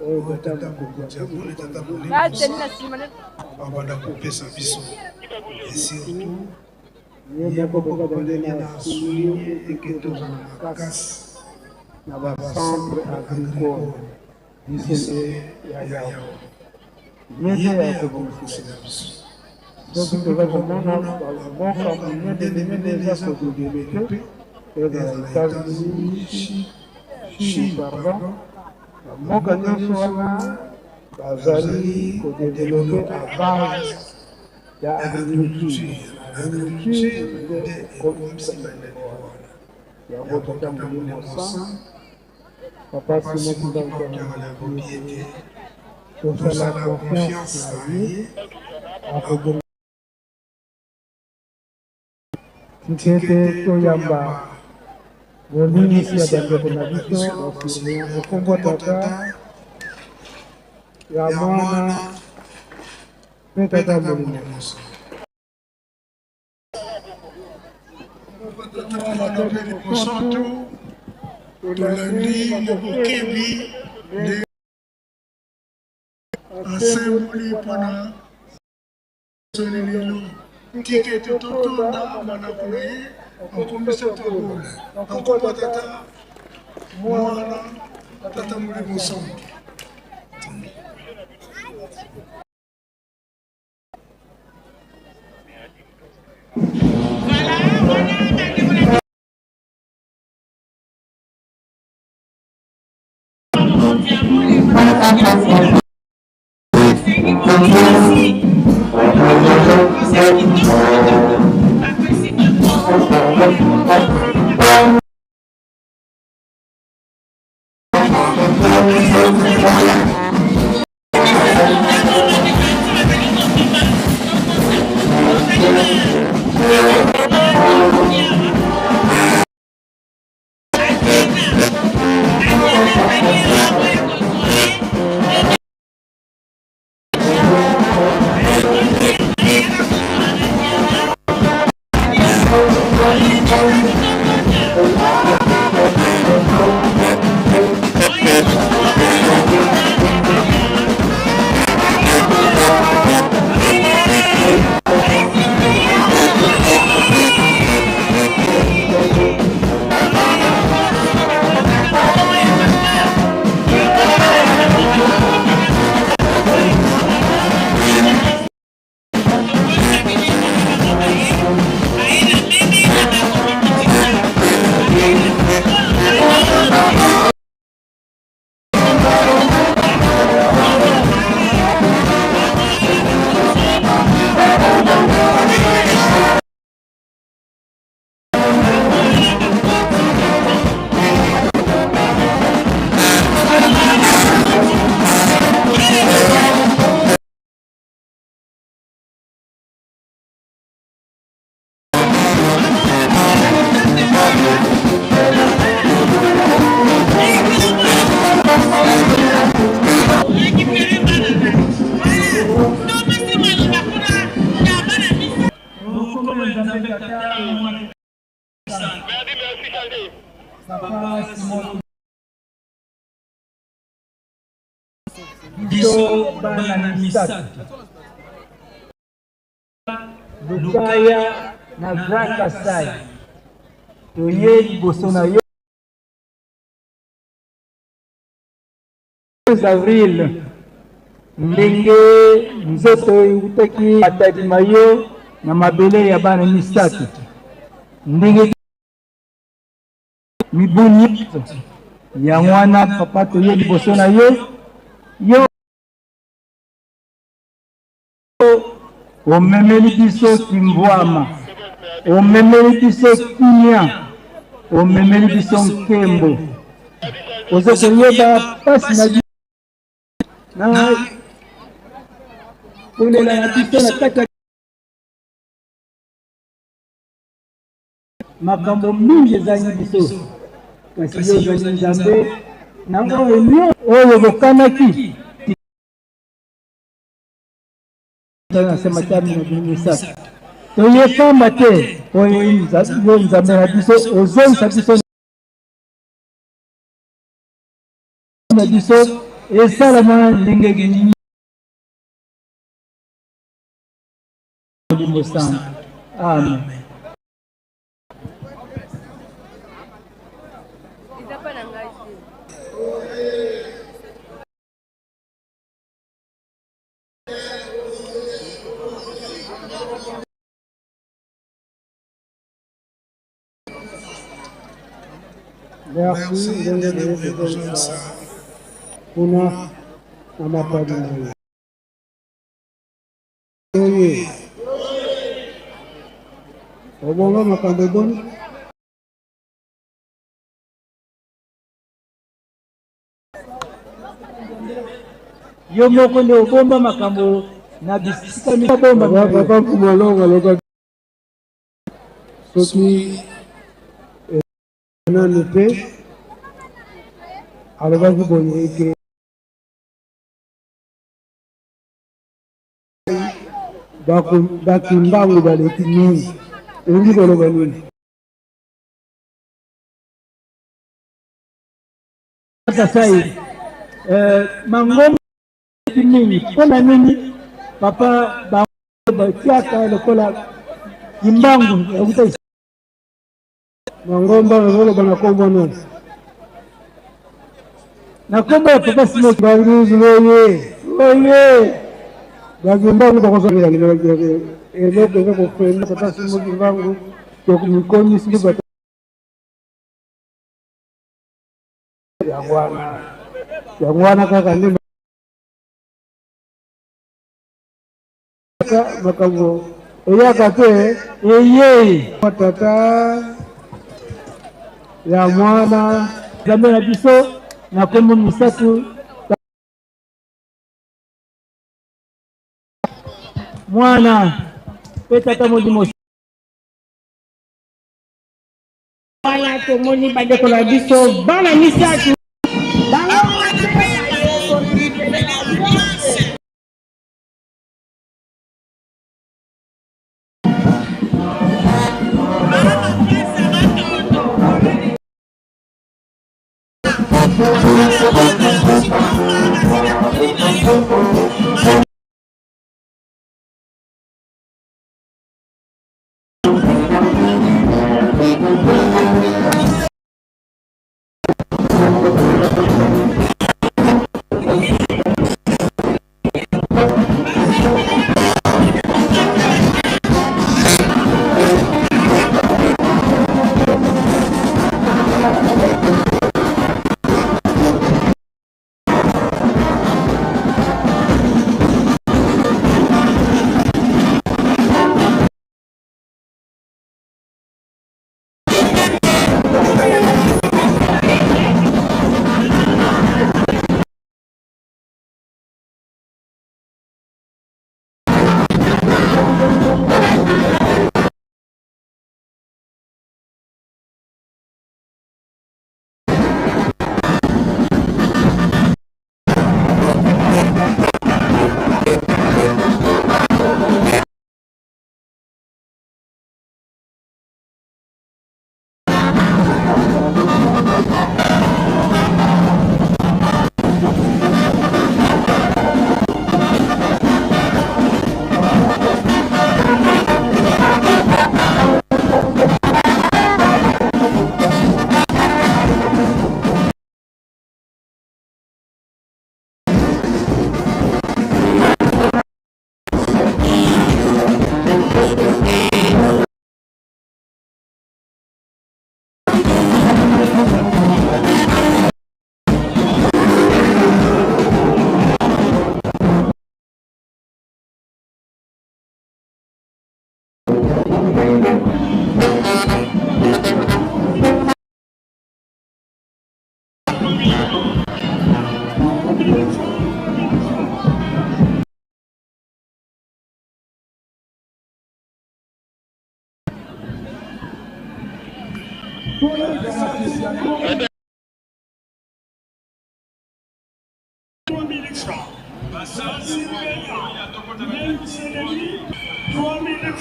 oyo tata mokonzi ya bule tata molimo abanda kopesa biso et surtout ye moko papa ndenge na souligne eke tozala makasi na bacentre agricole biso nde ya yawe ye nde ya kobongisela biso soki toza komona bamboka minene minene eza kodevelope ezala Etats-Unis, Chine, pardon, bamboka nyonso wana bazali kodevelope à base ya agriculture. Agriculture nde ekomisi bandeko wana yango tata molimo santu Papa Simon Kimbangu Kiangani alobi ete tosala confiance na ye akobonga tika ete toyamba bolimbisi ya bandeko na biso basurveillant na nkombo tata ya mwana mpe tata molimo Mosantu tolandi na bokebi nde asemboli mpona soni lelo tika ete totonda malako na ye akombisa tobule na nkombo tata mwana tata molimo santu. Biso bana misato Lukaya na Grand Kasai toye liboso na yo 2 avril ndenge nzoto eutaki Matadi Mayo na mabele ya bana misato ndenge mibu nyonso yango wana papa toye liboso na yo yo omemeli biso kimvwama omemeli biso kimia omemeli biso nkembo oza koyeba mpasi na biso na kolela na biso na kati ya Makambo mingi ezangi biso, kasi yo ozali Nzambe na oyo nyonso oyo bokanaki. Na se matami na bino misato toye pamba te oyo yo Nzambe na biso ozongisa biso na biso esalama ndenge Molimo Santu. Amen. Merci ndenge boye kozongisa kuna na mapadi na yo. Oye obonga makambo eboni. Yo moko nde obomba makambo na bisika mibomba. Papa Mpumalonga alobaki soki nanu te, alobaki boye ete bakimbangu baleki mingi. Elingi koloba nini? Kasai mangomba mingi mpo na nini papa bango batiaka lokola kimbangu euta mangomba nazoloba na kombo nani? Na kombo ya papa Simon Kimbangu. Oye oye bakimbangu bakozala eloko eza kofrena papa Simon Kimbangu tomikomisi bato yango wana, yango wana kaka nde makambo eyaka te eye tata ya mwana Nzambe na biso na kombo misato mwana mpe tata Molimo. Wana tomoni bandeko na biso bana misato bango.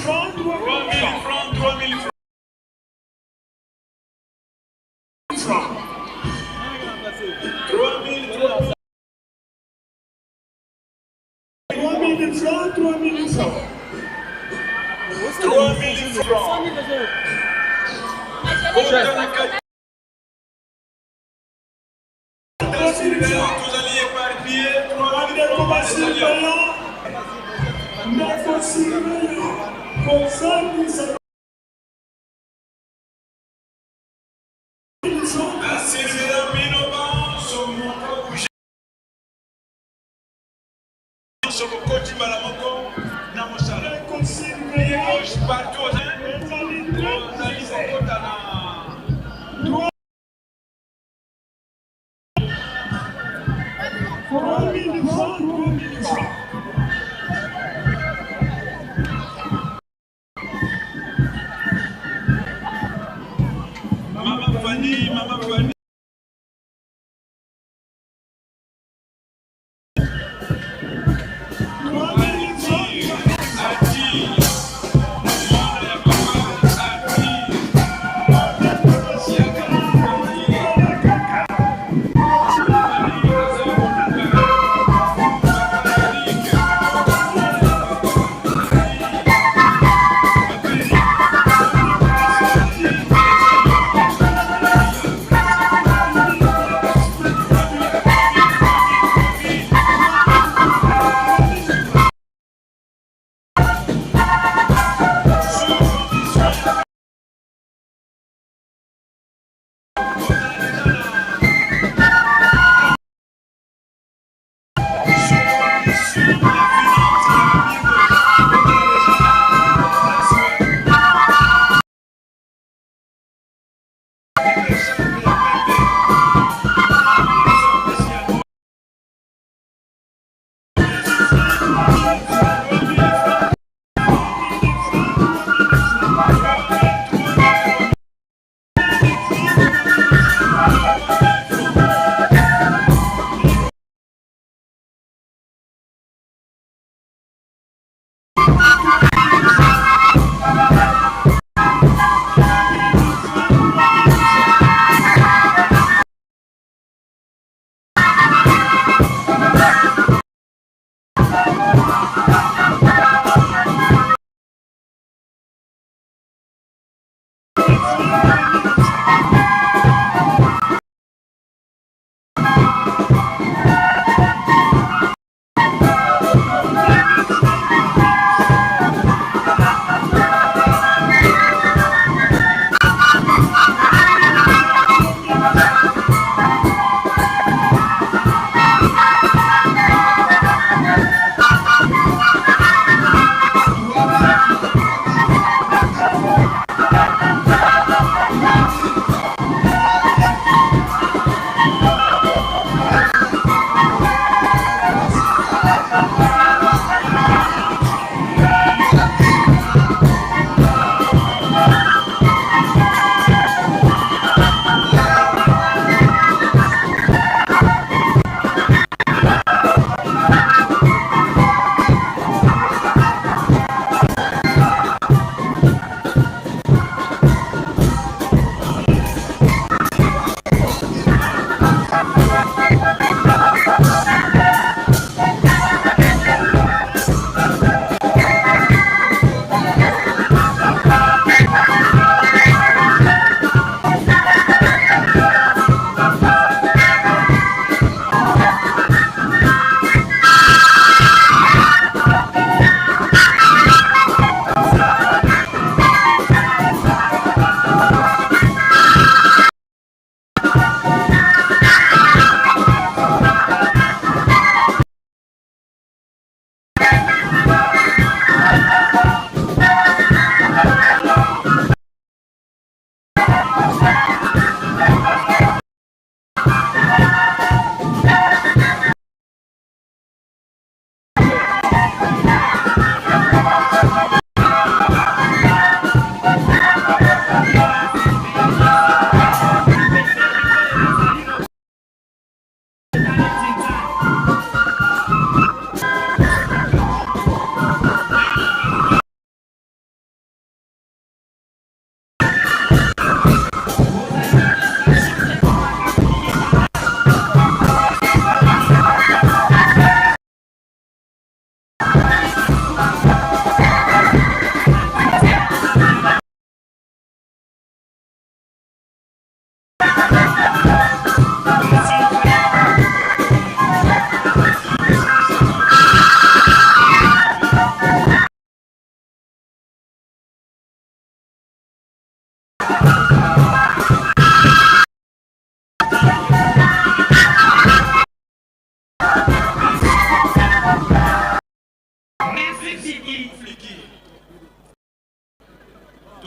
francs, 3000 francs, 3000 francs. 3000 3000 francs, 3000 francs. 3000 francs. Tozali éparpillé, Bandeko basurveillant, ndeko surveillant, kozangisa Basurveillant bino banso moko bouge nyonso bokoti mbala moko na mosala. Gauche partout ozali kokota na 3000 francs, 3000 francs. Mama Fanny, Mama Fanny.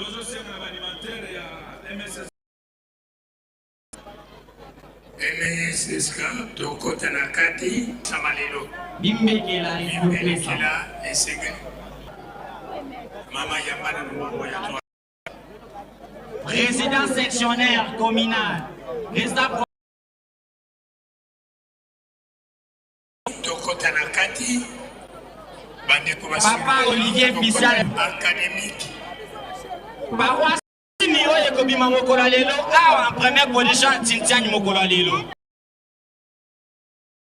Tozosenga na baanimateur ya MSS. MSSK tokota na kati sama lelo. Bimbekela Bimbekela esengeli. Mama yamba na loboko ya droite. Président sectionnaire communal, président Tokota na kati bandeko ba Papa Olivier Bissal. Académique. Paroisse nini oyo ekobima mokolo ya lelo awa en première position Tintiani mokolo ya lelo.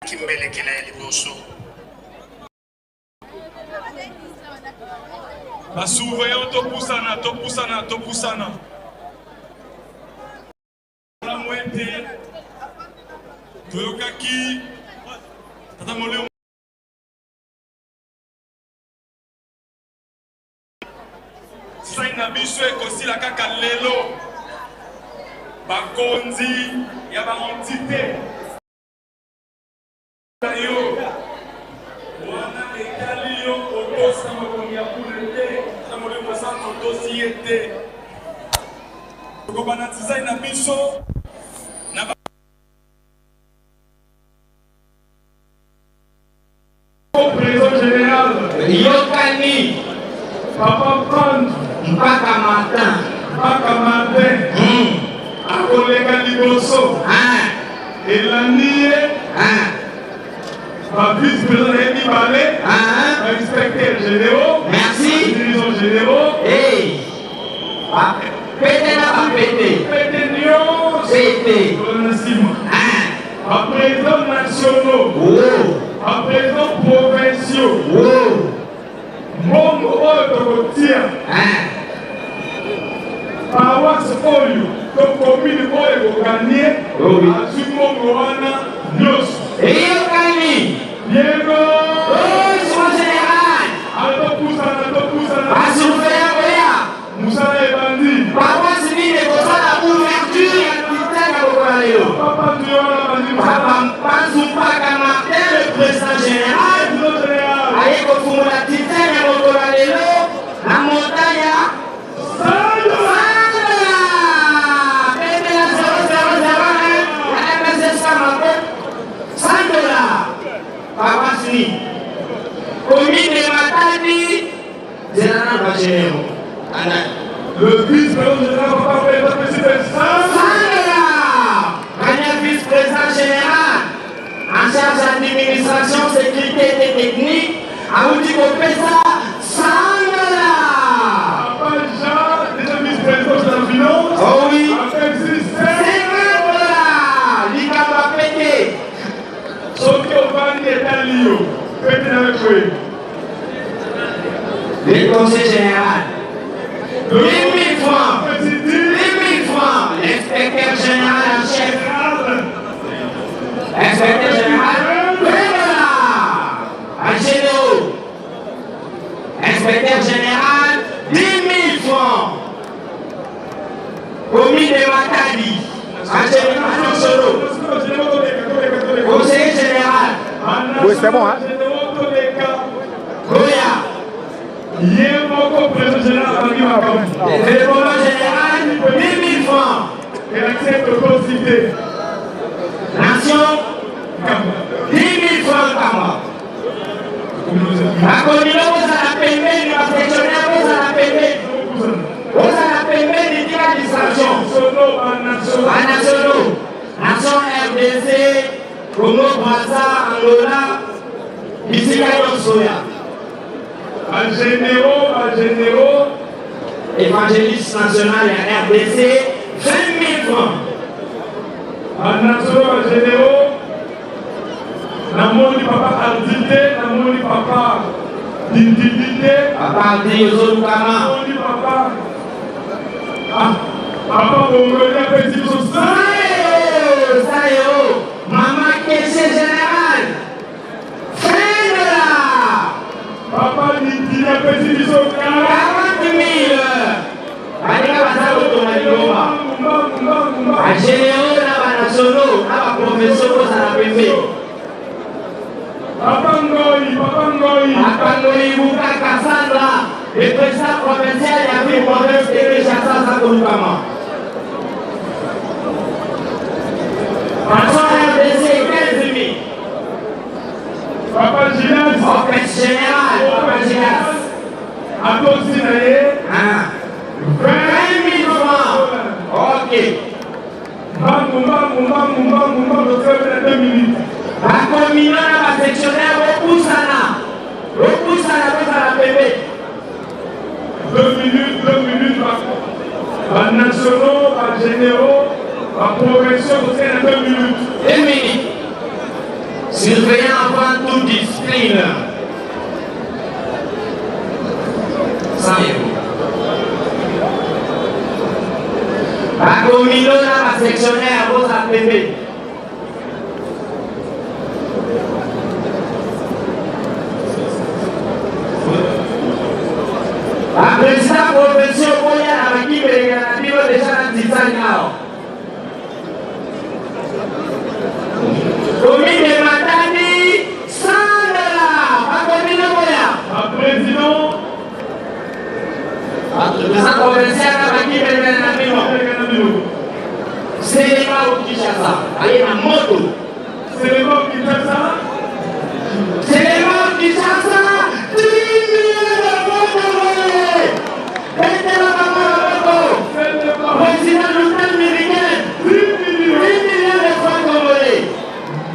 Kimbelekela ya liboso. Ba surveillant topusana topusana topusana. Malamu ete toyokaki tata molimo sai na biso ekosila kaka lelo bakonzi ya ba entité na yo wana etali yo otosa mokonzi ya bule te na molimo santu otosi ye te tokobanda tizai na biso na ba président général Yokani papa Franck Mpaka Martin Mpaka Martin akoleka liboso elandi ye ba vice président na ye mibale ba inspecteur généraux merci dirigeants généraux pete na bapete pete nyonso pete na nsima ba présidents nationaux ba présidents provinciaux mbongo oyo tokotia paroisse oyo to commune oyo ekoganie azwi mbongo wana nyonso eyokani yego général atopusana topusana basurveillant oya mosala ebandi paroisse nini ekosala ouverture ya bulletin ya mokolo ya lelo papa tuyo wana bandi papa Mpanzu Mpaka Martin le président général aye kofungola bulletin ya mokolo ya lelo na montant ya Sandra 00001 ya MSSK Mako 100 dollars paroisse nini commune de Matadi zela na bagénéraux ana le vice président général papa président président Sandra Premier vice-président général en charge d'administration, sécurité et technique, auti kopesa Sandra. Papa Jean déjà vice président de la finance Oh oui. apesi 50 dollars. Likambo pete. soki ovandi etali yo pete na yokoye Le conseil général. 8 000 francs. 8 000 francs. L'inspecteur général en chef. Inspecteur général. 20 dollars. Un généraux. Inspecteur général, 10 000 francs. Commune de Matadi. Un général nationaux. Conseiller général. Oui, c'est bon, hein? Goya. ye moko président général abangi makambo Développement général, 10 000 francs. elakisi tokosi te Nation, 10 000 francs kama. Bakomino bozala pembeni, basectionnaire bozala pembeni. Bozala pembeni tika distraction. Banationaux, nation RDC, Congo Brazza, Angola, bisika nyonso ya. bagénéraux bagénéraux Évangéliste national ya RDC, 20 000 francs. banationaux bagénéraux namoni papa ardi te namoni papa dindidi te Papa Ardi ozolukama. namoni papa ah, papa bongoli apesi biso Sayo, sayo, Mama Kessé Général, 20 dollars. papa dindidi apesi biso 40 000. Baninga baza kotonga lingomba. Bagénéraux na banationaux na baprofesseur kozala pembe. papa ngoi papa ngoi Papa Ngoi Bukaka Sandra, le président provincial ya ville province de kolukama. Patron RDC 15 000. Papa Gilas. Orchestre général, Papa Gilas. Atosi na ye. 20 000 francs. Ok. Mbangu mbangu mbangu mbangu mbangu totikali na 2 minutes. Bakomino na basectionnaire bopusana. Bopusana bozala pembe. 2 minutes, 2 minutes, ba nationaux, ba généraux, ba provinciaux totikali na 2 minutes. 2 minutes. Surveillant avant toute discipline. 100 euros. Bakomino na basectionnaire boza pembe. Baprésident provinciaux boya na bakibeleka na bino deja na ntisani awa. Commune de Matadi, 100 dollars. Bakomino boya. Baprésident Président provincial na bakibeleka na bino. Selema au Kinshasa, aye na moto. Selema au Kinshasa. Selema au Kinshasa, 10 millions de francs congolais. Betela bango maboko. Président Luther Miriken, 10 millions de francs congolais.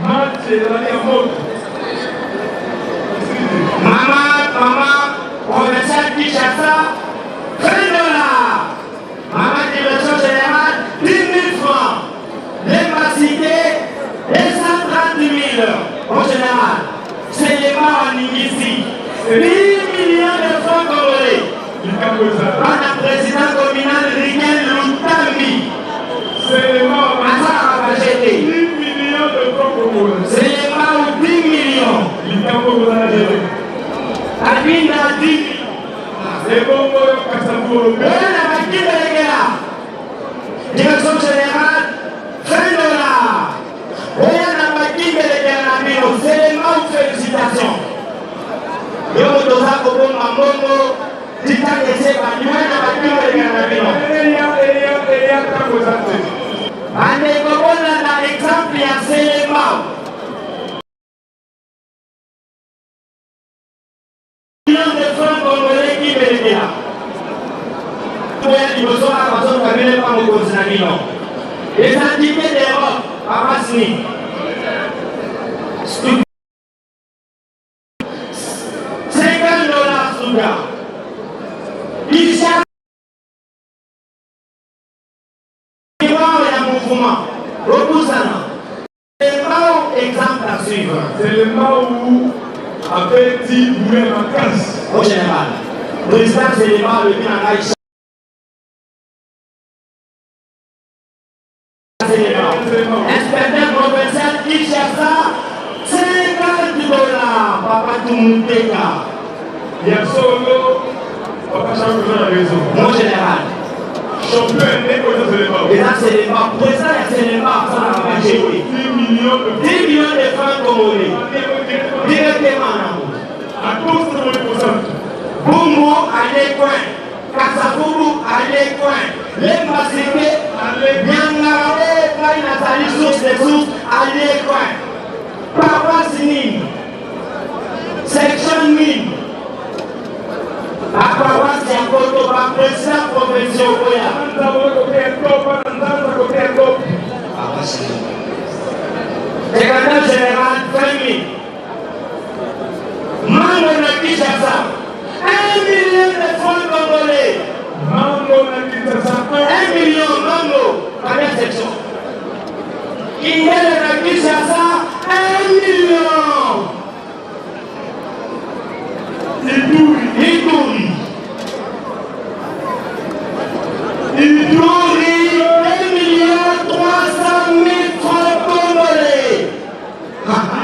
Match ezali ya moto. Mama, mama, provincial Kinshasa, 20 dollars. Mama direction générale, 10 000 francs. Lemba Cité, 230 000. Au général, Selema Waningisi, 10 millions de francs congolais. Bana président communal Riquel Lutambi. Selema Azalaka bajete. 10 millions de francs congolais. Selema ou 10 millions. Likambo kozala te. Kabinda 10 millions. Ebongo yo Kasabolo. Oyo na bakibelekela. Direction générale, 20 dollars. Oyo na bakibelekela na bino. Selema ou félicitations. Yo moto oza kobomba mbongo tika ese banywe na bakibelekela na bino. Eya eya eya ntango eza te. Bandeko bolanda exemple ya Selema. Million de francs congolais kibelekela. Oya liboso kaka bazoluka bino epa mokonzi na bino. Les entités d'Europe, paroisse nini? 50 dollars Soudan. Kinshasa miroir ya mouvement. Bopusana. Selembao exemple à suivre. Selembao abeti boule makasi. Au général. Président Selembao alobi na ngai Inspecteur provincial Kinshasa, 50 dollars, Papa Tumuteka. Ya solo, Papa Charles oza na raison. Mon général. Champion ndenge oza Selembao. Eza Selembao, président ya Selembao asalaka bajewe. 10 millions de 10 millions de francs congolais. Directement nango. À tous na molimo santu. Bumbu allez coin. Kasavubu allez coin. Lemba Cité Nyangara e ngai nazali source de source allez coin. Paroisse nini? Section nini? Ba paroisse ya Poto ba président provinciaux oya. Secrétaire général 20 000. Mango na Kinshasa, 1 million de francs congolais. Mango na Kinshasa, 1 million mango, première section. Kindele na Kinshasa, 1 million. Ituri. Ituri. Ituri, 1 million 300 000 francs congolais.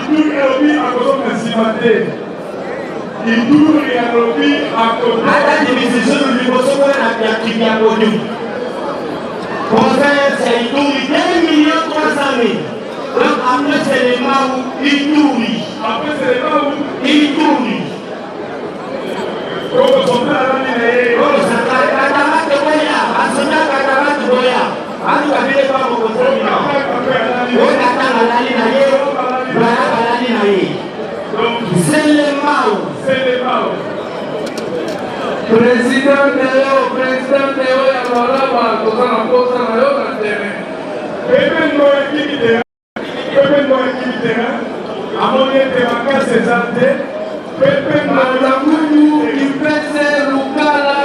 Ituri alobi akozonga nsima te. Ituri alobi akozonga. Ata division liboso kuna na ya podium. Province ya Ituri, 1 million 300 000. Donc après Selembao, Ituri. Après Selembao, Ituri. Kongo central alali na ye. Kongo central, Katanga tokoya, basoda Katanga. Deo, president Deo ya Lualaba, toza na posa na yo na terrain. Pepe Ngoy akimi terrain. Pepe Ngoy akimi terrain. Amoni ete makasi eza te. Pepe Malamulu, Kipese, Lukala,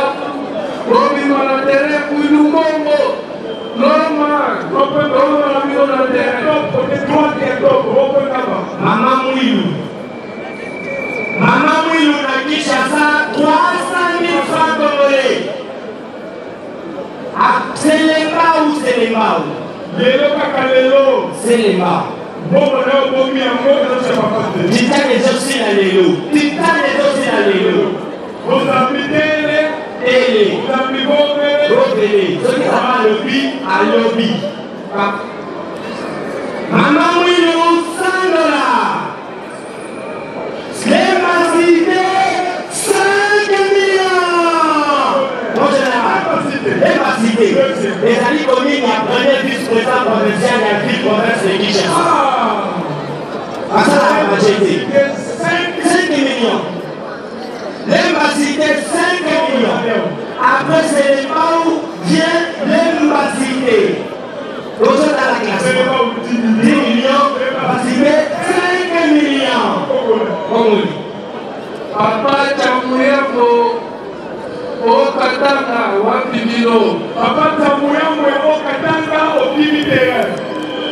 bobima na terrain, Kwilu Mbongo, Normal, bobima na bino na terrain. Côté droite ya top, Rope Kaba. Mama Mwilu. Mama Mwilu na Kinshasa, 300 000 francs congolais. Ah, Selembao, Selembao. Lelo kaka lelo. Selembao. Mbongo na yo obomi yango ezosala papa te. Titane ezosila lelo. Titane ezosila lelo. Ozambi tele. Tele. Ozambi bobele. Bobele. Soki papa alobi, alobi. Mama Mwilu, 100 dollars. Slemacité, 5 millions. Mon général, Slemacité. Ezali commune ya premier vice-président provincial ya ville province de Kinshasa. Basalaka budget te. 5 millions. L'Embasité, 5 millions. Après Selembao vient l'Embasité. Tozotala classement. 10 millions, Embasité, 5 millions. Kongoli. Papa Chamuyambo, Okatanga, wapi bino? Papa Chamuyambo ya Okatanga okimi terrain.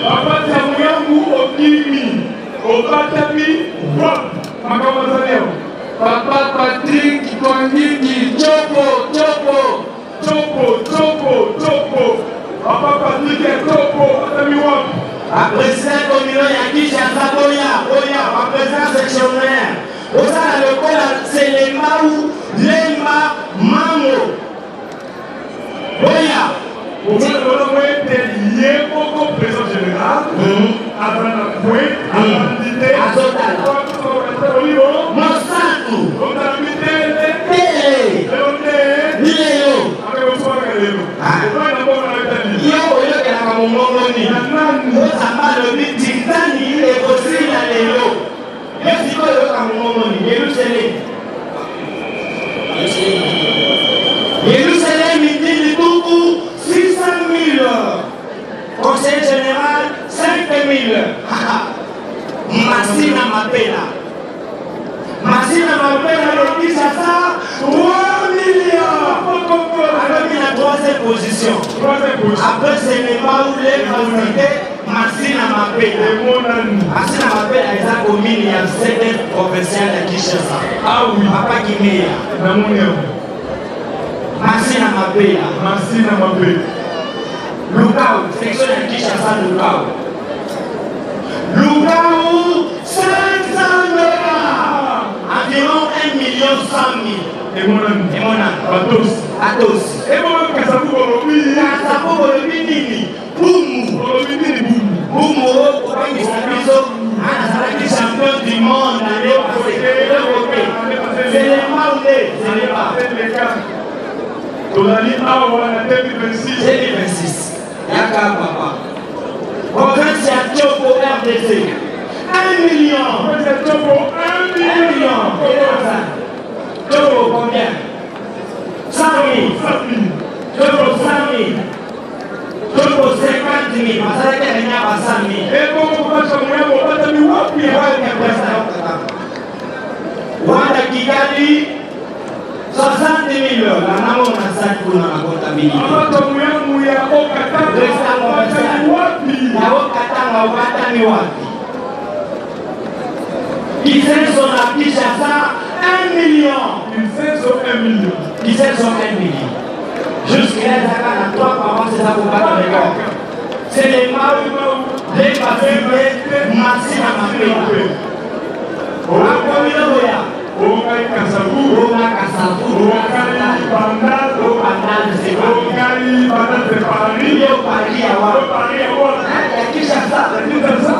Papa Chamuyambo okimi. Obatami wapi? Makambo azali awa. Papa Patrick Twangiki, Chopo, Chopo. Chopo, Chopo, Chopo. Papa Patrick ya Chopo atami wapi? Baprésident communal ya Kinshasa boya boya, baprésident sectionnaire ozala lokola Selembao, Lemba, Mango boya. Omona bolongo ete ye moko président général azala na point abandi te azotala mosantu ozambi tele tele lelo te lelo akekoswaka lelo okoya na mbongo na yo etali yo oyokelaka mongongo nini? Ozamba alobi titani ekosila lelo, yo sikoyo oyoka mongongo nini? Yerusalemi, Yerusalemi ndindi tuku 600 000, conseiller général 5 000. Masina Mapela, Masina Mapela de Kinshasa, 3 millions. Alobi na troisième position. Après Selembao, Lembasité, Masina Mapela. Masina Mapela eza commune ya CDF provincial ya Kinshasa. Ah oui. Papa Kimeya. Namoni yango. Masina Mapela. Masina Mapela. Lukau, section ya Kinshasa Lukau. Lukau, 500 dollars. Environ 1 million 100 000. Emonani. Emonani. Batosi. Batosi. Ebongo Kasavubu olobi. Kasavubu olobi nini? Bumu. Olobi nini bumu? Bumu okobangisa biso. Azalaki champion du monde année passée. Eloko te. Selembao nde. Selembao. Tozali awa na 2026. 2026. Yaka papa. Province ya Tshopo RDC. 1 million. Province ya Tshopo 1 million. Tshopo combien? 100 000. Tshopo 100 000. Tshopo 50 000. Basalaki réunion ba 100 000. Ebongo papa Chamuyambo obatami wapi? Wapi président? Rwanda Kigali 60 000. Banamo na sani kuna na comptabilité. Papa Chamuyambo ya Okatanga obatami wapi? Ya Okatanga obatami wapi? Kisenso na Kinshasa 1 million. Kisenso 1 million. Kisenso 1 million. Jusque là, ezalaka na 3 paroisses eza kobata record. Selembao, Lembasite, Masina Mapela. Akomi loboya. Ongai Kasavubu. Onga Kasavubu. Ongai Bandal. Bandal c'est Ongai Bandal c'est Paris. Yo Paris awa. Yo Paris awa. Ya Kinshasa. Ya Kinshasa.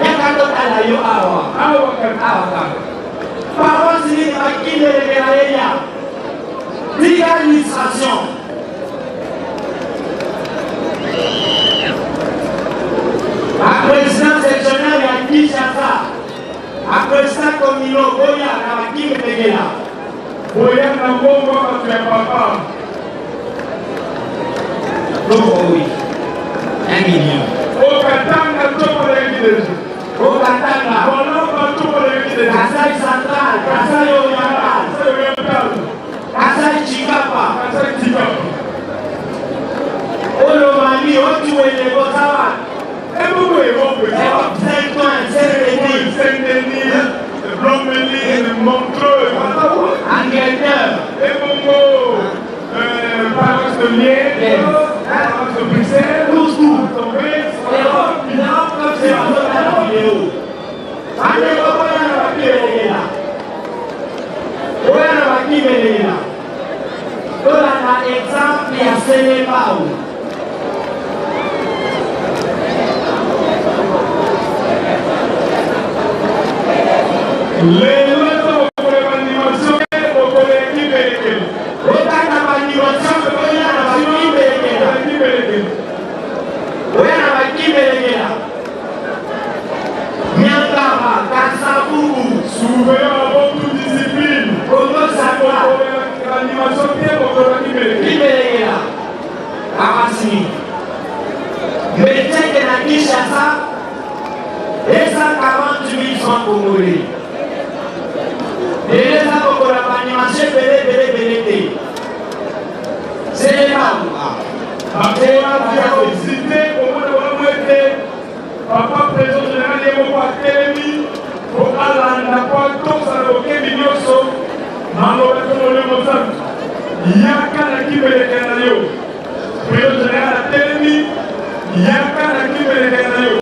Yaka totala yo awa. Awa kaka. Awa kaka. Paroisse nini bakindelekela ye ya. Tika administration. Baprésident sectionnaire ya Kinshasa, baprésident communaux boya na bakimepekela. Boya na mbongo bato ya papa. Loko oui. 1 million. Okatanga toko nayebi deja. Okatanga. Bolomba toko nayebi deja. Kasai Central, Kasai Oriental. Kasai Oriental. Kasai Chikapa. Kasai Chikapa. Olomami, Otuwele, Botawa. Ebongo Europe. Europe, Saint-Ouen, Saint-Denis. Saint-Denis, Blanc-Mesnil, Montreux. Angleterre. Ebongo, paroisse de Liège, paroisse de Bruxelles, Moscou. Europe, Europe comme c'est dans la vidéo. Allez, oya na bakibelela. Oya na bakibelela. Tolanda exemple ya Selembao. Lelo eza mokolo ya baanimation te, mokolo ya kibelekele. Bokata baanimation mpe boya na bakibelekela. Boya na bakibelekela. Nyangara, Kasavubu. Surveillant avant toute discipline. Congo Central. Mokolo ya animation te, mokolo ya kibelekele. Kibelekela. Arasini. Mbeteke na Kinshasa. 240 000 francs congolais. Lelo eza kokola ba animation ebele ebele ebele te. Selema. Bakovisite komona bango ete papa président général ye moko atelemi po alanda po atosa na bokebi nyonso maloba to molimo mosantu yaka na kibeleke na yo. Président général atelemi yaka na kibeleke na yo.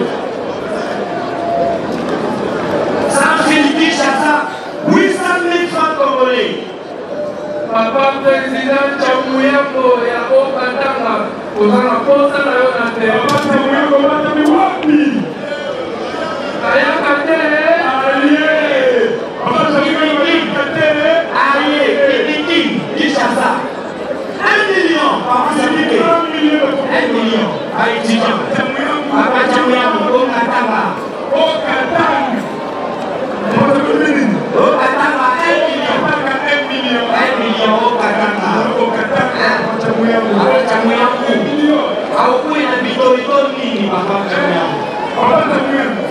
Sans Kinshasa, 800 000 francs congolais. Papa président Chamuyambo ya Okatanga, toza na posa na yo na te. Papa Chamuyambo batami wapi? Ayaka te. Aye. Papa Chamuyambo ayaka te. Aye, Kikiki, Kinshasa. 1 million. Papa Chamuyambo. 1 million. Ba étudiant. Papa Chamuyambo, Okatanga. Okatanga. Okatanga 1 million. 1 million. 1 million Okatanga. Okatanga. Papa Chamuyambo. Aokui na bitorito nini Papa Chamuyambo? Papa Chamuyambo.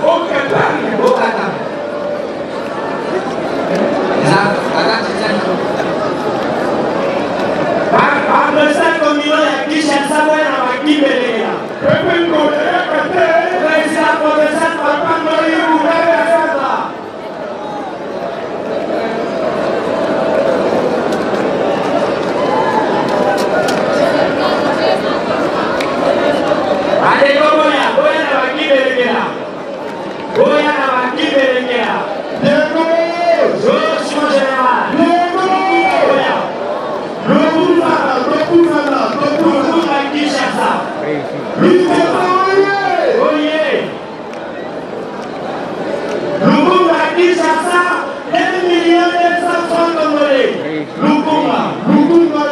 Okatanga. Okatanga. Bapresa communal ya Kinshasa boya na bakibelela. Pepe Ngolo yaka te. Président professeur Papa Ngoli Bukaka Sasa. Bandeko boya, boya na bakibelekela. Boya na bakibelekela. Joshua Général. Boya. Lukunga Kinshasa. Oye. Lukunga Kinshasa, 1 million 200 francs congolais. Lukunga. Lukunga.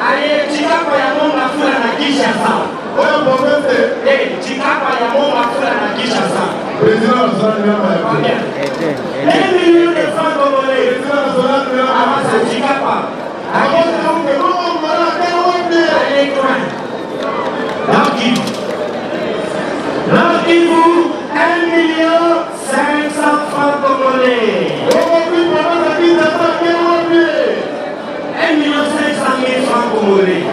Aye, Chikapa ya Monga Fula na Kinshasa. Eh, Chikapa ya Monga Fula na Kinshasa. Combien? 1 million de francs congolais. Avance Chikapa. Allez, coin. Nord Kivu. Nord Kivu, 1 million 500 francs congolais. 1 million 500 000 francs congolais.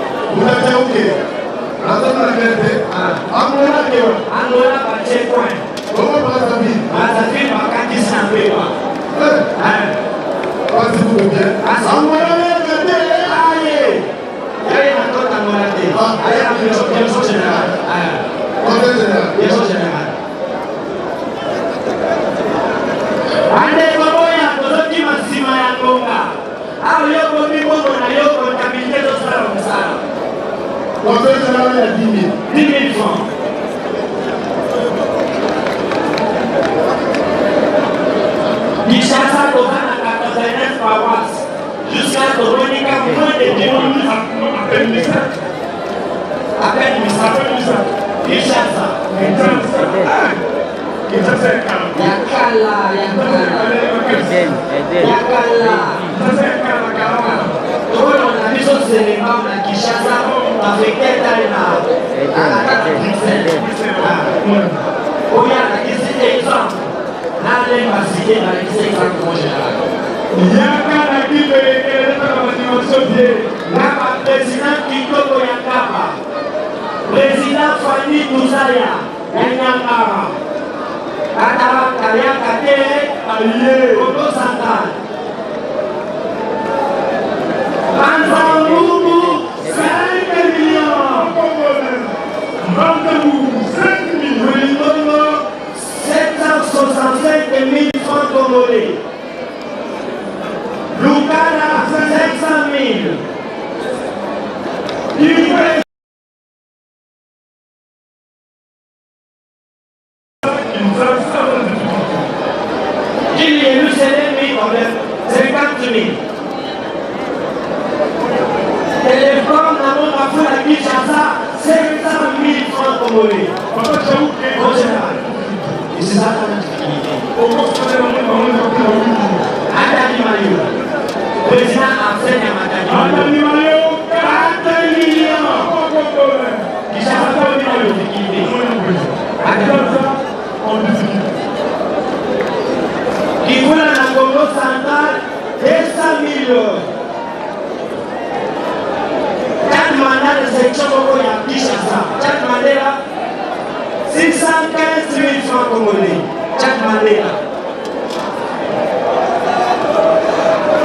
Angola batie coin. Brazzaville bakatisi na pepa. Aye. Yaye na kota Angola te. Aye na direction générale. Direction générale. Bandeko boya tozokima nsima ya ngonga. Awa yo komi mbongo na yo comptabilité ezosala mosala. 10 000 francs. Kinshasa toza na 89 paroisse jusqu'à tomonika moins de 10 À peine 17. À peine 800. Kinshasa. Kinshasa. Kinshasa. Ya kala, ya kala. Eden, Eden. Ya kala. Tolanda biso Selembao na Kinshasa, affecté etali na alaka na Bruxelles. Oyo alakisi exemple na Lemba Cité, alakisi exemple mon général. Yaka na kipelekele na ba dimension bien. Na ba président kitoko ya Nkamba. Président Fanny Tuzaya ya Nyangara. Kataraka yaka te aye Kongo Central. Banza-Ngungu 5 millions. Banza-Ngungu 5 millions. Lulingongo 765 000 francs congolais. Lukala 500 000. Jérusalem, 50 000. Téléphone, na Kinshasa, 500 000 francs congolais. Mon général. Et c'est ça la difficulté. Atali Mayo. Président Arsène Matadi. Atali Mayo, 4 millions. Kinshasa, en difficulté. Kikula na Congo Central, 200 000. Quatre mandats de section moko ya Kinshasa. Jack Mandela, 615 000 francs congolais. Jack Mandela.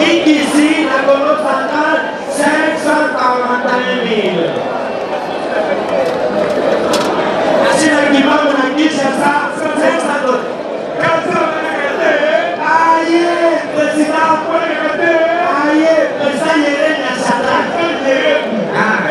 Ikisi na Congo Central, 541 000. Asila Kimbangu na Kinshasa, 500 dollars. Aye, président. Aye, président Yeremia Shadrach. Ah.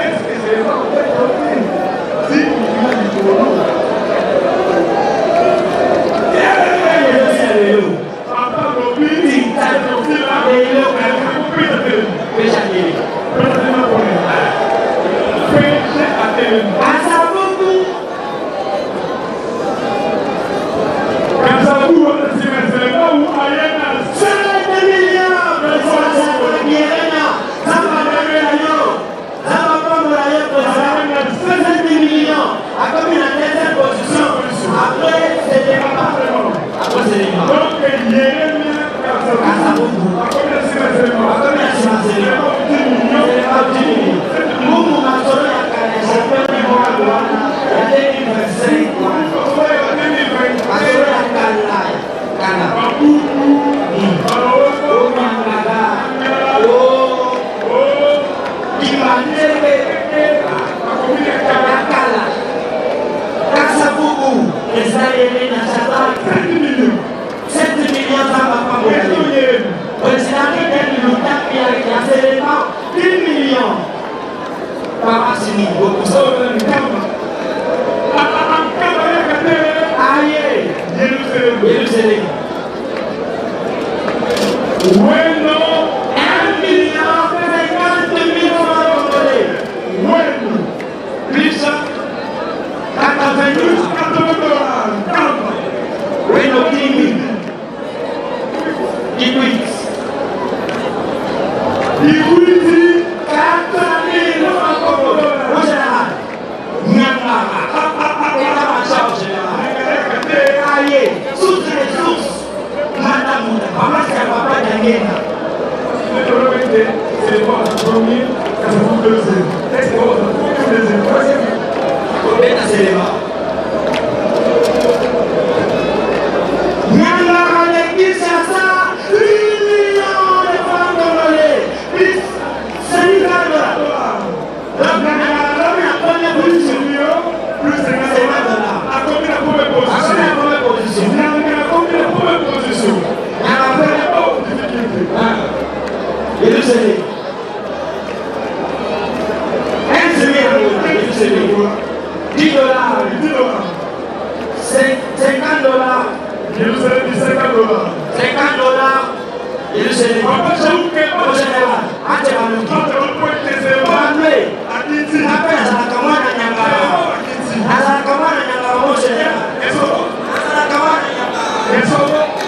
Bueno, 1 million 50 000 francs congolais. Bueno. Plus 92 80 dollars. Bueno, Kimi. Kikwit. Kikwiti. 4 000 francs congolais. Mon général. Nyangara. État-major général. Aïe. Source des sources. Madame, papa, c'est papa Dangena. C'est moi, premier, c'est vous deuxième. C'est moi, deuxième, troisième. Kobeta Selema. Nyangara de Kinshasa, 1 million de francs congolais, plus 5 dollars. Donc, Nyangara la première position. Plus 50 dollars. A combien la première position? A combien la première position? Nyangara combien la première position? Nyangara première difficulté. Jérusalem. Un semi Jérusalem. 10 dollars. 10 dollars. 50 dollars. Jérusalem dit 50 dollars. 50 dollars. Jérusalem. Papa Chaouké, Mon général. Ate Baluki. Manuel. Papa azalaka mwana Nyangara. Azalaka mwana Nyangara, mon général. Azalaka mwana Nyangara.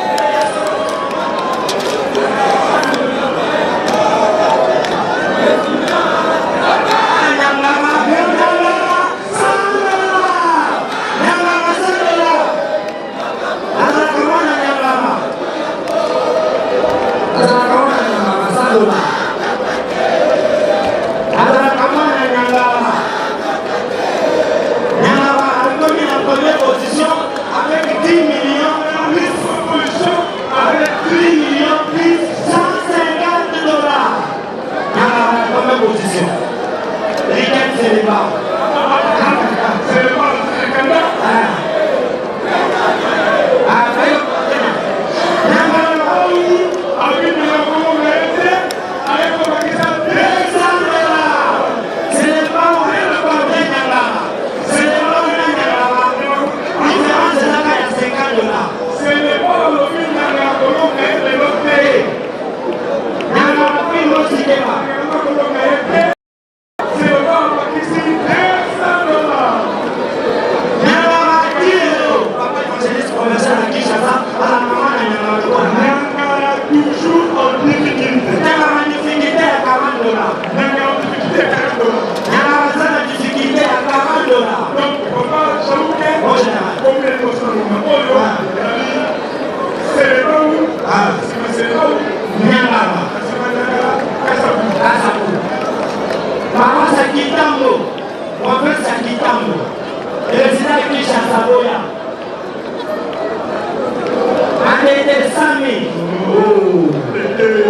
Matete 100 000. Oh.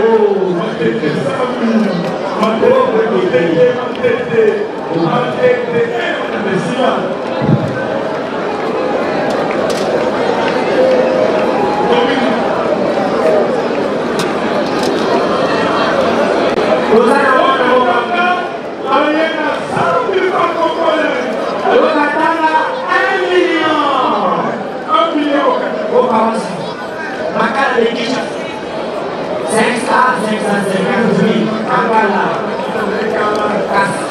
Oh. Matete 100 000. Matete, Matete, Matete, Matete, Okatanga 1 million. 1 million. Makala de Kinshasa. 500, 550 000. Makala. Kasi.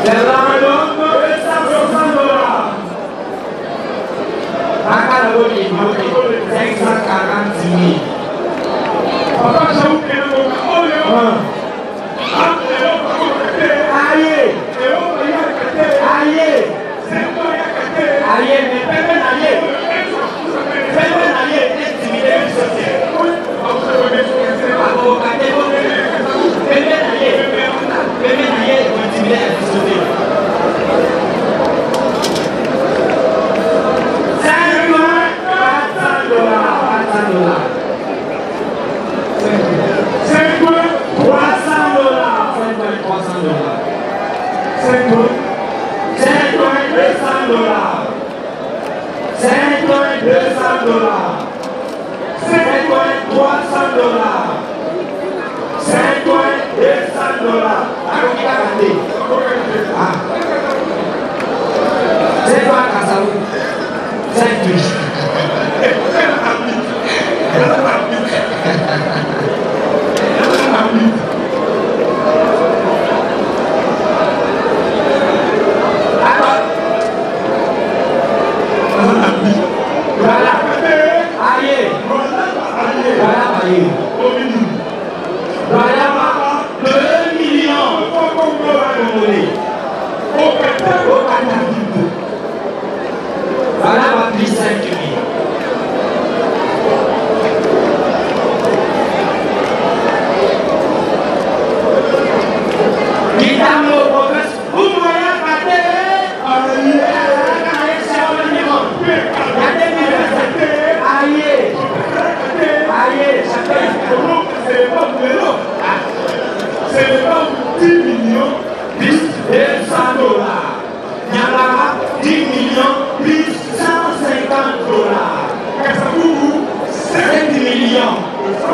Fernando, 260 dollars. Makala boni, 540 000. Papa Jaou Kenangoka oyo. Aye. Aye. Aye, mais pembe na ye. Pembe na ye intimide biso te. Akokoka te po pembe na ye. Pembe na ye intimide ya biso te. 5 dollars, 400 dollars. 5 300 dollars. 5 300 dollars. 5 5 200 dollars. 5 200 dollars. 5 300 dollars. 5 200 dollars. Akoki kaka te. Ah. 5 Kasavu. 5 touches. Voilà. Aïe. Voilà, aïe. Voilà, 2 millions. Congolais. Au Qatar. Voilà, ma plus 5 000. Kitambo province, Umoya Kate. Aïe. Aïe. C'est pas 10 millions plus 200 dollars. Nyangara, 10 millions plus 150 dollars. Kasavubu, 7 millions.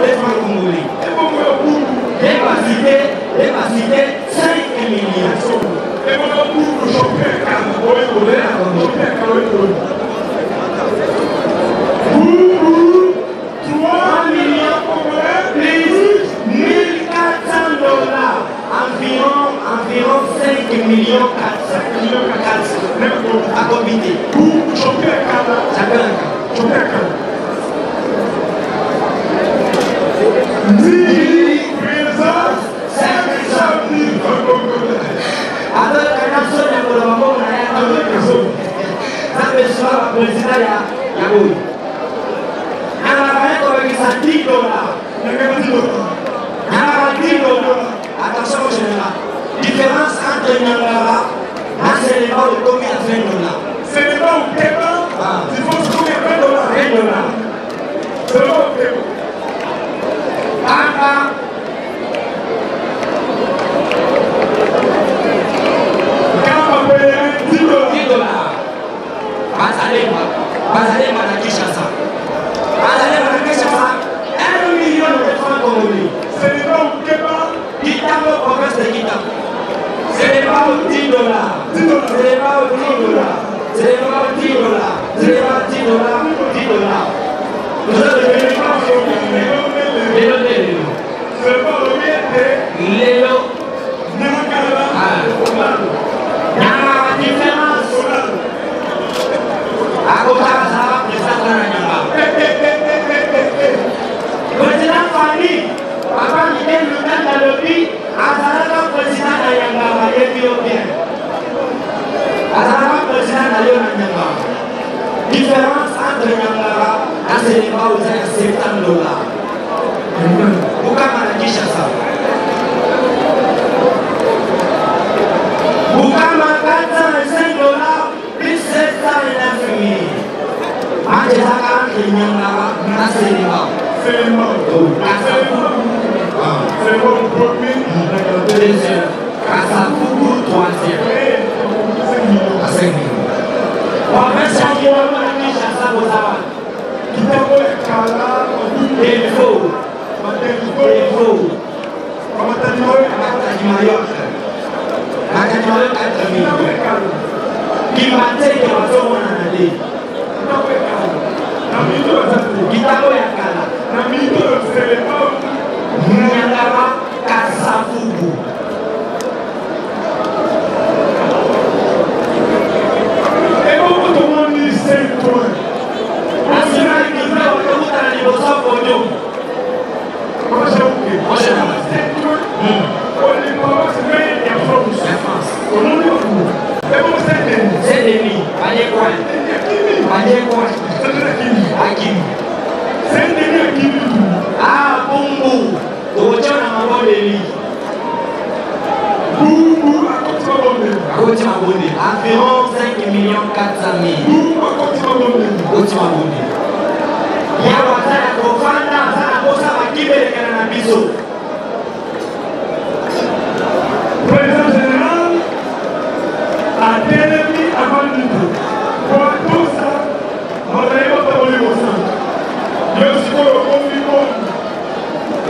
Les francs congolais. Dépasité, dépasité, 5 millions. Et mon champion 3 millions plus 1400 dollars. Environ, environ 5 millions 400. 400. À combiner. Champion Chacun. Champion président ya ya oyo nangaka ye kobakisa 10 dollars nangaka 10 dollars attention au général différence entre nyangara na seleba okomi ya 20 dollars. Seleba okeba différence okomi ya 20 dollars. 20 dollars. Seleba okeba kaka kaka pele 10 dollars. 10 dollars. Bazalema, Bazalema na Kinshasa. Bazalema na Kinshasa, 1 million de francs congolais. Seleba okeba Kitambo, province de Kitambo. Seleba 10 dollars. Seleba 10 dollars. Seleba 10 dollars. Seleba 10 dollars. 10 dollars. Nous sommes lelo nde lelo. Seleba olobi ete Lelo. Nyangara Nyangara différence. Akotaka zala président na Nyangara. Président Fally, Papa Miguel Lutanda alobi azalaka président na Nyangara, yebi yo bien. Azalaka président na yo na Nyangara. Différence entre Nyangara na Selembao eza ya 70 dollars. Bukama na Kinshasa. Bukama 405 dollars plus 709 000. Match ezalaka Entre Nyangara na Selembao. Selembao. Selembao premier. Deuxième. Kasavubu troisième. À 5 millions. Province ya Kibamu na Kinshasa boza wapi? Kitambo ya kala. Delvaux. Delvaux. Matadi Mayo. Matadi Mayo. Matadi Mayo 4 millions. Kimbanseke bazomonana te. Kitambo ya kala. Nyangara Kasavubu. Ebongo tomoni 5 points. Nasima likiza okokutana liboso ya podium. Saint-Denis, balie coin. Balie coin. Akimi. Ah, Bumbu. Tokotia na mabondeli. Akoti mabondeli. Environ 5 millions 400 mille. Akoti mabondeli. Yawe aza ya kofanda, aza na posa bakibelekana na biso. Président général atelemi avandi te po atosa maloba ya Molimo Santu. Yo sikoyo okomi boni?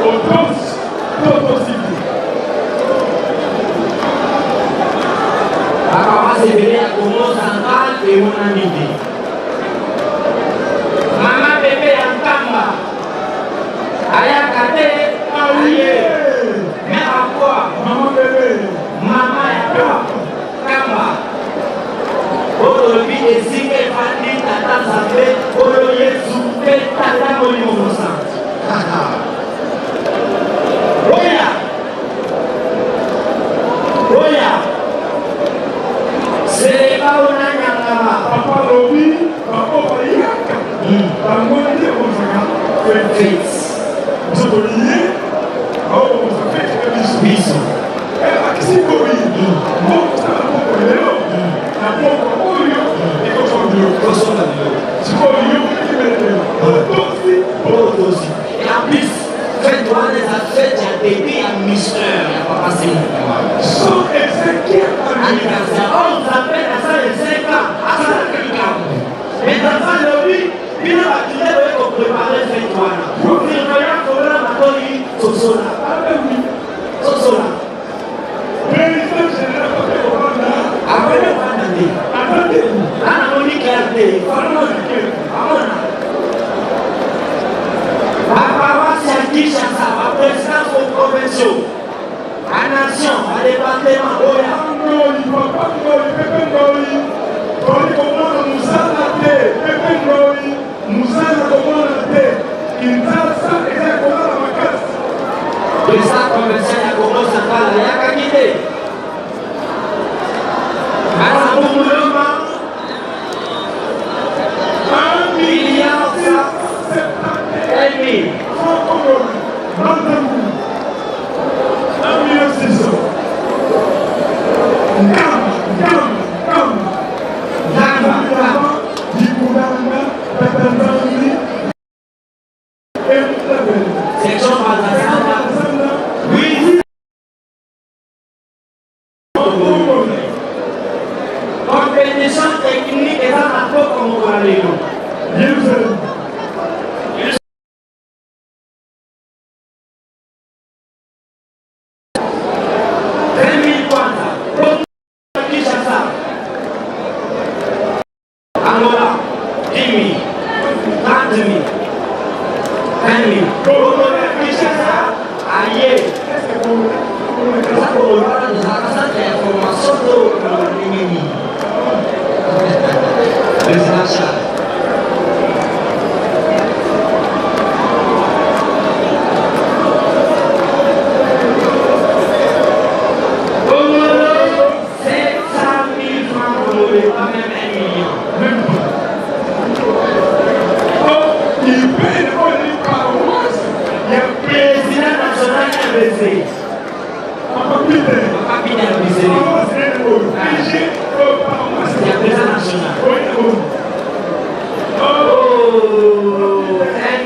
Otosi to otosi te? Baparoisse ebele ya Congo central emonani te. Mama bebe ya Nkamba ayaka te aye mère ya kwa Mama bebe mama ya kwa Nkamba oyo tolobi esika efandi tata Nzambe oyo Yesu mpe tata Molimo Mosantu. Oya oya Selembao na Nyangama. Papa lobi bango bayaka bango nde bakozaka fete. Biso tolie bango bakozaka fete na biso. Biso. Ebakisi boyi mbongo kosala poko lelo na poko oyo ekosomba biloko. Kosomba biloko. Sikoyo yo okimele otosi otosi. Et en plus, fête wana eza fête ya début ya mystère ya Papa Simon Kimbangu. Son Ezekiel anniversaire. Oyo Nzambe asala 5 ans, asalaka likambo. Mais Nzambe alobi bino bato nde boye koprepare fête wana. Surveillant fongola matoi sosola. Sosola. Président général Papa Obama. Akoki kofanda te. Aza te. Ana moni clair te. Amona. Baparoisse ya Kinshasa, baprésident provinciaux, banation, badepartement oya. Ngoi, papa Ngoi, pepe Ngoi, toli komona mosala te, pepe Ngoi, mosala komona te, Kinshasa eza ya kolala makasi. Président provincial ya Congo central ayakaki te. Bana Bumuloma, 1 milliard 171 mille. Francs congolais, Bandundu, 1 million 600. Nkamba, Nkamba, Nkamba. Nkamba, Nkamba. Likulanga, Tata Nzambi, Emutabele. Section Banzasanda, oui. Compétition technique eza na poko mokolo ya lelo. Yerusalem. Kwanza. Bongo Kinshasa. Angola, 10 000, 30 000, 20 000. Bongo na Kinshasa, aye. Eza koloba ezalaka centre ya formation to koloba ndenge nini? Président Charles. Congolo, 700 000 francs congolais, pas même 1 million. Même pas. Oh, il paye une paroisse. Il y a président national MBC. Papa Peter. Papa Peter Bizeli. Paroisse, PG, paroisse. Il y a président national. Oui, oui.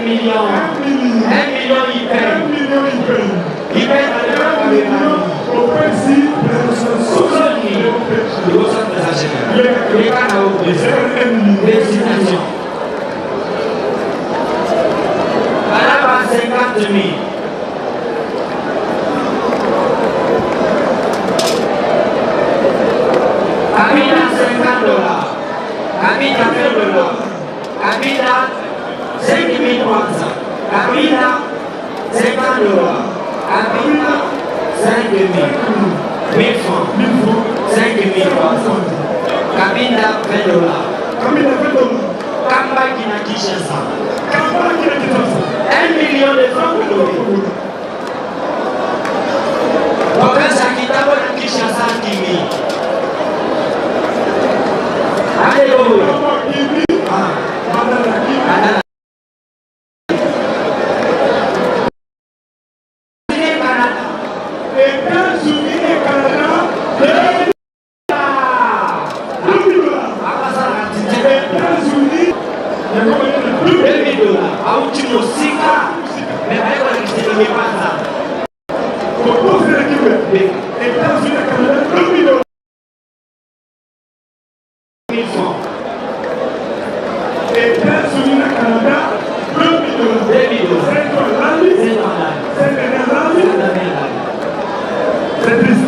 million. 1 million il paye. 1 million il paye. Il paye 1 million opesi Soni. Liboso leka na yo Félicitations. Balaba 50 000. Kabila 50 dollars. Kabila 20 dollars. Kabila 5300. Kabila 50 dollars. Kabila 5000. 1000 francs. 5300. Kabila 20 dollars. Kabila 20 dollars. Kambaki na Kinshasa. Kambaki na Kinshasa. 1 million de francs congolais. Province ya Kitambo na Kinshasa Kimi. Alléluia. États-Unis et Canada. États-Unis. 2000 dollars. Auti mosika. Mais baye kolakisa elongi panza. États-Unis et Canada, 2000 dollars. 1000 francs. États-Unis et Canada, 2000 dollars. 2000 dollars. 5 dollars. 5 dollars. C'est triste.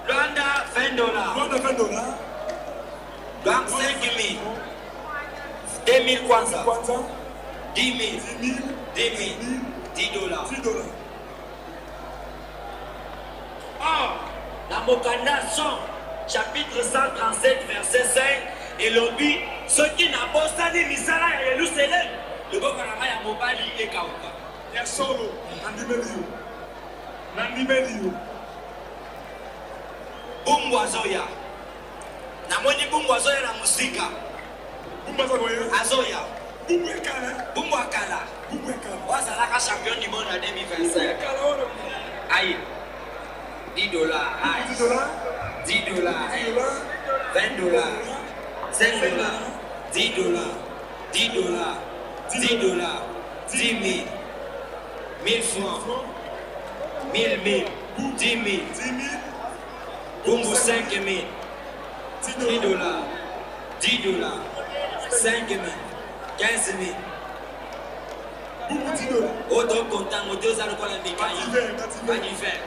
Luanda 20 dollars. Luanda 20 dollars. Donc 5 000. 2 000 kwanza. Kwanza. 10 000. 10 000. 10 dollars. 10 dollars. Or, na mokanda 100, chapitre 137, verset 5, Elobi, Soki nabosani misala ya Yelusaleme, loboko na ngai ya mobali ekauka. Ya solo, nandimeli yo. Nandimeli yo. Bumbu azoya. Namoni Bumbu azoya na mosika. Bumbu aza koya. Azoya. Bumbu ya kala. Bumbu ya kala. Bumbu ya kala. Oyo azalaka champion du monde na 2025. Bumbu ya kala wana. Aye. 10 dollars. 10 dollars. 10 dollars. 20 dollars. 5 dollars. 10 dollars. 10 dollars. 10 dollars. 10 000. 1000 francs. 1000 1000. 10 000. Bumbu 5 000. 10 dollars. 10 dollars. 5 000. 15 000. Oyo tokontango te oza lokola mikai badiver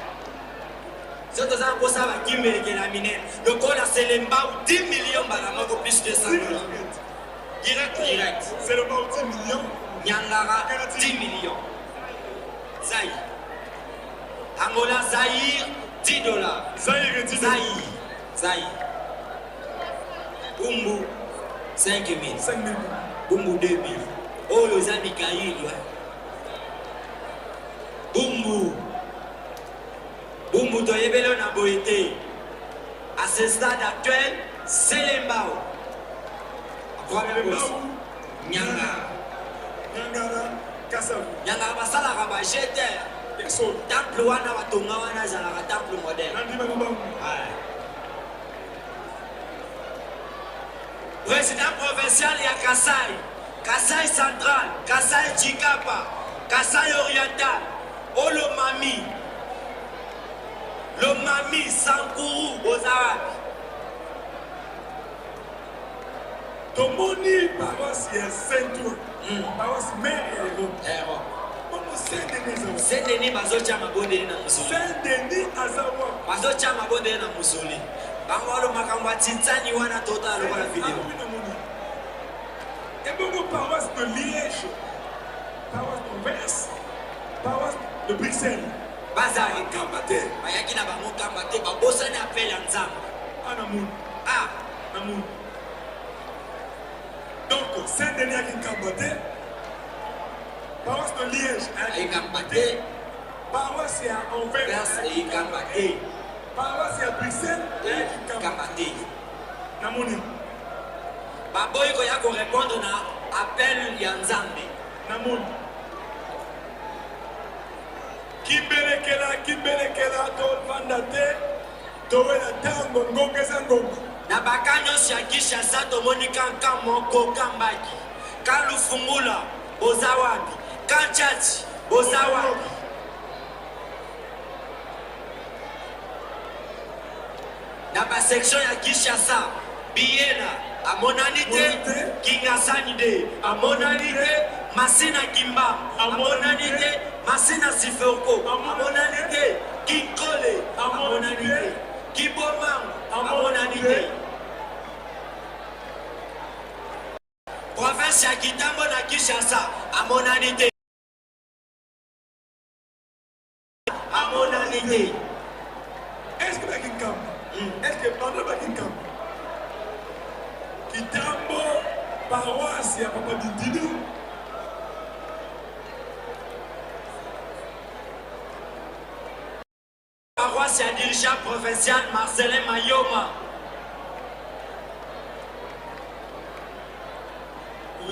so toza na mposa bakimbelekela minene lokola selembau 10 million mbala moko plus 200 dollars direct direct selembau 10 million nyangara 10 million zai angola zaire 10 dollars zaire 10 zaire zaire bumbu 5000 5000 bumbu 2000 oyo eza mikaili bumbu bumbu toyebeli oyo na boye te à ce stade actuel selembao première position nyangara nyangara kasavu nyangara basalaka ba jeter temple wana batonga wana ezalaka temple moderne président provincial ya kasai kasai central kasai chikapa kasai oriental olomami lomami sankuru boza wapi tomoni paroisse ya saint ouen paroisse mare ya europe bongo saint denis aza saint denis bazotya mabondeli na mosoli saint denis aza wapi bazotya mabondeli na mosoli bango alo makambo ya tintani wana totala lokola video ebongo paroisse de liège paroisse d'anvers paroisse de bruxelles baza kamba te bayaki na bango kamba te babosani apel ya nzambe ah namoni ah namoni donc saint denis ayaki nkamba te paroisse de liège ayaki nkamba te paroisse ya anvers ayaki nkamba te paroisse ya bruxelles ayaki nkamba te namoni baboyi koya korépondre na appel ya nzambe namoni kimbelekela kimbelekela tovanda te towela ntango ngonga eza ngonga na baka nyonso ya kinshasa tomoni kanka moko kambaki kalufungula boza wapi kanchachi boza wapi na basection ya kinshasa biyela amonani te kingasani de amonani te masina kimba amonani te masina siforko amonani te kinkole amonani te kibomango amonani te province ya kitambo na kinshasa amonani te amonani te est ce que baki nkamba est ce que banda baki nkamba kitambo paroisse ya papa bindidu paroisse ya dirigeant provincial marcelin mayoma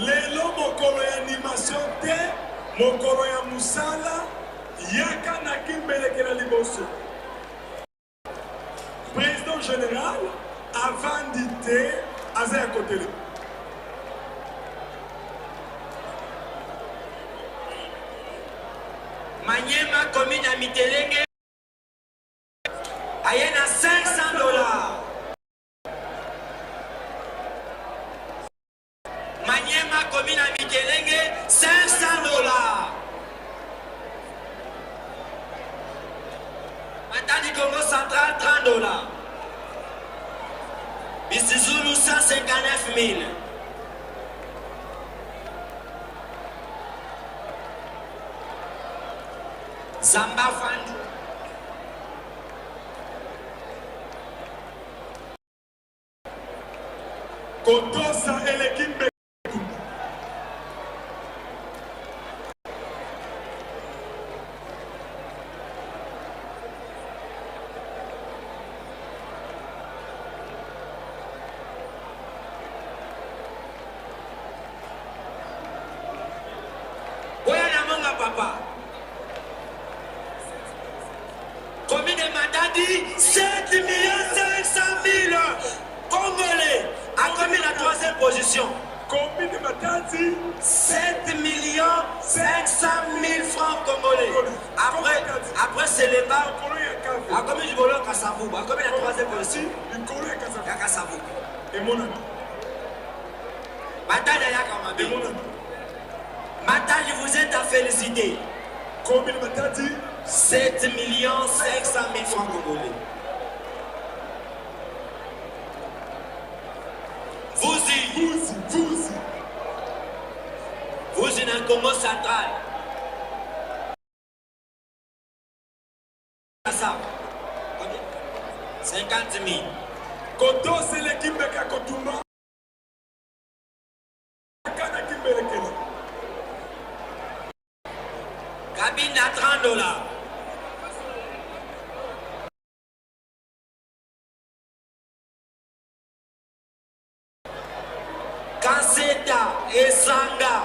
lelo mokolo ya animation te mokolo ya mosala yaka na kimbelekela liboso président général avandi te aza ya kotelema manyema commune ya mitelenge aye na 500 dollars Manyema commune ya Mikelenge 500 dollars. Matadi Congo Central 30 dollars. Misizulu 159 000. Zamba Fandu. Kotosa eleki mbe. Boya na monga papa. Commune de Matadi, 7 500 000 Congolais a commis la troisième position. Commune de Matadi, 7 500 000 francs congolais. Après, après Seleba, a commis du bolon Kassavou, a commis la troisième position. Ya Kassavou. Et mon ami. Matadi ayaka mabe. Matadi, vous êtes à féliciter. Combien Matadi 7 500 000 francs congolais. Vuzi. Vuzi, Vuzi. Vuzi dans le Congo central. Ça. Combien 50 000. Kotosa eleki mbeka kotumba. Kana kimbelekela. Cabine à 30 dollars. Kanseta, Esanga,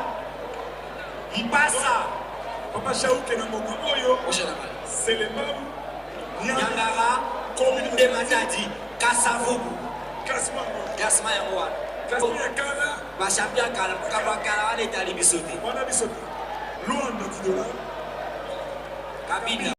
Mpasa. Papa Shauke na mboka oyo. Selemabu. Nyangara, commune de Matadi, Kasavubu. Classement yango wana. Classement ya kala. Ba champion kala, makambo ya kala wana etali biso te. Wana biso te. Luanda 10 dollars. Kabinda.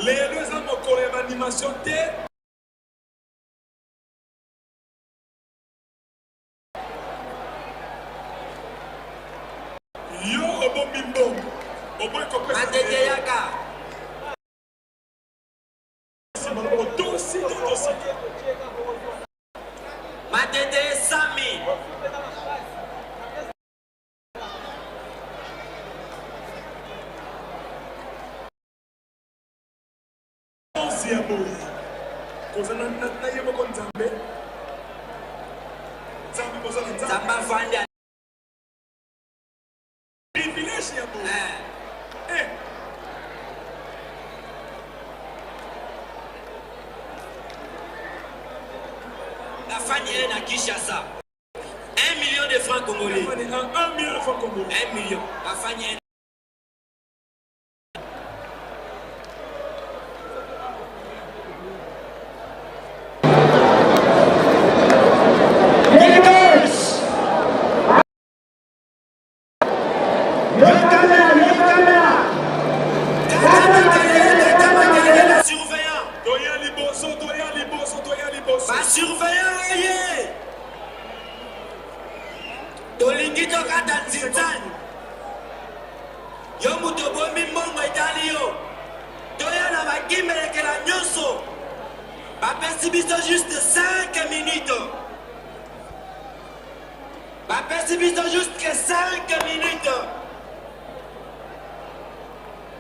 Lelo eza mokolo ya baanimation te. Yo obombi mbongo, oboyi kopesa. Matete yaka. Otosi totosi te. Matete 100 000. Onsi ya boye kozala na ye moko Nzambe. Nzambe kozala Nzambe. Nzambe afandi. Privilège ya boye. Eh. Nafandi ye na Kinshasa. 1 million de francs congolais. 1 million de francs congolais. 1 million. Bafandi ye. Toya liboso, toya liboso, toya liboso. Ba surveillant ye. Tolingi tokata nzinzani. Yo moto obombi mbongo etali yo. Toya na bakimbelekela nyonso. Bapesi biso juste 5 minutes. Bapesi biso juste 5 minutes.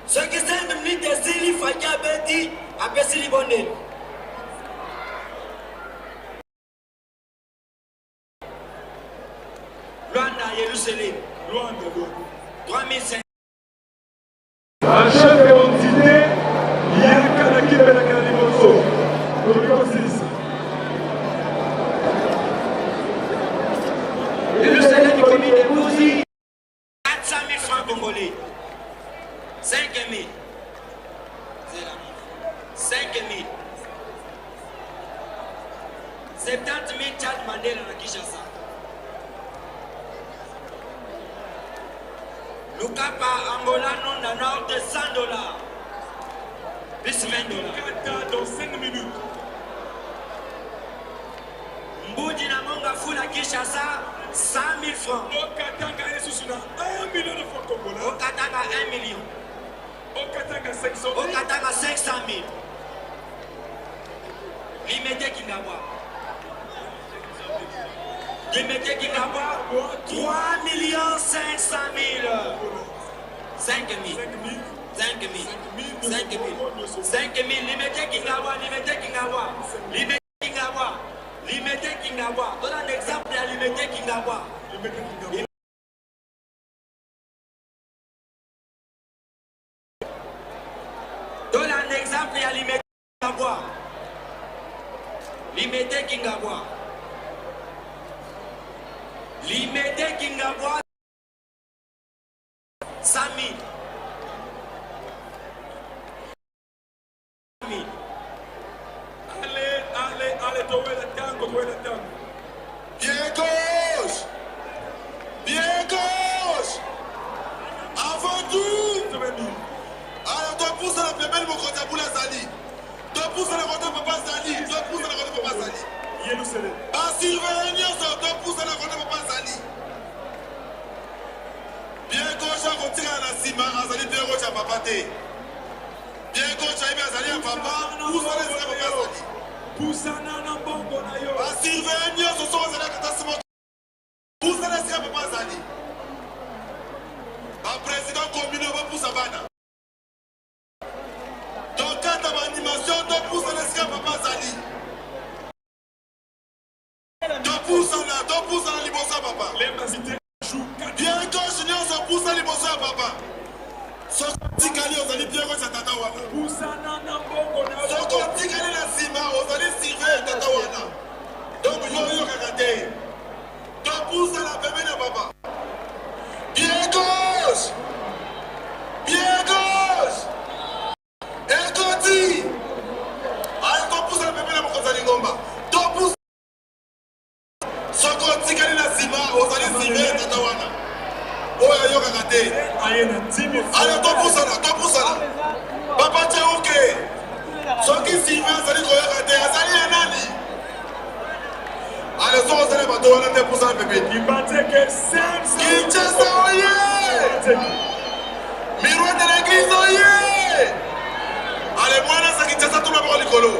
Soki 5 minutes esili, Faki abeti, apesi libondeli. Luanda, Yerusalem. Luanda, Luanda. 3500. Ba chef ya entité yaka na kimbelaka na liboso. Tokoki. 70 000 Chad Mandela na Kinshasa. Lukapa Angola Nunda Nord 100 dollars. Plus 20 dollars. Kata dans 5 minutes. Mbudi na Monga Fula Kinshasa 100 000 francs. Okatanga lisusu na 1 million de francs congolais. Okatanga 1 million. Okatanga 500 000. Okatanga 500 000. Limete Kingabwa. Limete Kingabwa 3 millions 500 000. 5 000. 5 000. 5 000. 5 000. Limete Kingabwa, Limete Kingabwa. Limete Kingabwa. Limete Kingabwa. Donne un exemple à Limete Kingabwa. Donne un exemple à Limete Kingabwa. Limete Kingabwa. Limete Kingabwa. 100 000. Allez, allez, allez, towela tango, towela tango. Pied gauche. Pied gauche. Avant tout. Alors, topusana pembeni mokonzi ya bula azali. Topusana kote papa azali. Topusana kote papa azali. Basurveille nyonso topusana kote papa azali. Pied gauche akotikala na nsima azali pied gauche ya papa te. Pied gauche ayebi azali ya papa. Pusana esika papa azali. Pusana na mbongo na yo. Basurveille nyonso soki ozali akata nsima pusana esika papa azali. Baprésident communaux bapusa bana. Tokata baanimation topusana esika papa azali. Topusana, topusana liboso ya papa. Pied gauche nyonso pusa liboso ya papa. Soki otikali ozali pied gauche ya tata wana. Pusana na mbongo na yo. Soki otikali na nsima ozali surveille ya tata wana. Donc yo oyokaka te. Topusana pembeni ya papa. Pied gauche. Pied gauche. Ekoti. Allez, topusana pembeni ya mokonzi ya lingomba. Topusa. Soki otikali na nsima ozali surveille ya tata wana. Oyo ayokaka te. Allez, topusana, topusana. Papa Tcheuke. Soki surveille azali koyoka te, azali ya nani? Allez, soki ozali bato wana te, pusana pembeni. Kinshasa oye! Miroir de l'église oye! Allez, mwana sa Kinshasa toma bango likolo.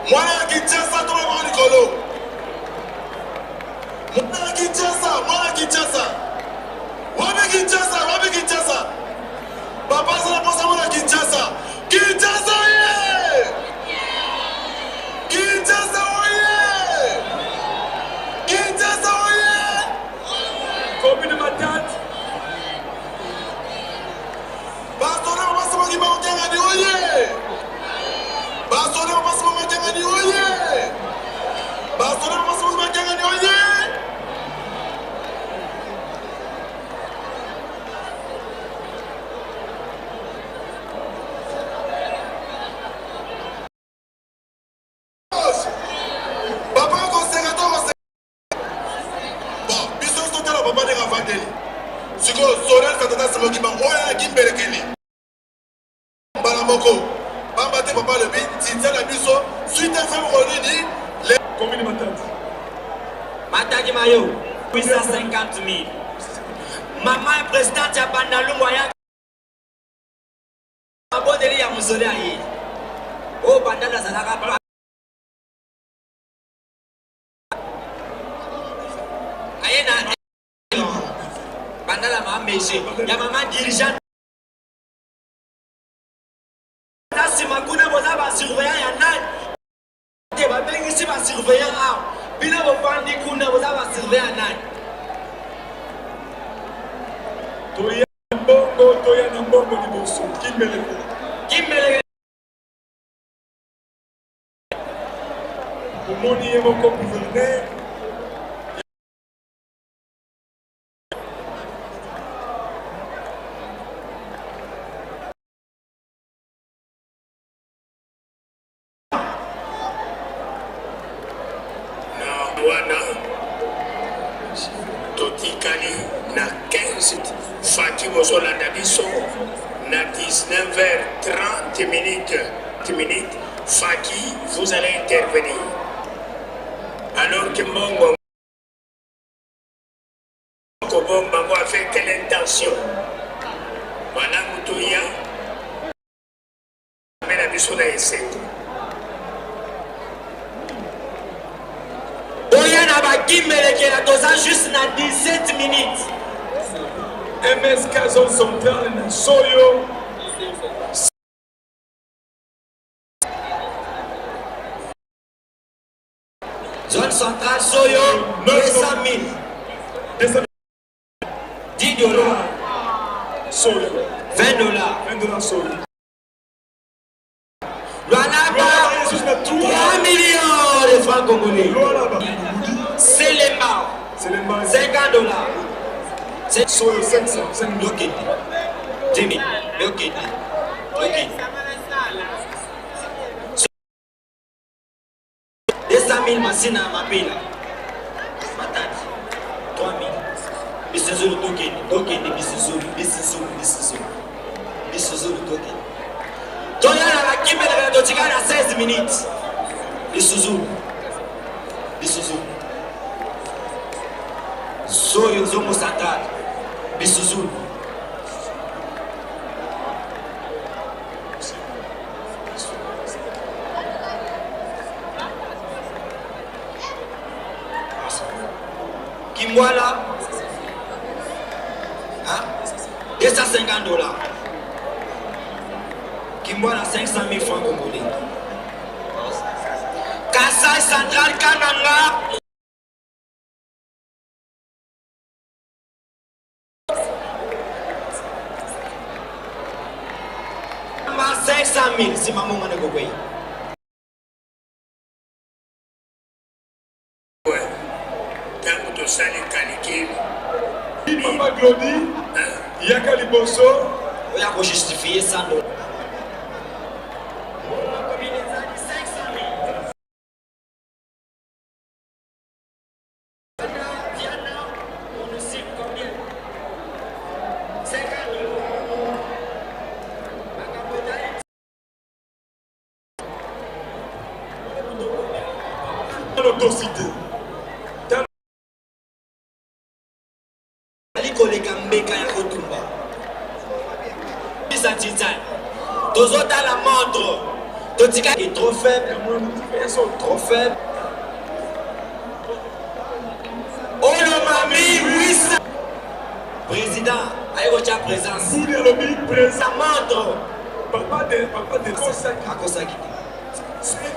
Mwana ya Kinshasa toma bango likolo. Mwana ya Kinshasa, mwana ya Kinshasa. Wapi Kinshasa, wapi Kinshasa? Papa azala mposa mwana Kinshasa. Kinshasa oye! Kinshasa oye! Kinshasa oye! Commune Matadi. Basone mama soki bakokengani oye! Basone mama soki bakokengani oye! Basone mama soki bakokengani oye! Papa akoseka to akoseka. Bon, biso nyonso totala papa ndenge avandeli. Sikoyo Sorel Satana Simoki Bango oyo ayaki mbelekeli mbala moko pamba te papa alobi ntinza na biso suite FM mokolo nini le Commune Matadi. Matadi Mayo 850 000. Mama ya présidente ya Bandalungwa ya mabondeli ya mozole aye. Oyo Bandal azalaka pa aye na Bandal mama meje ya mama dirigeante na nsima kuna boza basurveillant ya nani te babengisi basurveillant awa bino bofandi kuna boza basurveillant nani Toya mbongo, toya na mbongo liboso. Kimbeleko. Kimbeleko. Omoni ye moko gouverneur. Wana totikali na 15 faki bozolanda biso na 19h30 minutes minutes faki vous allez intervenir alors que mbongo kobomba ngo avec quelle intention malamu toya na biso na esengo. Boya na bakimbelekela toza juste na 17 minutes. MSK zone centrale na Soyo. Zone centrale Soyo 200 000. 10 dollars. Soyo. 20 dollars. 20 dollars Soyo. Lualaba 3 millions de francs congolais. Selema 50 dollars. Soyo 500. 5 Lokende. Jimmy. Lokende. Lokende. 200 000 masina ya mapela. Matadi. 3 000. Bisuzulu tokende. Tokende Bisuzulu. Bisuzulu. Bisuzulu. Bisuzulu tokende. Toya na bakimbelaka totikala na 16 minutes. Bisuzulu. Bisuzulu. Soyo zongo central. Bisuzulu. Kimbwala hein? 250 dollars. Kimbwala 500 000 francs congolais. Kasai Central Kananga 500 000 nsima mbongo nde kokwei. Ntango tosali kalikile. Papa Glody, yaka liboso. Oya ko justifier 100 dollars. Ali koleka mbeka ya kotumba bisa titane tozotala montre totikaki trop faible trop faible Olomami 800 président aye kotya présence Budi alobi président montre papa de papa de akosaki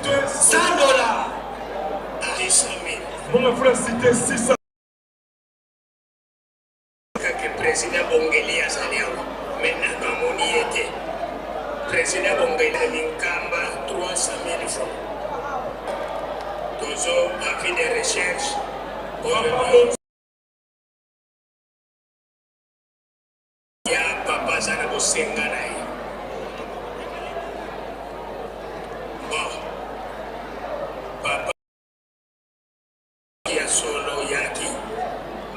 te 100 dollars 200 000 Monga fula cité 600 Kaka president Bongeli azali awa mais nanu amoni ye te. President Bongeli minkamba 300 000 francs. Tozo avis de recherche oyo ya papa aza na bosenga na ye. Bon. Papa ya solo yaki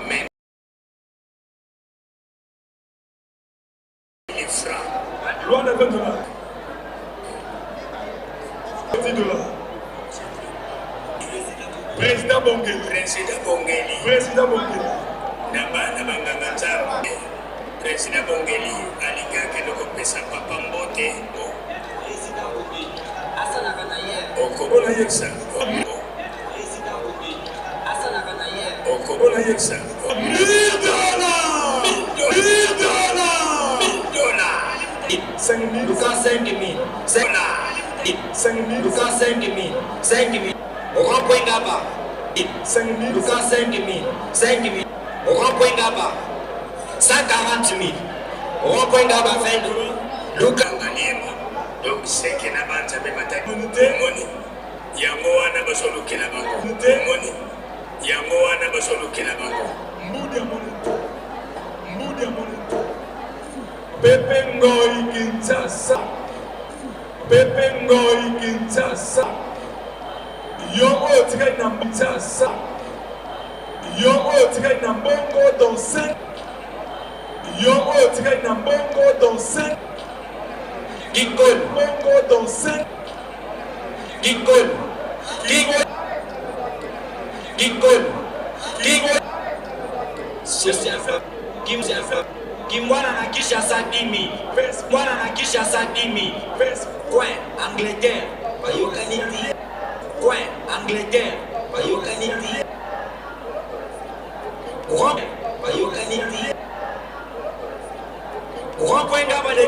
mais francs. Luanda 20 dollars. 10 dollars. Président Bongeli. Président Bongeli. Président Bongeli. Na bana banganga nzambe. Président Bongeli alingi akende kopesa papa mbote. Président Bongeli asalaka na ye. Okobolayekisa. Président Bongeli asalaka na ye. Okobolayekisa. 1000 dollars. 1000 dollars. 1000 dollars. 5000. Luka 5000. 5000. Luka 5000. 5000. Rond-point Ngaba. 5000. Luka 5000. 5000. Rond-point Ngaba. 140 000. Rond-point Ngaba 20 dollars. Luka Ngaliema. Donc seke na banzambe batali. Omoni yango wana bazolukela bango. Omoni yango wana bazolukela bango. Mbudi ya monito. Mbudi ya monito. Pepe Ngoi Kinshasa. Pepe Ngoi Kinshasa. Yo oyo otikali na Kinshasa. Yo oyo otikali na mbongo dans 5 Yo oyo otikali na mbongo dans 5 Kikol mbongo dans 5 Kikol Kikol Kikol Kikol Kimwana na Kinshasa 10 000 Mwana na Kinshasa 10 000 Coin Angleterre bayokani te Coin Angleterre bayokani te Rond bayokani te Rond point Ngabale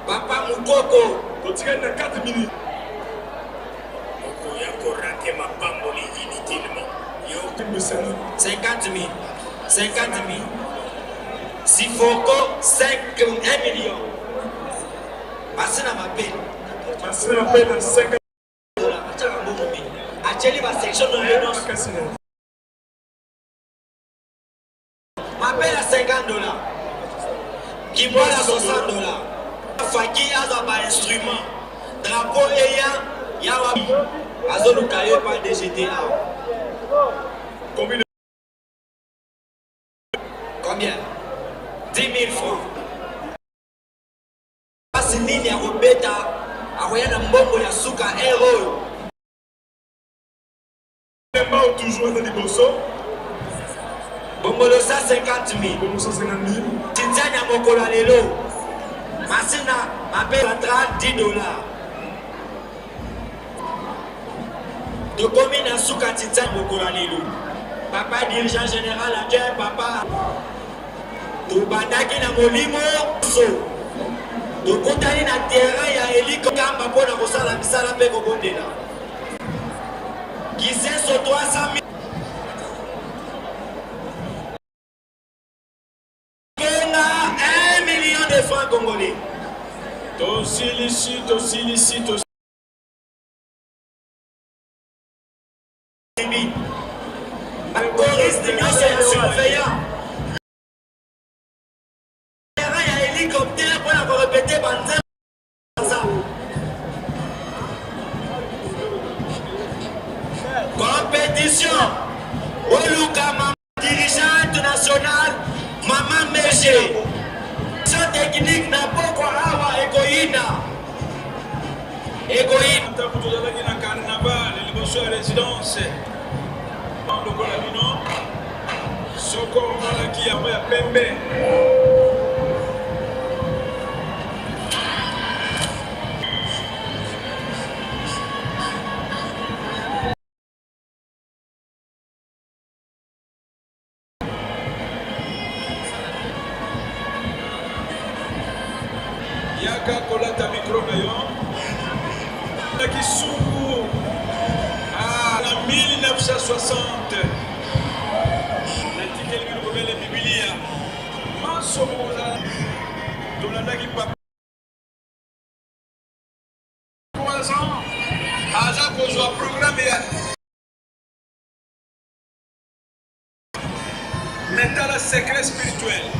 Papa Mukoko totikali na 4 minutes okoya korate mapamboli inutilement yo 50 000 50 000 Sifoko 5 1 million Masina Mapele Masina Mapele 50 atiaka mbongo mingi atieli ba section na ye nyonso mapela 50 dollars kimwala 60 dollars faki azwa ba instrument drapeau eya yawa azoluka ye pa dgt awa combien 10 000 francs Pasi nini akobeta akoya na mbongo ya suka heure oyo. Mbao toujours aza liboso. Bongolo 150 000. Bongolo 150 000. Tinzani ya mokolo ya lelo. Masina mabe central 10 dollars. Tokomi na suka tinzani mokolo ya lelo. Papa dirigeant général adjoint papa Tobandaki na molimo so tokutani na terrain ya Eliko Kamba mpo na kosala misala mpe kobondela. Kisenso 300 Kenga 1 million de francs congolais. Tosilisi, tosilisi, tosilisi. Ba choriste nyonso ya surveillant terrain ya hélicoptère mpo na korepete banzembo compétition oluka mama dirigeante nationale mama meje technique na pokwa awa ekoyina Ekoyina. Ntango tozalaki na carnaval liboso ya residence lokola bino soko omonaki yango ya pembe Yaka kolata micro na yo. Na kisungu ah, na 1960 natikeli bino kobele Biblia manso bokozala tolandaki papa 3 ans aza kozwa programme ya Mais tala secret spirituel.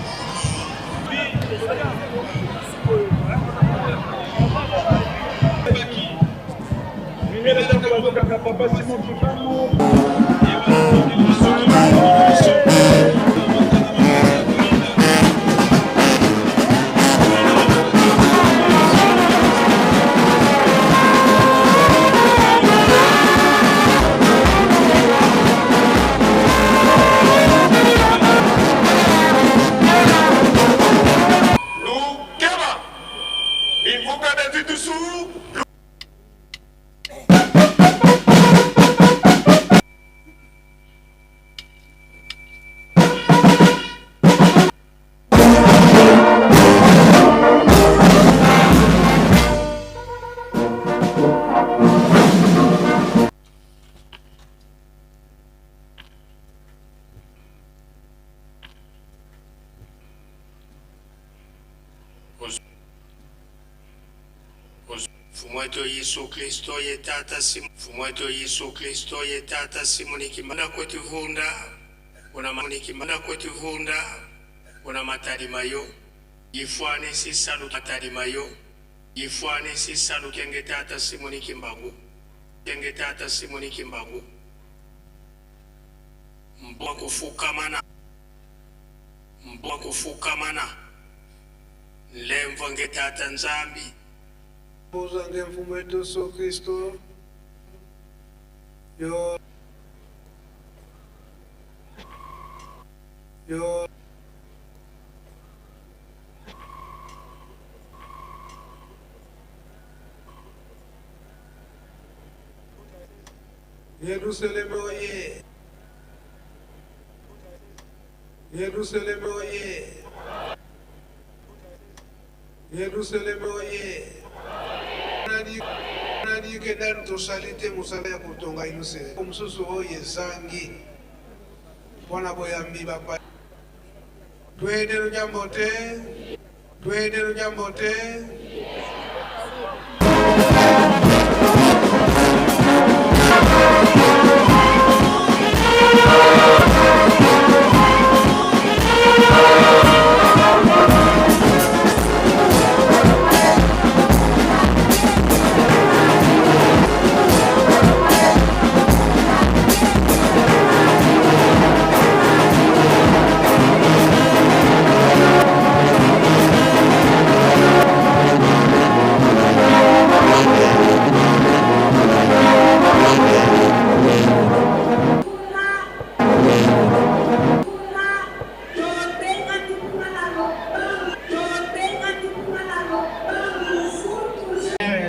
Papa Simon Kimbangu. Lukeba Invuka de Mfumu wetu Yesu Kristo ye tata Simon Mfumu wetu Yesu Kristo ye tata Simoni Kimbangu kwetu vunda una Simoni Kimbangu kwetu vunda una matali mayo ifwane sisalu matali mayo ifwane sisalu kenge tata Simoni Kimbangu kenge tata Simoni Kimbangu. Mbwa kufukamana. Mbwa kufukamana. Lemvwa nge Tata Nzambi. Bozange Mfumu wetu Yesu Kristo. Yo. Yo. Yerusalemu oye! Yerusalemu oye! Yerusalemu oye! Nani ke nanu tosali te mosala ya kotonga Yerusalemu mosusu oyo ezangi mpo na boyambi bapaya. Twende lunyambo te, twende lunyambo te.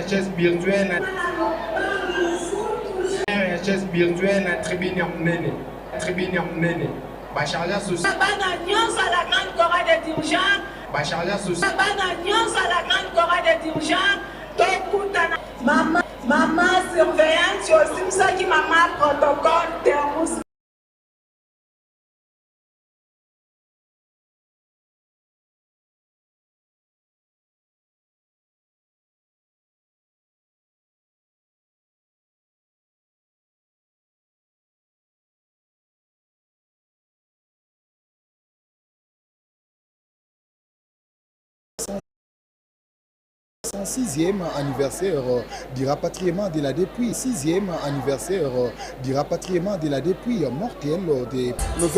Chaise virtuelle ya chaise virtuelle na tribune ya monene tribune ya monene bacharge social Bana nyonso à la grande chorale des dirigeants. Bacharge social Bana nyonso à la grande chorale des dirigeants. Tokutana mama mama surveillante osimisaki mama protocole thermos. Sixième anniversaire du rapatriement de la dépouille, sixième anniversaire du rapatriement de la dépouille mortelle des le 20